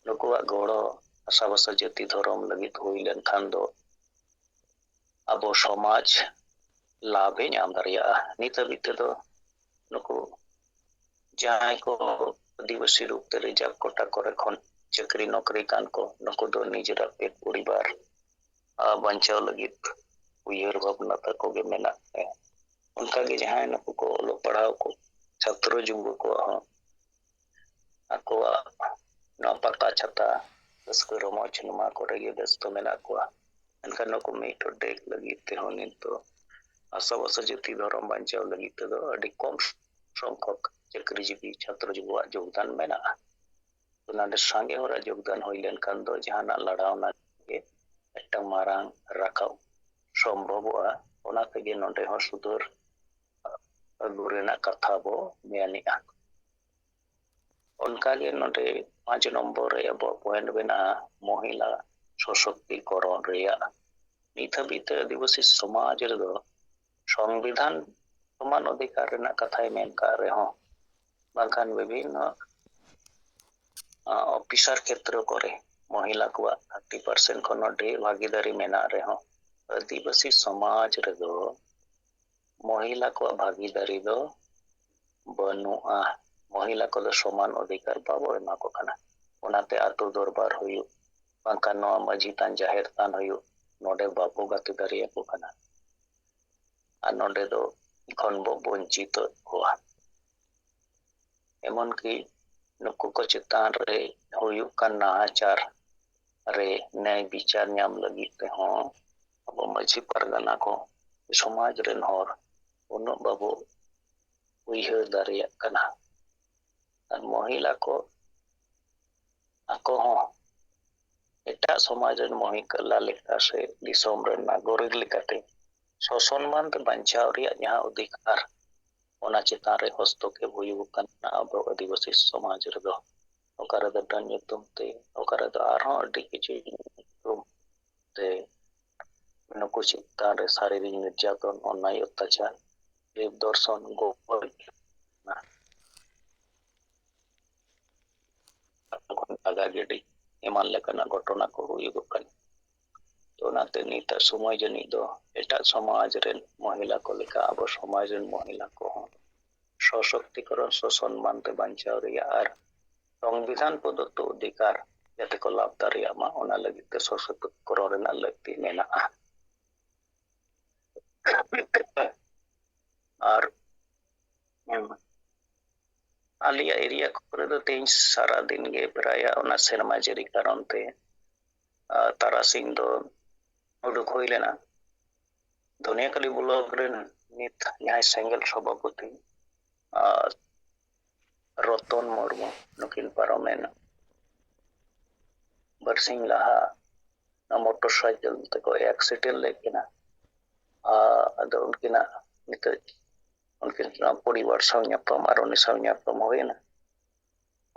ᱱᱩᱠᱩᱣᱟᱜ ᱜᱚᱲᱚ ᱦᱟᱥᱟ ᱵᱷᱟᱥᱟ ᱡᱟᱹᱛᱤ ᱫᱷᱚᱨᱚᱢ ᱞᱟᱹᱜᱤᱫ ᱦᱩᱭ ᱞᱮᱱᱠᱷᱟᱱ ᱫᱚ ᱟᱵᱚ ᱥᱚᱢᱟᱡᱽ ᱞᱟᱵᱷ ᱮ ᱧᱟᱢ ᱫᱟᱲᱮᱭᱟᱜᱼᱟ᱾ ᱱᱤᱛ ᱦᱟᱹᱵᱤᱡ ᱛᱮᱫᱚ ᱱᱩᱠᱩ ᱡᱟᱦᱟᱸᱭ ᱠᱚ ᱟᱹᱫᱤᱵᱟᱹᱥᱤ ᱨᱩᱯ ᱛᱮ reserve quota ᱠᱚᱨᱮ ᱠᱷᱚᱱ ᱪᱟᱹᱠᱨᱤ ᱱᱚᱠᱨᱤ ᱠᱟᱱ ᱠᱚ, ᱱᱩᱠᱩ ᱫᱚ ᱱᱤᱡᱮᱨᱟᱜ ᱯᱮᱴ ᱯᱚᱨᱤᱵᱟᱨ ᱟᱨ ᱵᱟᱧᱪᱟᱣ ᱞᱟᱹᱜᱤᱫ ᱩᱭᱦᱟᱹᱨ ᱵᱷᱟᱵᱽᱱᱟ ᱛᱟᱠᱚ ᱜᱮ ᱢᱮᱱᱟᱜ ᱛᱟᱭᱟ᱾ ᱚᱱᱠᱟᱜᱮ ᱡᱟᱦᱟᱸᱭ ᱱᱩᱠᱩ ᱠᱚ ᱚᱞᱚᱜ ᱯᱟᱲᱦᱟᱣ ᱠᱚ ᱪᱷᱟᱛᱨᱚ ᱡᱩᱵᱚ ᱠᱚᱣᱟᱜ ᱦᱚᱸ ᱟᱠᱚᱣᱟᱜ ᱱᱚᱣᱟ ᱯᱟᱛᱟ ᱪᱷᱟᱛᱟ ᱨᱟᱹᱥᱠᱟᱹ ᱨᱚᱢᱚᱡᱽ ᱱᱚᱣᱟ ᱠᱚᱨᱮ ᱜᱮ ᱵᱮᱥᱛᱚ ᱢᱮᱱᱟᱜ ᱠᱚᱣᱟ᱾ ᱢᱮᱱᱠᱷᱟᱱ ᱱᱩᱠᱩ ᱢᱤᱫ ᱰᱚᱸᱰᱮᱠ ᱞᱟᱹᱜᱤᱫ ᱛᱮᱦᱚᱸ ᱱᱤᱛ ᱫᱚ ᱦᱟᱥᱟ ᱵᱷᱟᱥᱟ ᱡᱟᱹᱛᱤ ᱫᱷᱚᱨᱚᱢ ᱵᱟᱧᱪᱟᱣ ᱞᱟᱹᱜᱤᱫ ᱛᱮᱫᱚ ᱟᱹᱰᱤ ᱠᱚᱢ ᱥᱚᱝᱠᱷᱚᱠ ᱪᱟᱹᱠᱨᱤ ᱡᱤᱵᱤ ᱪᱷᱟᱛᱨᱚ ᱡᱩᱵᱚᱣᱟᱜ ᱡᱳᱜᱽᱫᱟᱱ ᱢᱮᱱᱟᱜᱼᱟ᱾ ᱛᱚ ᱱᱚᱰᱮ ᱥᱟᱸᱜᱮ ᱦᱚᱲᱟᱜ ᱡᱳᱜᱽᱫᱟᱱ ᱦᱩᱭ ᱞᱮᱱᱠᱷᱟᱱ ᱫᱚ ᱡᱟᱦᱟᱱᱟᱜ ᱞᱟᱲᱟᱣᱱᱟ ᱜᱮ ᱢᱤᱫᱴᱟᱝ ᱢᱟᱨᱟᱝ ᱨᱟᱠᱟᱵ ᱥᱚᱢᱵᱷᱚᱵᱚᱜᱼᱟ᱾ ᱚᱱᱟ ᱛᱮᱜᱮ ᱱᱚᱰᱮ ᱦᱚᱸ ᱥᱩᱫᱷᱟᱹᱨ ᱟᱹᱜᱩ ᱨᱮᱱᱟᱜ ᱠᱟᱛᱷᱟ ᱵᱚ ᱢᱮᱱᱮᱜᱼᱟ᱾ ᱚᱱᱠᱟᱜᱮ ᱱᱚᱰᱮ ᱯᱟᱸᱪ ᱱᱚᱢᱵᱚᱨ ᱨᱮ ᱟᱵᱚᱣᱟᱜ point ᱢᱮᱱᱟᱜᱼᱟ ᱢᱚᱦᱤᱞᱟ ᱥᱚᱥᱚᱠᱛᱤᱠᱚᱨᱚᱱ ᱨᱮᱭᱟᱜ᱾ ᱱᱤᱛ ᱦᱟᱹᱵᱤᱡ ᱛᱮ ᱟᱹᱫᱤᱵᱟᱹᱥᱤ ᱥᱚᱢᱟᱡᱽ ᱨᱮᱫᱚ ᱥᱚᱝᱵᱤᱫᱷᱟᱱ ᱥᱚᱢᱟᱱ ᱚᱫᱷᱤᱠᱟᱨ ᱨᱮᱱᱟᱜ ᱠᱟᱛᱷᱟᱭ ᱢᱮᱱ ᱠᱟᱜ ᱨᱮᱦᱚᱸ, ᱵᱟᱝᱠᱷᱟᱱ ᱵᱤᱵᱷᱤᱱᱱᱚ, ᱟ, ᱚᱯᱷᱤᱥᱟᱨ ᱠᱷᱮᱛᱨᱚ ᱠᱚᱨᱮ ᱢᱚᱦᱤᱞᱟ ᱠᱚᱣᱟᱜ thirty percent ᱠᱷᱚᱱ ᱦᱚᱸ ᱰᱷᱮᱨ ᱵᱷᱟᱹᱜᱤᱫᱟᱨᱤ ᱢᱮᱱᱟᱜ ᱨᱮᱦᱚᱸ, ᱟᱹᱫᱤᱵᱟᱹᱥᱤ ᱥᱚᱢᱟᱡᱽ ᱨᱮᱫᱚ ᱢᱚᱦᱤᱞᱟ ᱠᱚᱣᱟᱜ ᱵᱷᱟᱹᱜᱤᱫᱟᱨᱤ ᱫᱚ ᱵᱟᱹᱱᱩᱜᱼᱟ᱾ ᱢᱚᱦᱤᱞᱟ ᱠᱚᱫᱚ ᱥᱚᱢᱟᱱ ᱚᱫᱷᱤᱠᱟᱨ ᱵᱟᱵᱚ ᱮᱢᱟ ᱠᱚ ᱠᱟᱱᱟ᱾ ᱚᱱᱟᱛᱮ ᱟᱛᱳ ᱫᱚᱨᱵᱟᱨ ᱦᱩᱭᱩᱜ, ᱵᱟᱝᱠᱷᱟᱱ ᱱᱚᱣᱟ ᱢᱟᱹᱡᱷᱤ ᱛᱷᱟᱱ, ᱡᱟᱦᱮᱨ ᱛᱷᱟᱱ ᱦᱩᱭᱩᱜ, ᱱᱚᱰᱮ ᱵᱟᱵᱚ ᱜᱟᱛᱮ ᱫᱟᱲᱮᱭᱟᱠᱚ ᱠᱟᱱᱟ᱾ ᱟᱨ ᱱᱚᱰᱮ ᱫᱚ ᱠᱷᱚᱱ ᱵᱚ ᱵᱚᱧᱪᱤᱛᱚ ᱠᱚᱣᱟ᱾ ᱮᱢᱚᱱ ᱠᱤ ᱱᱩᱠᱩ ᱠᱚ ᱪᱮᱛᱟᱱ ᱨᱮ ᱦᱩᱭᱩᱜ ᱠᱟᱱ ᱱᱟᱦᱟᱪᱟᱨ ᱨᱮ ᱱᱮᱭ ᱵᱤᱪᱟᱨ ᱧᱟᱢ ᱞᱟᱹᱜᱤᱫ ᱛᱮᱦᱚᱸ ᱟᱵᱚ ᱢᱟᱹᱡᱷᱤ ᱯᱟᱨᱜᱟᱱᱟ ᱠᱚ, ᱥᱚᱢᱟᱡᱽ ᱨᱮᱱ ᱦᱚᱲ ᱩᱱᱟᱹᱜ ᱵᱟᱵᱚ ᱩᱭᱦᱟᱹᱨ ᱫᱟᱲᱮᱭᱟᱜ ᱠᱟᱱᱟ᱾ ᱟᱨ ᱢᱚᱦᱤᱞᱟ ᱠᱚ ᱟᱠᱚ ᱦᱚᱸ ᱮᱴᱟᱜ ᱥᱚᱢᱟᱡᱽ ᱨᱮᱱ ᱢᱚᱦᱤᱞᱟ ᱞᱮᱠᱟ ᱥᱮ ᱫᱤᱥᱚᱢ ᱨᱮᱱ ᱱᱟᱜᱚᱨᱤᱠ ᱞᱮᱠᱟᱛᱮ ᱥᱚᱥᱚᱱᱢᱟᱱ ᱛᱮ ᱵᱟᱧᱪᱟᱣ ᱨᱮᱭᱟᱜ ᱡᱟᱦᱟᱸ ᱚᱫᱷᱤᱠᱟᱨ, ᱚᱱᱟ ᱪᱮᱛᱟᱱ ᱨᱮ ᱦᱚᱥᱛᱚᱠᱷᱮᱯ ᱦᱩᱭᱩᱜᱚᱜ ᱠᱟᱱᱟ ᱟᱵᱚ ᱟᱹᱫᱤᱵᱟᱹᱥᱤ ᱥᱚᱢᱟᱡᱽ ᱨᱮᱫᱚ᱾ ᱚᱠᱟ ᱨᱮᱫᱚ ᱰᱟᱹᱱ ᱧᱩᱛᱩᱢ ᱛᱮ, ᱚᱠᱟ ᱨᱮᱫᱚ ᱟᱨᱦᱚᱸ ᱟᱹᱰᱤ ᱠᱤᱪᱷᱩ ᱧᱩᱛᱩᱢ ᱛᱮ ᱱᱩᱠᱩ ᱪᱮᱛᱟᱱ ᱨᱮ ᱥᱟᱨᱤᱨᱤᱠ ᱱᱤᱨᱡᱟᱛᱚᱱ, ᱚᱱᱱᱟᱭ ᱚᱛᱛᱟᱪᱟᱨ, ᱨᱮᱯ ᱫᱷᱚᱨᱥᱚᱱ, ᱜᱚᱡ, ᱞᱟᱜᱟ ᱜᱤᱰᱤ ᱮᱢᱟᱱ ᱞᱮᱠᱟᱱᱟᱜ ᱜᱷᱚᱴᱚᱱᱟ ᱠᱚ ᱦᱩᱭᱩᱜᱚᱜ ᱠᱟᱱᱟ᱾ ᱛᱚ ᱚᱱᱟᱛᱮ ᱱᱤᱛᱟᱜ ᱥᱚᱢᱚᱭ ᱡᱟᱹᱱᱤᱡ ᱫᱚ ᱮᱴᱟᱜ ᱥᱚᱢᱟᱡᱽ ᱨᱮᱱ ᱢᱚᱦᱤᱞᱟ ᱠᱚ ᱞᱮᱠᱟ ᱟᱵᱚ ᱥᱚᱢᱟᱡᱽ ᱨᱮᱱ ᱢᱚᱦᱤᱞᱟ ᱠᱚᱦᱚᱸ ᱥᱚᱥᱚᱠᱛᱤᱠᱚᱨᱚᱱ, ᱥᱚᱥᱚᱱᱢᱟᱱ ᱛᱮ ᱵᱟᱧᱪᱟᱣ ᱨᱮᱭᱟᱜ ᱟᱨ ᱥᱚᱝᱵᱤᱫᱷᱟᱱ ᱯᱨᱚᱫᱚᱛᱛᱚ ᱚᱫᱷᱤᱠᱟᱨ ᱡᱟᱛᱮ ᱠᱚ ᱞᱟᱵᱷ ᱫᱟᱲᱮᱭᱟᱜ ᱢᱟ, ᱚᱱᱟ ᱞᱟᱹᱜᱤᱫ ᱛᱮ ᱥᱚᱥᱚᱠᱛᱤᱠᱚᱨᱚᱱ ᱨᱮᱱᱟᱜ ᱞᱟᱹᱠᱛᱤ ᱢᱮᱱᱟᱜᱼᱟ᱾ ᱟᱨ, ᱦᱮᱸ, ᱟᱞᱮᱭᱟᱜ area ᱠᱚᱨᱮ ᱫᱚ ᱛᱮᱦᱮᱧ ᱥᱟᱨᱟ ᱫᱤᱱ ᱜᱮ ᱯᱨᱟᱭ ᱚᱱᱟ ᱥᱮᱨᱢᱟ ᱡᱟᱹᱲᱤ ᱠᱟᱨᱚᱱ ᱛᱮ, ᱟᱨ, ᱛᱟᱨᱟᱥᱤᱧ ᱫᱚ ᱩᱰᱩᱠ ᱦᱩᱭ ᱞᱮᱱᱟ᱾ ᱫᱷᱚᱱᱤᱭᱟᱹᱠᱟᱹᱞᱤ block ᱨᱮᱱ ᱱᱤᱛ ᱡᱟᱦᱟᱸᱭ ᱥᱮᱸᱜᱮᱞ ᱥᱚᱵᱷᱟᱯᱚᱛᱤ, ᱟᱨ, ᱨᱚᱛᱚᱱ ᱢᱩᱨᱢᱩ, ᱱᱩᱠᱤᱱ ᱯᱟᱨᱚᱢᱮᱱ ᱵᱟᱨᱥᱤᱧ ᱞᱟᱦᱟ ᱢᱚᱴᱚᱨ ᱥᱟᱭᱠᱮᱞ ᱛᱮᱠᱚ accident ᱞᱮᱫ ᱠᱤᱱᱟ᱾ ᱟᱨ ᱟᱫᱚ ᱩᱱᱠᱤᱱᱟᱜ ᱱᱤᱛᱚᱜ ᱩᱱᱠᱤᱱ ᱯᱚᱨᱤᱵᱟᱨ ᱥᱟᱶ ᱧᱟᱯᱟᱢ ᱟᱨ ᱩᱱᱤ ᱥᱟᱶ ᱧᱟᱯᱟᱢ ᱦᱩᱭᱮᱱᱟ᱾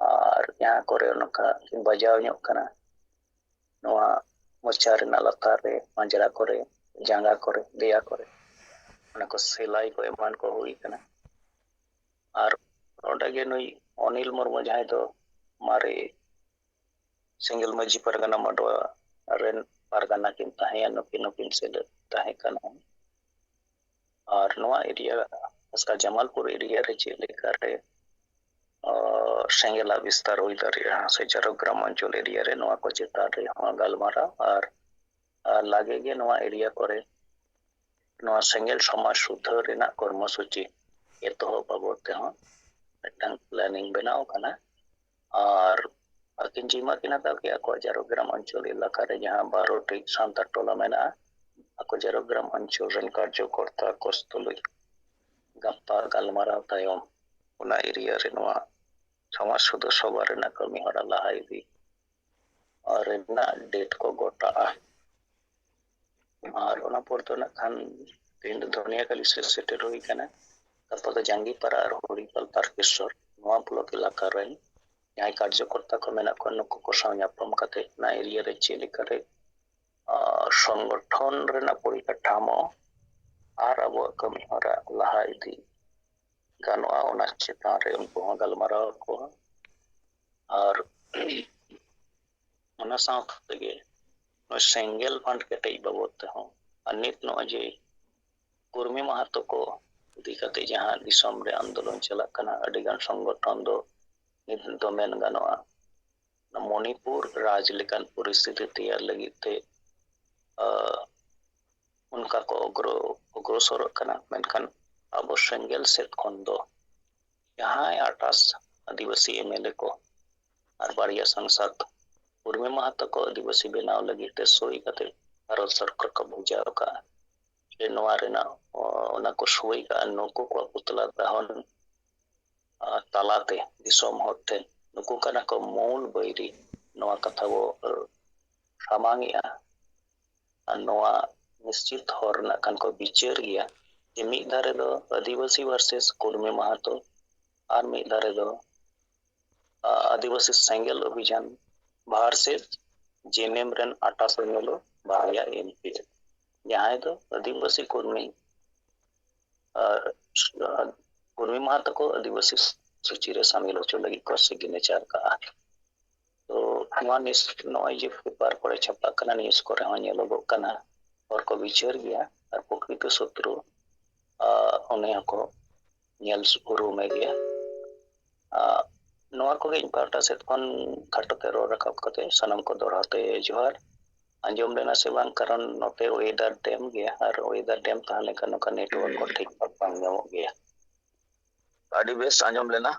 ᱟᱨ ᱡᱟᱦᱟᱸ ᱠᱚᱨᱮ ᱱᱚᱝᱠᱟ ᱠᱤᱱ ᱵᱟᱡᱟᱣ ᱧᱚᱜ ᱠᱟᱱᱟ, ᱱᱚᱣᱟ ᱢᱚᱪᱟ ᱨᱮᱱᱟᱜ ᱞᱟᱛᱟᱨ ᱨᱮ, ᱯᱟᱸᱡᱽᱨᱟ ᱠᱚᱨᱮ, ᱡᱟᱸᱜᱟ ᱠᱚᱨᱮ, ᱫᱮᱭᱟ ᱠᱚᱨᱮ, ᱚᱱᱟ ᱠᱚ ᱥᱮᱞᱟᱭ ᱠᱚ ᱮᱢᱟᱱ ᱠᱚ ᱦᱩᱭ ᱠᱟᱱᱟ᱾ ᱟᱨ ᱚᱸᱰᱮ ᱜᱮ ᱱᱩᱭ ᱚᱱᱤᱞ ᱢᱩᱨᱢᱩ, ᱡᱟᱦᱟᱸᱭ ᱫᱚ ᱢᱟᱨᱮ ᱥᱮᱸᱜᱮᱞ ᱢᱟᱹᱡᱷᱤ ᱯᱟᱨᱜᱟᱱᱟ ᱢᱟᱰᱣᱟ ᱨᱮᱱ ᱯᱟᱨᱜᱟᱱᱟ ᱠᱤᱱ ᱛᱟᱦᱮᱸᱭᱟ, ᱱᱩᱠᱤᱱ ᱦᱚᱸᱠᱤᱱ ᱥᱮᱞᱮᱫ ᱛᱟᱦᱮᱸ ᱠᱟᱱᱟ᱾ ᱟᱨ ᱱᱚᱣᱟ area, ᱠᱷᱟᱥᱠᱟᱨ ᱡᱟᱢᱟᱞᱯᱩᱨ area ᱨᱮ ᱪᱮᱫ ᱞᱮᱠᱟᱨᱮ, ᱟᱸ, ᱥᱮᱸᱜᱮᱞᱟᱜ ᱵᱤᱥᱛᱟᱨ ᱦᱩᱭ ᱫᱟᱲᱮᱭᱟᱜᱼᱟ, ᱥᱮ ᱡᱷᱟᱲᱜᱨᱟᱢ ᱚᱧᱪᱚᱞ area ᱨᱮ ᱱᱚᱣᱟ ᱠᱚ ᱪᱮᱛᱟᱱ ᱨᱮᱦᱚᱸ ᱜᱟᱞᱢᱟᱨᱟᱣ᱾ ᱟᱨ, ᱟᱨ ᱞᱟᱜᱮ ᱜᱮ ᱱᱚᱣᱟ area ᱠᱚᱨᱮ ᱱᱚᱣᱟ ᱥᱮᱸᱜᱮᱞ ᱥᱚᱢᱟᱡᱽ ᱥᱩᱫᱷᱟᱹᱨ ᱨᱮᱱᱟᱜ ᱠᱚᱨᱢᱚᱥᱩᱪᱤ ᱮᱛᱚᱦᱚᱵ ᱵᱟᱵᱚᱫ ᱛᱮᱦᱚᱸ ᱢᱤᱫᱴᱟᱝ planning ᱵᱮᱱᱟᱣ ᱠᱟᱱᱟ᱾ ᱟᱨ ᱟᱹᱠᱤᱱ ᱡᱤᱢᱟ ᱠᱤᱱ ᱦᱟᱛᱟᱣ ᱠᱮᱜᱼᱟ ᱟᱠᱚᱣᱟᱜ ᱡᱟᱨᱚᱜᱨᱟᱢ ᱚᱧᱪᱚᱞ ᱮᱞᱟᱠᱟ ᱨᱮ ᱡᱟᱦᱟᱸ ᱵᱟᱨᱚ ᱴᱤ ᱥᱟᱱᱛᱟᱲ ᱴᱚᱞᱟ ᱢᱮᱱᱟᱜᱼᱟ, ᱟᱠᱚ ᱡᱟᱨᱚᱜᱨᱟᱢ ᱚᱧᱪᱚᱞ ᱨᱮᱱ ᱠᱟᱨᱡᱚᱠᱚᱨᱛᱟ ᱠᱚ ᱛᱩᱞᱩᱡ ᱜᱟᱯᱟ ᱜᱟᱞᱢᱟᱨᱟᱣ ᱛᱟᱭᱚᱢ ᱚᱱᱟ area ᱨᱮ ᱱᱚᱣᱟ ᱥᱚᱢᱟᱡᱽ ᱥᱩᱫᱷᱟᱹ ᱥᱚᱵᱷᱟ ᱨᱮᱱᱟᱜ ᱠᱟᱹᱢᱤ ᱦᱚᱨᱟ ᱞᱟᱦᱟ ᱤᱫᱤ ᱨᱮᱱᱟᱜ date ᱠᱚ ᱜᱚᱴᱟᱜᱼᱟ᱾ ᱟᱨ ᱚᱱᱟ ᱯᱚᱨ ᱫᱚ ᱱᱟᱜ ᱠᱷᱟᱱ ᱛᱮᱦᱮᱧ ᱫᱚ ᱫᱷᱚᱱᱤᱭᱟᱠᱟᱞᱤ ᱥᱮᱫ ᱥᱮᱴᱮᱨ ᱦᱩᱭ ᱠᱟᱱᱟ᱾ ᱜᱟᱯᱟ ᱫᱚ ᱡᱟᱸᱜᱤᱯᱟᱨᱟ ᱟᱨ ᱦᱚᱲᱤᱯᱟᱞ ᱛᱟᱨᱠᱮᱥᱚᱨ ᱱᱚᱣᱟ block ᱮᱞᱟᱠᱟ ᱨᱮᱱ ᱡᱟᱦᱟᱸᱭ ᱠᱟᱨᱡᱚᱠᱚᱨᱛᱟ ᱠᱚ ᱢᱮᱱᱟᱜ ᱠᱚᱣᱟ, ᱱᱩᱠᱩ ᱠᱚ ᱥᱟᱶ ᱧᱟᱯᱟᱢ ᱠᱟᱛᱮ ᱚᱱᱟ area ᱨᱮ ᱪᱮᱫ ᱞᱮᱠᱟᱨᱮ, ᱟᱨ, ᱥᱚᱝᱜᱚᱴᱷᱚᱱ ᱨᱮᱱᱟᱜ ᱯᱚᱨᱤᱠᱟᱴᱷᱟᱢᱳ ᱟᱨ ᱟᱵᱚᱣᱟᱜ ᱠᱟᱹᱢᱤ ᱦᱚᱨᱟ ᱞᱟᱦᱟ ᱤᱫᱤ ᱜᱟᱱᱚᱜᱼᱟ, ᱚᱱᱟ ᱪᱮᱛᱟᱱ ᱨᱮ ᱩᱱᱠᱩ ᱦᱚᱸ ᱜᱟᱞᱢᱟᱨᱟᱣ ᱟᱠᱚ᱾ ᱟᱨ ᱚᱱᱟ ᱥᱟᱶ ᱛᱮᱜᱮ ᱱᱚᱜᱼᱚᱭ ᱥᱮᱸᱜᱮᱞ fund ᱠᱮᱴᱮᱡ ᱵᱟᱵᱚᱫ ᱛᱮᱦᱚᱸ, ᱟᱨ ᱱᱤᱛ ᱱᱚᱜᱼᱚᱭ ᱡᱮ ᱠᱩᱨᱢᱤ ᱢᱟᱦᱟᱛᱚ ᱠᱚ ᱤᱫᱤ ᱠᱟᱛᱮ ᱡᱟᱦᱟᱸ ᱫᱤᱥᱚᱢ ᱨᱮ ᱟᱱᱫᱳᱞᱚᱱ ᱪᱟᱞᱟᱜ ᱠᱟᱱᱟ, ᱟᱹᱰᱤᱜᱟᱱ ᱥᱚᱝᱜᱚᱴᱷᱚᱱ ᱫᱚ ᱱᱤᱛ ᱫᱚ ᱢᱮᱱ ᱜᱟᱱᱚᱜᱼᱟ ᱢᱚᱱᱤᱯᱩᱨ ᱨᱟᱡᱽ ᱞᱮᱠᱟᱱ ᱯᱚᱨᱤᱥᱛᱷᱤᱛᱤ ᱛᱮᱭᱟᱨ ᱞᱟᱹᱜᱤᱫ ᱛᱮ, ᱟᱸ, ᱚᱱᱠᱟ ᱠᱚ ᱚᱜᱨᱚ-, ᱚᱜᱨᱚᱥᱚᱨᱚᱜ ᱠᱟᱱᱟ᱾ ᱢᱮᱱᱠᱷᱟᱱ ᱟᱵᱚ ᱥᱮᱸᱜᱮᱞ ᱥᱮᱫ ᱠᱷᱚᱱ ᱫᱚ ᱡᱟᱦᱟᱸᱭ ᱟᱴᱷᱟᱥ ᱟᱹᱫᱤᱵᱟᱹᱥᱤ MLA ᱠᱚ ᱟᱨ ᱵᱟᱨᱭᱟ ᱥᱟᱝᱥᱟᱫ ᱩᱨᱢᱤ ᱢᱟᱦᱟᱛᱚ ᱠᱚ ᱟᱹᱫᱤᱵᱟᱹᱥᱤ ᱵᱮᱱᱟᱣ ᱞᱟᱹᱜᱤᱫ ᱛᱮ ᱥᱳᱭ ᱠᱟᱛᱮ ᱵᱷᱟᱨᱚᱛ ᱥᱚᱨᱠᱟᱨ ᱠᱚ ᱵᱷᱮᱡᱟ ᱟᱠᱟᱫᱼᱟ᱾ ᱡᱮ ᱱᱚᱣᱟ ᱨᱮᱱᱟᱜ, ᱚ, ᱚᱱᱟ ᱠᱚ ᱥᱳᱭ ᱠᱟᱜᱼᱟ, ᱱᱩᱠᱩ ᱠᱚᱣᱟᱜ ᱯᱩᱛᱞᱟ ᱫᱟᱦᱚᱱ, ᱟ, ᱛᱟᱞᱟᱛᱮ ᱫᱤᱥᱚᱢ ᱦᱚᱲ ᱴᱷᱮᱱ ᱱᱩᱠᱩ ᱠᱟᱱᱟ ᱠᱚ ᱢᱩᱞ ᱵᱟᱹᱭᱨᱤ, ᱱᱚᱣᱟ ᱠᱟᱛᱷᱟ ᱵᱚ, ᱟ, ᱥᱟᱢᱟᱝ ᱮᱜᱼᱟ᱾ ᱟᱨ ᱱᱚᱣᱟ ᱱᱤᱥᱪᱤᱛ ᱦᱚᱨ ᱨᱮᱱᱟᱜ ᱠᱷᱟᱱ ᱠᱚ ᱵᱤᱪᱟᱹᱨ ᱜᱮᱭᱟ ᱡᱮ ᱢᱤᱫ ᱫᱷᱟᱨᱮ ᱫᱚ ᱟᱹᱫᱤᱵᱟᱹᱥᱤ versus ᱠᱩᱨᱢᱤ ᱢᱟᱦᱟᱛᱚ, ᱟᱨ ᱢᱤᱫ ᱫᱷᱟᱨᱮ ᱫᱚ, ᱟ, ᱟᱹᱫᱤᱵᱟᱹᱥᱤ ᱥᱮᱸᱜᱮᱞ ᱚᱵᱷᱤᱡᱟᱱ versus JMM ᱨᱮᱱ ᱟᱴᱷᱟᱥ MLA ᱵᱟᱨᱭᱟ MP, ᱡᱟᱦᱟᱸᱭ ᱫᱚ ᱟᱹᱫᱤᱵᱟᱹᱥᱤ ᱠᱩᱨᱢᱤ, ᱟ, ᱠᱩᱨᱢᱤ ᱢᱟᱦᱟᱛᱚ ᱠᱚ ᱟᱹᱫᱤᱵᱟᱹᱥᱤ ᱥᱩᱪᱤ ᱨᱮ ᱥᱟᱢᱤᱞ ᱦᱚᱪᱚ ᱞᱟᱹᱜᱤᱫ ᱠᱚ signature ᱠᱟᱜᱼᱟ᱾ ᱛᱚ ᱱᱚᱣᱟ ᱱᱤᱥ-, ᱱᱚᱜᱼᱚᱭ ᱡᱮ paper ᱠᱚᱨᱮ ᱪᱷᱟᱯᱟᱜ ᱠᱟᱱᱟ, news ᱠᱚᱨᱮ ᱦᱚᱸ ᱧᱮᱞᱚᱜᱚᱜ ᱠᱟᱱᱟ, ᱦᱚᱲ ᱠᱚ ᱵᱤᱪᱟᱹᱨ ᱜᱮᱭᱟ ᱟᱨ ᱯᱨᱚᱠᱨᱤᱛᱚ ᱥᱚᱛᱨᱩ, ᱟ, ᱩᱱᱤ ᱦᱚᱸᱠᱚ ᱧᱮᱞ ᱩᱨᱩᱢᱮ ᱜᱮᱭᱟ᱾ ᱟ, ᱱᱚᱣᱟ ᱠᱚᱜᱮ ᱤᱧ ᱯᱟᱦᱴᱟ ᱥᱮᱫ ᱠᱷᱚᱱ ᱠᱷᱟᱴᱚ ᱛᱮ ᱨᱚᱲ ᱨᱟᱠᱟᱵ ᱠᱟᱛᱮ ᱥᱟᱱᱟᱢ ᱠᱚ ᱫᱚᱦᱲᱟ ᱛᱮ ᱡᱚᱦᱟᱨ᱾ ᱟᱸᱡᱚᱢ ᱞᱮᱱᱟ ᱥᱮ ᱵᱟᱝ, ᱠᱟᱨᱚᱱ ᱱᱚᱛᱮ weather ᱰᱮᱢ ᱜᱮᱭᱟ, ᱟᱨ weather ᱰᱮᱢ ᱛᱟᱦᱮᱸ ᱞᱮᱱᱠᱷᱟᱱ ᱱᱚᱝᱠᱟ network ᱠᱚ ᱴᱷᱤᱠ ᱴᱷᱟᱠ ᱵᱟᱝ ᱧᱟᱢᱚᱜ ᱜᱮᱭᱟ᱾ ᱟᱹᱰᱤ ᱵᱮᱥ ᱟᱸᱡᱚᱢ ᱞᱮᱱᱟ᱾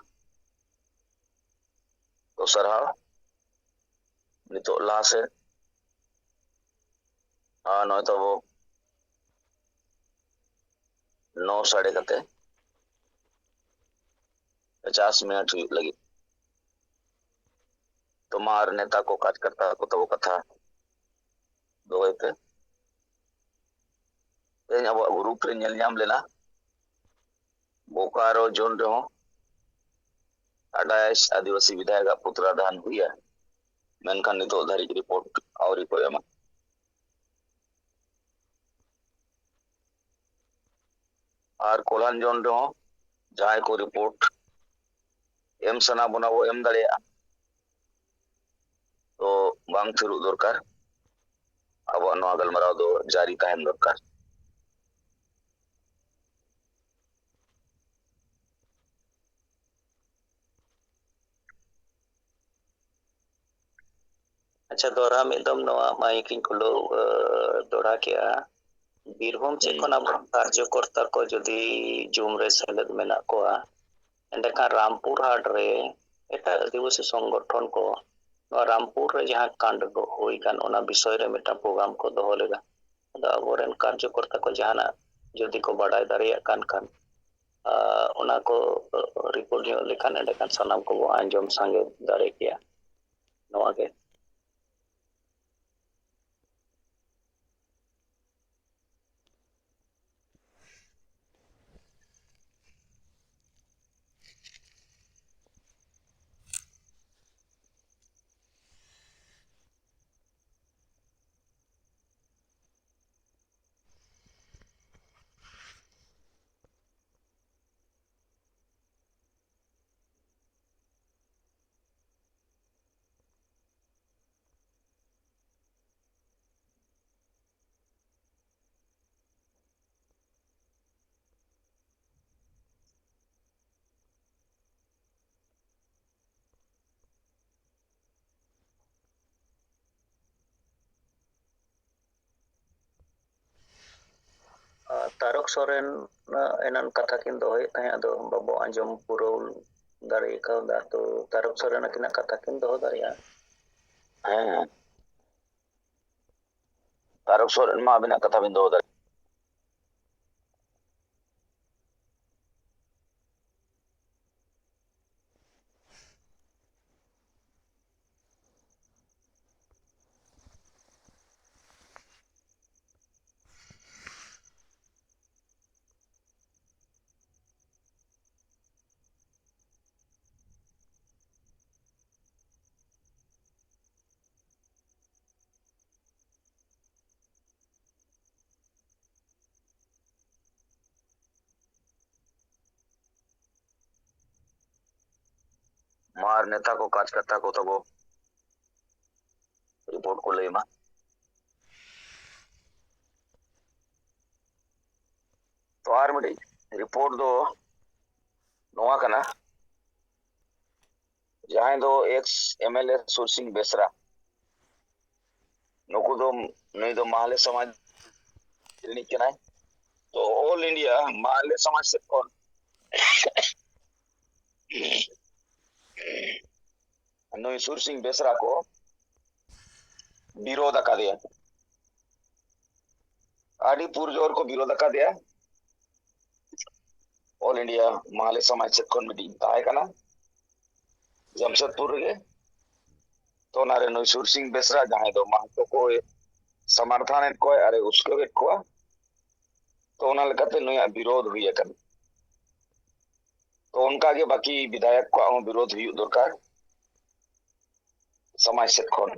ᱛᱚ ᱥᱟᱨᱦᱟᱣ᱾ ᱱᱤᱛᱚᱜ ᱞᱟᱦᱟ ᱥᱮᱫ᱾ ᱟᱨ ᱱᱚᱜᱼᱚᱭ ᱛᱟᱵᱚ ᱱᱚ ᱥᱟᱰᱮ ᱠᱟᱛᱮ ᱯᱚᱪᱟᱥ ᱢᱤᱱᱤᱴ ᱦᱩᱭᱩᱜ ᱞᱟᱹᱜᱤᱫ᱾ ᱛᱳᱢᱟᱨ ᱱᱮᱛᱟ ᱠᱚ, ᱠᱟᱨᱡᱚᱠᱚᱨᱛᱟ ᱠᱚ ᱛᱟᱵᱚ ᱠᱟᱛᱷᱟ ᱫᱚᱦᱚᱭ ᱯᱮ᱾ ᱛᱮᱦᱮᱧ ᱟᱵᱚᱣᱟᱜ ᱜᱨᱩᱯ ᱨᱮ ᱧᱮᱞ ᱧᱟᱢ ᱞᱮᱱᱟ, ᱵᱳᱠᱟᱨᱳ ᱡᱳᱱ ᱨᱮᱦᱚᱸ ᱟᱴᱷᱟᱭᱤᱥ ᱟᱹᱫᱤᱵᱟᱹᱥᱤ ᱵᱤᱫᱷᱟᱭᱚᱠ ᱟᱜ ᱯᱩᱛᱲᱟ ᱫᱟᱱ ᱦᱩᱭᱟ, ᱢᱮᱱᱠᱷᱟᱱ ᱱᱤᱛᱚᱜ ᱫᱷᱟᱹᱨᱤᱡ ᱨᱤᱯᱳᱨᱴ ᱟᱹᱣᱨᱤ ᱠᱚ ᱮᱢᱟ᱾ ᱟᱨ ᱠᱚᱞᱦᱟᱱ ᱡᱳᱱ ᱨᱮᱦᱚᱸ ᱡᱟᱦᱟᱸᱭ ᱠᱚ ᱨᱤᱯᱳᱨᱴ ᱮᱢ ᱥᱟᱱᱟ ᱵᱚᱱᱟ, ᱵᱚ ᱮᱢ ᱫᱟᱲᱮᱭᱟᱜᱼᱟ᱾ ᱛᱚ ᱵᱟᱝ ᱛᱷᱤᱨᱚᱜ ᱫᱚᱨᱠᱟᱨ, ᱟᱵᱚᱣᱟᱜ ᱱᱚᱣᱟ ᱜᱟᱞᱢᱟᱨᱟᱣ ᱫᱚ ᱡᱟᱹᱨᱤ ᱛᱟᱦᱮᱱ ᱫᱚᱨᱠᱟᱨ᱾ ᱟᱪᱪᱷᱟ, ᱫᱚᱦᱲᱟ ᱢᱤᱫ ᱫᱚᱢ ᱱᱚᱣᱟ ᱢᱟᱭᱤᱠ ᱤᱧ ᱠᱷᱩᱞᱟᱹᱣ, ᱮ, ᱫᱚᱦᱲᱟ ᱠᱮᱜᱼᱟ᱾ ᱵᱤᱨᱵᱷᱩᱢ ᱪᱮᱫ ᱦᱩᱸ᱾ ᱠᱷᱚᱱ ᱟᱵᱚ ᱠᱟᱨᱡᱚᱠᱚᱨᱛᱟ ᱠᱚ ᱡᱩᱫᱤ ᱡᱩᱢ ᱨᱮ ᱥᱮᱞᱮᱫ ᱢᱮᱱᱟᱜ ᱠᱚᱣᱟ, ᱮᱸᱰᱮᱠᱷᱟᱱ ᱨᱟᱢᱯᱩᱨ ᱦᱟᱴ ᱨᱮ ᱮᱴᱟᱜ ᱟᱹᱫᱤᱵᱟᱹᱥᱤ ᱥᱚᱝᱜᱚᱴᱷᱚᱱ ᱠᱚ ᱱᱚᱣᱟ ᱨᱟᱢᱯᱩᱨ ᱨᱮ ᱡᱟᱦᱟᱸ ᱠᱟᱸᱰ ᱠᱚ ᱦᱩᱭ ᱠᱟᱱ, ᱚᱱᱟ ᱵᱤᱥᱚᱭ ᱨᱮ ᱢᱤᱫᱴᱟᱝ ᱯᱨᱳᱜᱨᱟᱢ ᱠᱚ ᱫᱚᱦᱚ ᱞᱮᱫᱟ᱾ ᱟᱫᱚ ᱟᱵᱚᱨᱮᱱ ᱠᱟᱨᱡᱚᱠᱚᱨᱛᱟ ᱠᱚ ᱡᱟᱦᱟᱱᱟᱜ ᱡᱩᱫᱤ ᱠᱚ ᱵᱟᱰᱟᱭ ᱫᱟᱲᱮᱭᱟᱜ ᱠᱟᱱ ᱠᱷᱟᱱ, ᱟᱨ ᱚᱱᱟ ᱠᱚ ᱨᱤᱯᱳᱨᱴ ᱧᱚᱜ ᱞᱮᱠᱷᱟᱱ ᱮᱸᱰᱮᱠᱷᱟᱱ ᱥᱟᱱᱟᱢ ᱠᱚᱵᱚ ᱟᱸᱡᱚᱢ ᱥᱟᱸᱜᱮ ᱫᱟᱲᱮ ᱠᱮᱭᱟ᱾ ᱱᱚᱣᱟ ᱜᱮ᱾ ᱛᱟᱨᱚᱠ ᱥᱚᱨᱮᱱ ᱮᱱᱟᱱ ᱠᱟᱛᱷᱟ ᱠᱤᱱ ᱫᱚᱦᱚᱭᱮᱫ ᱛᱟᱦᱮᱸᱫ, ᱟᱫᱚ ᱵᱟᱵᱚ ᱟᱸᱡᱚᱢ ᱯᱩᱨᱟᱹᱣ ᱫᱟᱲᱮ ᱠᱟᱣᱫᱟ᱾ ᱛᱚ ᱛᱟᱨᱚᱠ ᱥᱚᱨᱮᱱ ᱟᱹᱠᱤᱱᱟᱜ ᱠᱟᱛᱷᱟ ᱠᱤᱱ ᱫᱚᱦᱚ ᱫᱟᱲᱮᱭᱟᱜᱼᱟ᱾ ᱦᱮᱸ, ᱛᱟᱨᱚᱠ ᱥᱚᱨᱮᱱ ᱢᱟ ᱟᱵᱤᱱᱟᱜ ᱠᱟᱛᱷᱟ ᱵᱤᱱ ᱫᱚᱦᱚ ᱫᱟᱲᱮᱭᱟᱜᱼᱟ᱾ ᱢᱟ ᱟᱨ ᱱᱮᱛᱟ ᱠᱚ ᱠᱟᱡᱽ ᱠᱟᱛᱷᱟ ᱠᱚ ᱛᱟᱵᱚ ᱨᱤᱯᱳᱨᱴ ᱠᱚ ᱞᱟᱹᱭ ᱢᱟ᱾ ᱛᱚ ᱟᱨ ᱢᱤᱫᱴᱤᱡ ᱨᱤᱯᱳᱨᱴ ᱫᱚ ᱱᱚᱣᱟ ᱠᱟᱱᱟ, ᱡᱟᱦᱟᱸᱭ ᱫᱚ ᱮᱠᱥ ᱮᱢ ᱮᱞ ᱮ ᱥᱩᱨ ᱥᱤᱝ ᱵᱮᱥᱨᱟ, ᱱᱩᱠᱩ ᱫᱚ, ᱱᱩᱭ ᱫᱚ ᱢᱟᱦᱞᱮ ᱥᱚᱢᱟᱡᱽ ᱨᱤᱱᱤᱡ ᱠᱟᱱᱟᱭ᱾ ᱛᱚ ᱚᱞ ᱤᱱᱰᱤᱭᱟ ᱢᱟᱦᱞᱮ ᱥᱚᱢᱟᱡᱽ ᱥᱮᱫ ᱠᱷᱚᱱ ᱱᱩᱭ ᱥᱩᱨ ᱥᱤᱝ ᱵᱮᱥᱨᱟ ᱠᱚ ᱵᱤᱨᱳᱫ ᱟᱠᱟᱫᱮᱭᱟ, ᱟᱹᱰᱤ ᱯᱩᱨᱡᱳᱨ ᱠᱚ ᱵᱤᱨᱳᱫ ᱟᱠᱟᱫᱮᱭᱟ᱾ ᱚᱞ ᱤᱱᱰᱤᱭᱟ ᱢᱟᱦᱞᱮ ᱥᱚᱢᱟᱡᱽ ᱥᱮᱫ ᱠᱷᱚᱱ ᱢᱤᱫᱴᱤᱡ ᱛᱟᱦᱮᱸ ᱠᱟᱱᱟ ᱡᱟᱢᱥᱮᱫᱽᱯᱩᱨ ᱨᱮᱜᱮ᱾ ᱛᱚ ᱚᱱᱟᱨᱮ ᱱᱩᱭ ᱥᱩᱨ ᱥᱤᱝ ᱵᱮᱥᱨᱟ, ᱡᱟᱦᱟᱸᱭ ᱫᱚ ᱢᱟᱦᱟᱛᱚ ᱠᱚᱭ ᱥᱚᱢᱟᱨᱛᱷᱟᱱᱮᱫ ᱠᱚᱣᱟ ᱟᱨᱮ ᱩᱥᱠᱟᱹᱣᱮᱫ ᱠᱚᱣᱟ, ᱛᱚ ᱚᱱᱟ ᱞᱮᱠᱟᱛᱮ ᱱᱩᱭᱟᱜ ᱵᱤᱨᱳᱫᱷ ᱦᱩᱭ ᱟᱠᱟᱱᱟ᱾ ᱛᱚ ᱚᱱᱠᱟᱜᱮ ᱵᱟᱹᱠᱤ ᱵᱤᱫᱷᱟᱭᱚᱠ ᱠᱚᱣᱟᱜ ᱦᱚᱸ ᱵᱤᱨᱳᱫᱷ ᱦᱩᱭᱩᱜ ᱫᱚᱨᱠᱟᱨ ᱥᱚᱢᱟᱡᱽ ᱥᱮᱫ ᱠᱷᱚᱱ᱾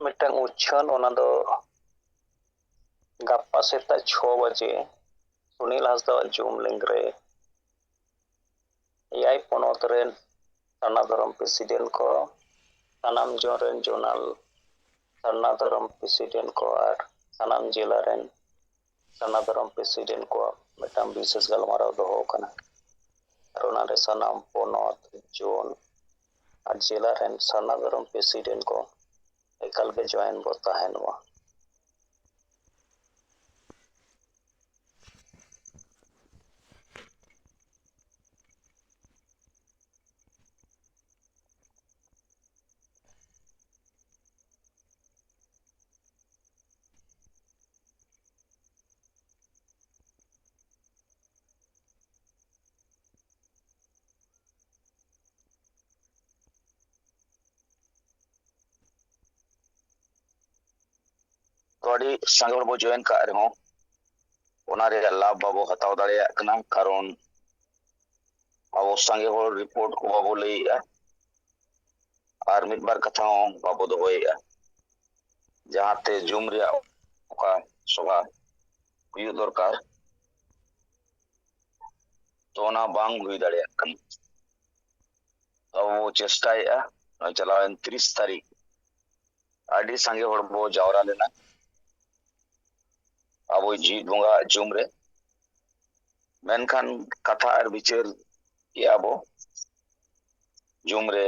ᱢᱤᱫᱴᱟᱝ ᱩᱪᱷᱟᱹᱱ, ᱚᱱᱟ ᱫᱚ ᱜᱟᱯᱟ ᱥᱮᱛᱟᱜ ᱪᱷᱚ ᱵᱟᱡᱮ ᱥᱩᱱᱤᱞ ᱦᱟᱸᱥᱫᱟᱣᱟᱜ ᱡᱩᱢ ᱞᱤᱝᱠ ᱨᱮ ᱮᱭᱟᱭ ᱯᱚᱱᱚᱛ ᱨᱮᱱ ᱥᱟᱨᱱᱟ ᱫᱷᱚᱨᱚᱢ ᱯᱨᱮᱥᱤᱰᱮᱱᱴ ᱠᱚ, ᱥᱟᱱᱟᱢ ᱡᱚᱱ ᱨᱮᱱ ᱡᱚᱱᱟᱞ ᱥᱟᱨᱱᱟ ᱫᱷᱚᱨᱚᱢ ᱯᱨᱮᱥᱤᱰᱮᱱᱴ ᱠᱚ ᱟᱨ ᱥᱟᱱᱟᱢ ᱡᱮᱞᱟ ᱨᱮᱱ ᱥᱟᱨᱱᱟ ᱫᱷᱚᱨᱚᱢ ᱯᱨᱮᱥᱤᱰᱮᱱᱴ ᱠᱚᱣᱟᱜ ᱢᱤᱫᱴᱟᱝ ᱵᱤᱥᱮᱥ ᱜᱟᱞᱢᱟᱨᱟᱣ ᱫᱚᱦᱚ ᱟᱠᱟᱱᱟ᱾ ᱟᱨ ᱚᱱᱟᱨᱮ ᱥᱟᱱᱟᱢ ᱯᱚᱱᱚᱛ, ᱡᱳᱱ ᱟᱨ ᱡᱮᱞᱟ ᱨᱮᱱ ᱥᱟᱨᱱᱟ ᱫᱷᱚᱨᱚᱢ ᱯᱨᱮᱥᱤᱰᱮᱱᱴ ᱠᱚ ᱮᱠᱟᱞ ᱜᱮ ᱡᱚᱭᱮᱱ ᱵᱚ ᱛᱟᱦᱮᱱ ᱢᱟ᱾ ᱛᱚ, ᱟᱹᱰᱤ ᱥᱟᱸᱜᱮ ᱦᱚᱲ ᱵᱚ ᱡᱚᱭᱮᱱ ᱠᱟᱜ ᱨᱮᱦᱚᱸ, ᱚᱱᱟ ᱨᱮᱭᱟᱜ ᱞᱟᱵᱷ ᱵᱟᱵᱚ ᱦᱟᱛᱟᱣ ᱫᱟᱲᱮᱭᱟᱜ ᱠᱟᱱᱟ, ᱠᱟᱨᱚᱱ ᱟᱵᱚ ᱥᱟᱸᱜᱮ ᱦᱚᱲ ᱨᱤᱯᱳᱨᱴ ᱠᱚ ᱵᱟᱵᱚ ᱞᱟᱹᱭᱮᱜᱼᱟ ᱟᱨ ᱢᱤᱫ ᱵᱟᱨ ᱠᱟᱛᱷᱟ ᱦᱚᱸ ᱵᱟᱵᱚ ᱫᱚᱦᱚᱭᱮᱜᱼᱟ, ᱡᱟᱦᱟᱸᱛᱮ ᱡᱩᱢ ᱨᱮᱭᱟᱜ ᱚᱠᱟ ᱥᱚᱵᱷᱟ ᱦᱩᱭᱩᱜ ᱫᱚᱨᱠᱟᱨ, ᱛᱚ ᱚᱱᱟ ᱵᱟᱝ ᱦᱩᱭ ᱫᱟᱲᱮᱭᱟᱜ ᱠᱟᱱᱟ᱾ ᱟᱵᱚ ᱵᱚ ᱪᱮᱥᱴᱟᱭᱮᱜᱼᱟ, ᱱᱚᱜᱼᱚᱭ ᱪᱟᱞᱟᱣᱮᱱ ᱛᱤᱨᱤᱥ ᱛᱟᱹᱨᱤᱠᱷ ᱟᱹᱰᱤ ᱥᱟᱸᱜᱮ ᱦᱚᱲ ᱵᱚ ᱡᱟᱣᱨᱟ ᱞᱮᱱᱟ ᱟᱵᱚᱭᱤᱡ ᱡᱤᱣᱤᱫ ᱵᱚᱸᱜᱟ ᱡᱩᱢ ᱨᱮ᱾ ᱢᱮᱱᱠᱷᱟᱱ ᱠᱟᱛᱷᱟ ᱟᱨ ᱵᱤᱪᱟᱹᱨ ᱠᱮᱜᱼᱟ ᱵᱚ ᱡᱩᱢ ᱨᱮ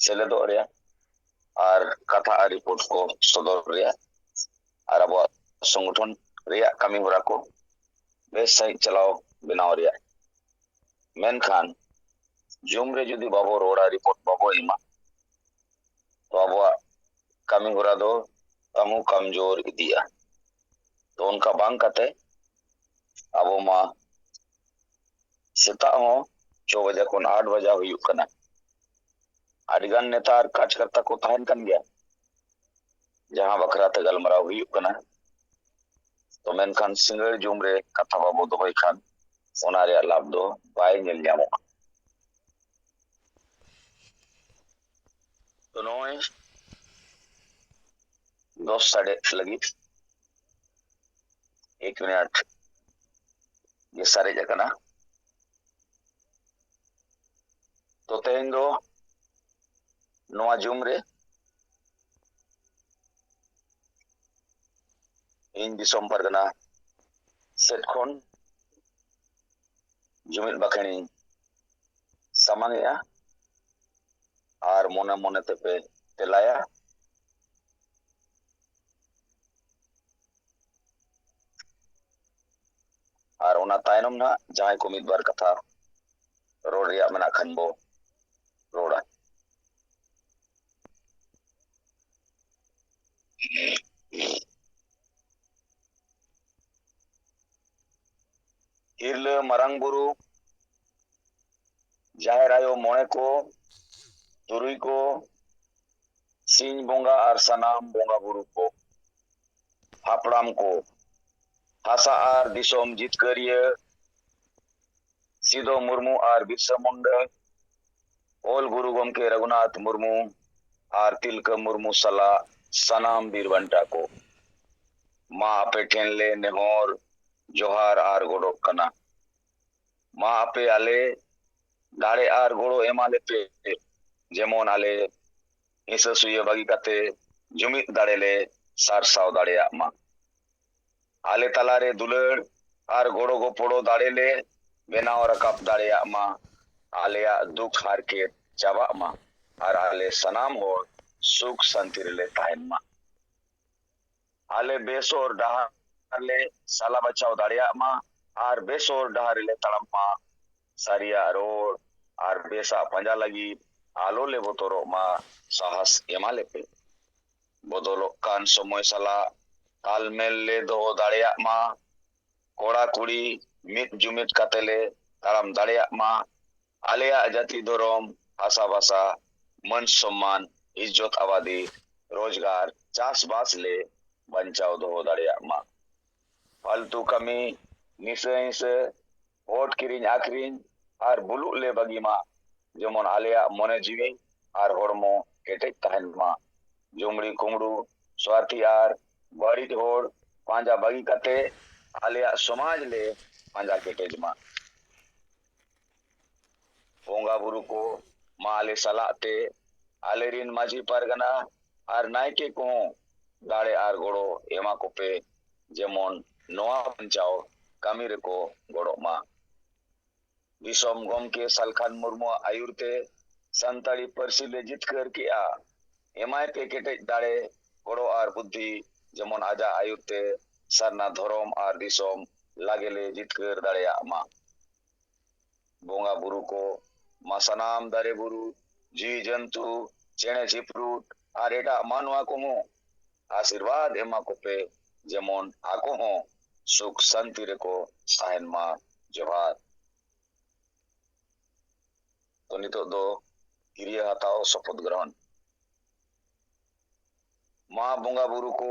ᱥᱮᱞᱮᱫᱚᱜ ᱨᱮᱭᱟᱜ ᱟᱨ ᱠᱟᱛᱷᱟ ᱟᱨ ᱨᱤᱯᱳᱨᱴ ᱠᱚ ᱥᱚᱫᱚᱨ ᱨᱮᱭᱟᱜ ᱟᱨ ᱟᱵᱚᱣᱟᱜ ᱥᱚᱝᱜᱚᱴᱷᱚᱱ ᱨᱮᱭᱟᱜ ᱠᱟᱹᱢᱤ ᱦᱚᱨᱟ ᱠᱚ ᱵᱮᱥ ᱥᱟᱺᱦᱤᱡ ᱪᱟᱞᱟᱣ ᱵᱮᱱᱟᱣ ᱨᱮᱭᱟᱜ᱾ ᱢᱮᱱᱠᱷᱟᱱ ᱡᱩᱢ ᱨᱮ ᱡᱩᱫᱤ ᱵᱟᱵᱚ ᱨᱚᱲᱟ, ᱨᱤᱯᱳᱨᱴ ᱵᱟᱵᱚ ᱮᱢᱟ, ᱛᱚ ᱟᱵᱚᱣᱟᱜ ᱠᱟᱹᱢᱤ ᱦᱚᱨᱟ ᱫᱚ ᱛᱟᱹᱦᱩ ᱠᱟᱢᱡᱳᱨ ᱤᱫᱤᱜᱼᱟ᱾ ᱛᱚ ᱚᱱᱠᱟ ᱵᱟᱝ ᱠᱟᱛᱮ ᱟᱵᱚ ᱢᱟ ᱥᱮᱛᱟᱜ ᱦᱚᱸ ᱪᱷᱚ ᱵᱟᱡᱟ ᱠᱷᱚᱱ ᱟᱴ ᱵᱟᱡᱟ ᱦᱩᱭᱩᱜ ᱠᱟᱱᱟ᱾ ᱟᱹᱰᱤᱜᱟᱱ ᱱᱮᱛᱟ ᱟᱨ ᱠᱟᱨᱡᱽᱠᱟᱨᱛᱟ ᱠᱚ ᱛᱟᱦᱮᱱ ᱠᱟᱱ ᱜᱮᱭᱟ, ᱡᱟᱦᱟᱸ ᱵᱟᱠᱷᱨᱟ ᱛᱮ ᱜᱟᱞᱢᱟᱨᱟᱣ ᱦᱩᱭᱩᱜ ᱠᱟᱱᱟ᱾ ᱛᱚ ᱢᱮᱱᱠᱷᱟᱱ ᱥᱤᱸᱜᱟᱹᱲ ᱡᱩᱢ ᱨᱮ ᱠᱟᱛᱷᱟ ᱵᱟᱵᱚ ᱫᱚᱦᱚᱭ ᱠᱷᱟᱱ, ᱚᱱᱟ ᱨᱮᱭᱟᱜ ᱞᱟᱵᱷ ᱫᱚ ᱵᱟᱭ ᱧᱮᱞ ᱧᱟᱢᱚᱜᱼᱟ᱾ ᱛᱚ ᱱᱚᱜᱼᱚᱭ ᱫᱚᱥ ᱥᱟᱰᱮ ᱞᱟᱹᱜᱤᱫ ᱮᱠ ᱢᱤᱱᱤᱴ ᱜᱮ ᱥᱟᱨᱮᱡ ᱟᱠᱟᱱᱟ᱾ ᱛᱚ, ᱛᱮᱦᱮᱧ ᱫᱚ ᱱᱚᱣᱟ ᱡᱩᱢ ᱨᱮ ᱤᱧ ᱫᱤᱥᱚᱢ ᱯᱟᱨᱜᱟᱱᱟ ᱥᱮᱫ ᱠᱷᱚᱱ ᱡᱩᱢᱤᱫ ᱵᱟᱠᱷᱮᱬᱤᱧ ᱥᱟᱢᱟᱝᱮᱜᱼᱟ ᱟᱨ ᱢᱚᱱᱮ ᱢᱚᱱᱮ ᱛᱮᱯᱮ ᱛᱮᱞᱟᱭᱟ᱾ ᱟᱨ ᱚᱱᱟ ᱛᱟᱭᱱᱚᱢ ᱱᱟᱜ ᱡᱟᱦᱟᱸᱭ ᱠᱚ ᱢᱤᱫ ᱵᱟᱨ ᱠᱟᱛᱷᱟ ᱨᱚᱲ ᱨᱮᱭᱟᱜ ᱢᱮᱱᱟᱜ ᱠᱷᱟᱱ ᱵᱚ ᱨᱚᱲᱟ᱾ ᱦᱤᱨᱞᱟᱹ ᱢᱟᱨᱟᱝ ᱵᱩᱨᱩ, ᱡᱟᱦᱮᱨ ᱟᱭᱳ ᱢᱚᱬᱮ ᱠᱚ, ᱛᱩᱨᱩᱭ ᱠᱚ, ᱥᱤᱧ ᱵᱚᱸᱜᱟ ᱟᱨ ᱥᱟᱱᱟᱢ ᱵᱚᱸᱜᱟ ᱵᱩᱨᱩ ᱠᱚ, ᱦᱟᱯᱲᱟᱢ ᱠᱚ, ᱦᱟᱥᱟ ᱟᱨ ᱫᱤᱥᱚᱢ ᱡᱤᱛᱠᱟᱹᱨᱤᱭᱟᱹ ᱥᱤᱫᱚ ᱢᱩᱨᱢᱩ ᱟᱨ ᱵᱤᱨᱥᱟ ᱢᱩᱱᱰᱟ, ᱚᱞ ᱜᱩᱨᱩ ᱜᱚᱢᱠᱮ ᱨᱟᱹᱜᱷᱩᱱᱟᱛᱷ ᱢᱩᱨᱢᱩ ᱟᱨ ᱛᱤᱞᱠᱟᱹ ᱢᱩᱨᱢᱩ ᱥᱟᱞᱟᱜ ᱥᱟᱱᱟᱢ ᱵᱤᱨ ᱵᱟᱱᱴᱟ ᱠᱚ, ᱢᱟ ᱟᱯᱮ ᱴᱷᱮᱱ ᱞᱮ ᱱᱮᱦᱚᱨ, ᱡᱚᱦᱟᱨ ᱟᱨ ᱜᱚᱰᱚᱜ ᱠᱟᱱᱟ᱾ ᱢᱟ ᱟᱯᱮ ᱟᱞᱮ ᱫᱟᱲᱮ ᱟᱨ ᱜᱚᱲᱚ ᱮᱢᱟ ᱞᱮᱯᱮ, ᱡᱮᱢᱚᱱ ᱟᱞᱮ ᱦᱤᱸᱥᱟᱹ ᱥᱩᱭᱟᱹ ᱵᱟᱹᱜᱤ ᱠᱟᱛᱮ ᱡᱩᱢᱤᱫ ᱫᱟᱲᱮ ᱞᱮ ᱥᱟᱨᱥᱟᱣ ᱫᱟᱲᱮᱭᱟᱜ ᱢᱟ᱾ ᱟᱞᱮ ᱛᱟᱞᱟᱨᱮ ᱫᱩᱞᱟᱹᱲ ᱟᱨ ᱜᱚᱲᱚ ᱜᱚᱯᱚᱲᱚ ᱫᱟᱲᱮ ᱞᱮ ᱵᱮᱱᱟᱣ ᱨᱟᱠᱟᱵ ᱫᱟᱲᱮᱭᱟᱜ ᱢᱟ᱾ ᱟᱞᱮᱭᱟᱜ ᱫᱩᱠ ᱦᱟᱨᱠᱮᱛ ᱪᱟᱵᱟᱜ ᱢᱟ ᱟᱨ ᱟᱞᱮ ᱥᱟᱱᱟᱢ ᱦᱚᱲ ᱥᱩᱠ ᱥᱟᱱᱛᱤ ᱨᱮᱞᱮ ᱛᱟᱦᱮᱱ ᱢᱟ᱾ ᱟᱞᱮ ᱵᱮᱥ ᱦᱚᱨ ᱰᱟᱦᱟᱨ ᱞᱮ ᱥᱟᱞᱟ ᱵᱟᱪᱷᱟᱣ ᱫᱟᱲᱮᱭᱟᱜ ᱢᱟ ᱟᱨ ᱵᱮᱥ ᱦᱚᱨ ᱰᱟᱦᱟᱨ ᱨᱮᱞᱮ ᱛᱟᱲᱟᱢ ᱢᱟ᱾ ᱥᱟᱹᱨᱤᱭᱟᱜ ᱨᱚᱲ ᱟᱨ ᱵᱮᱥᱟᱜ ᱯᱟᱸᱡᱟ ᱞᱟᱹᱜᱤᱫ ᱟᱞᱚ ᱞᱮ ᱵᱚᱛᱚᱨᱚᱜ ᱢᱟ, ᱥᱟᱦᱟᱥ ᱮᱢᱟ ᱞᱮᱯᱮ᱾ ᱵᱚᱫᱚᱞᱚᱜ ᱠᱟᱱ ᱥᱚᱢᱚᱭ ᱥᱟᱞᱟᱜ ᱛᱟᱞᱢᱮᱞ ᱞᱮ ᱫᱚᱦᱚ ᱫᱟᱲᱮᱭᱟᱜ ᱢᱟ᱾ ᱠᱚᱲᱟ ᱠᱩᱲᱤ ᱢᱤᱫ ᱡᱩᱢᱤᱫ ᱠᱟᱛᱮ ᱞᱮ ᱛᱟᱲᱟᱢ ᱫᱟᱲᱮᱭᱟᱜ ᱢᱟ᱾ ᱟᱞᱮᱭᱟᱜ ᱡᱟᱹᱛᱤ ᱫᱷᱚᱨᱚᱢ, ᱵᱷᱟᱥᱟ ᱵᱷᱟᱥᱟ, ᱢᱟᱹᱱ ᱥᱚᱢᱢᱟᱱ, ᱤᱡᱽᱡᱚᱛ ᱟᱵᱟᱫᱤ, ᱨᱳᱡᱽᱜᱟᱨ, ᱪᱟᱥᱵᱟᱥ ᱞᱮ ᱵᱟᱧᱪᱟᱣ ᱫᱚᱦᱚ ᱫᱟᱲᱮᱭᱟᱜ ᱢᱟ᱾ ᱯᱷᱟᱞᱛᱩ ᱠᱟᱹᱢᱤ, ᱱᱤᱥᱟᱹ ᱦᱤᱸᱥᱟᱹ, ᱵᱷᱳᱴ ᱠᱤᱨᱤᱧ ᱟᱠᱷᱨᱤᱧ ᱟᱨ ᱵᱩᱞᱩᱜ ᱞᱮ ᱵᱟᱹᱜᱤ ᱢᱟ᱾ ᱡᱮᱢᱚᱱ ᱟᱞᱮᱭᱟᱜ ᱢᱚᱱᱮ ᱡᱤᱣᱤ ᱟᱨ ᱦᱚᱲᱢᱚ ᱠᱮᱴᱮᱡ ᱛᱟᱦᱮᱱ ᱢᱟ᱾ ᱡᱩᱢᱲᱤ ᱠᱩᱢᱲᱩ, ᱥᱣᱟᱨᱛᱷᱤ ᱟᱨ ᱵᱟᱹᱲᱤᱡ ᱦᱚᱲ ᱯᱟᱸᱡᱟ ᱵᱟᱹᱜᱤ ᱠᱟᱛᱮ ᱟᱞᱮᱭᱟᱜ ᱥᱚᱢᱟᱡᱽ ᱞᱮ ᱯᱟᱸᱡᱟ ᱠᱮᱴᱮᱡ ᱢᱟ᱾ ᱵᱚᱸᱜᱟ ᱵᱩᱨᱩ ᱠᱚ, ᱢᱟ ᱟᱞᱮ ᱥᱟᱞᱟᱜ ᱛᱮ ᱟᱞᱮᱨᱤᱱ ᱢᱟᱹᱡᱷᱤ ᱯᱟᱨᱜᱟᱱᱟ ᱟᱨ ᱱᱟᱭᱠᱮ ᱠᱚᱦᱚᱸ ᱫᱟᱲᱮ ᱟᱨ ᱜᱚᱲᱚ ᱮᱢᱟ ᱠᱚᱯᱮ, ᱡᱮᱢᱚᱱ ᱱᱚᱣᱟ ᱵᱟᱧᱪᱟᱣ ᱠᱟᱹᱢᱤ ᱨᱮᱠᱚ ᱜᱚᱲᱚᱜ ᱢᱟ᱾ ᱫᱤᱥᱚᱢ ᱜᱚᱢᱠᱮ ᱥᱟᱞᱠᱷᱟᱱ ᱢᱩᱨᱢᱩᱣᱟᱜ ᱟᱹᱭᱩᱨ ᱛᱮ ᱥᱟᱱᱛᱟᱲᱤ ᱯᱟᱹᱨᱥᱤ ᱞᱮ ᱡᱤᱛᱠᱟᱹᱨ ᱠᱮᱜᱼᱟ᱾ ᱮᱢᱟᱭ ᱯᱮ ᱠᱮᱴᱮᱡ ᱫᱟᱲᱮ, ᱜᱚᱲᱚ ᱟᱨ ᱵᱩᱫᱽᱫᱷᱤ, ᱡᱮᱢᱚᱱ ᱟᱡᱟᱜ ᱟᱹᱭᱩᱨ ᱛᱮ ᱥᱟᱨᱱᱟ ᱫᱷᱚᱨᱚᱢ ᱟᱨ ᱫᱤᱥᱚᱢ ᱞᱟᱜᱮ ᱞᱮ ᱡᱤᱛᱠᱟᱹᱨ ᱫᱟᱲᱮᱭᱟᱜ ᱢᱟ᱾ ᱵᱚᱸᱜᱟ ᱵᱩᱨᱩ ᱠᱚ, ᱢᱟ ᱥᱟᱱᱟᱢ ᱫᱟᱨᱮ ᱵᱩᱨᱩ, ᱡᱤᱣᱤ ᱡᱚᱱᱛᱩ, ᱪᱮᱬᱮ ᱪᱤᱯᱨᱩᱫ ᱟᱨ ᱮᱴᱟᱜ ᱢᱟᱱᱣᱟ ᱠᱚᱦᱚᱸ ᱟᱥᱤᱨᱵᱟᱫᱽ ᱮᱢᱟ ᱠᱚᱯᱮ, ᱡᱮᱢᱚᱱ ᱟᱠᱚ ᱦᱚᱸ ᱥᱩᱠ ᱥᱟᱱᱛᱤ ᱨᱮᱠᱚ ᱛᱟᱦᱮᱱ ᱢᱟ᱾ ᱡᱚᱦᱟᱨ᱾ ᱛᱚ ᱱᱤᱛᱚᱜ ᱫᱚ ᱠᱤᱨᱭᱟᱹ ᱦᱟᱛᱟᱣ ᱥᱚᱯᱚᱛ ᱜᱨᱚᱦᱚᱱ᱾ ᱢᱟ ᱵᱚᱸᱜᱟ ᱵᱩᱨᱩ ᱠᱚ,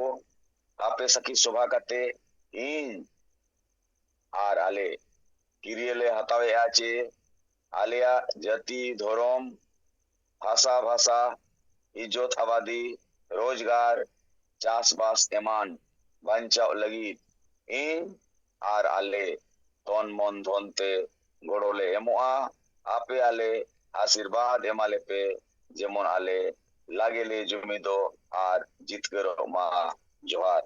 ᱟᱯᱮ ᱥᱟᱹᱠᱷᱤ ᱥᱚᱵᱷᱟ ᱠᱟᱛᱮ ᱤᱧ ᱟᱨ ᱟᱞᱮ ᱠᱤᱨᱭᱟᱹ ᱞᱮ ᱦᱟᱛᱟᱣᱮᱜᱼᱟ ᱪᱮ ᱟᱞᱮᱭᱟᱜ ᱡᱟᱹᱛᱤ, ᱫᱷᱚᱨᱚᱢ, ᱦᱟᱥᱟ ᱵᱷᱟᱥᱟ, ᱤᱡᱽᱡᱚᱛ ᱟᱵᱟᱫᱤ, ᱨᱳᱡᱽᱜᱟᱨ, ᱪᱟᱥᱵᱟᱥ ᱮᱢᱟᱱ ᱵᱟᱧᱪᱟᱣ ᱞᱟᱹᱜᱤᱫ ᱤᱧ ᱟᱨ ᱟᱞᱮ ᱛᱚᱱ ᱢᱚᱱ ᱫᱷᱚᱱ ᱛᱮ ᱜᱚᱲᱚ ᱞᱮ ᱮᱢᱚᱜᱼᱟ᱾ ᱟᱯᱮ ᱟᱞᱮ ᱟᱥᱤᱨᱵᱟᱫᱽ ᱮᱢᱟ ᱞᱮᱯᱮ, ᱡᱮᱢᱚᱱ ᱟᱞᱮ ᱞᱟᱜᱮ ᱞᱮ ᱡᱩᱢᱤᱫᱚᱜ ᱟᱨ ᱡᱤᱛᱠᱟᱹᱨᱚᱜ ᱢᱟ᱾ ᱡᱚᱦᱟᱨ᱾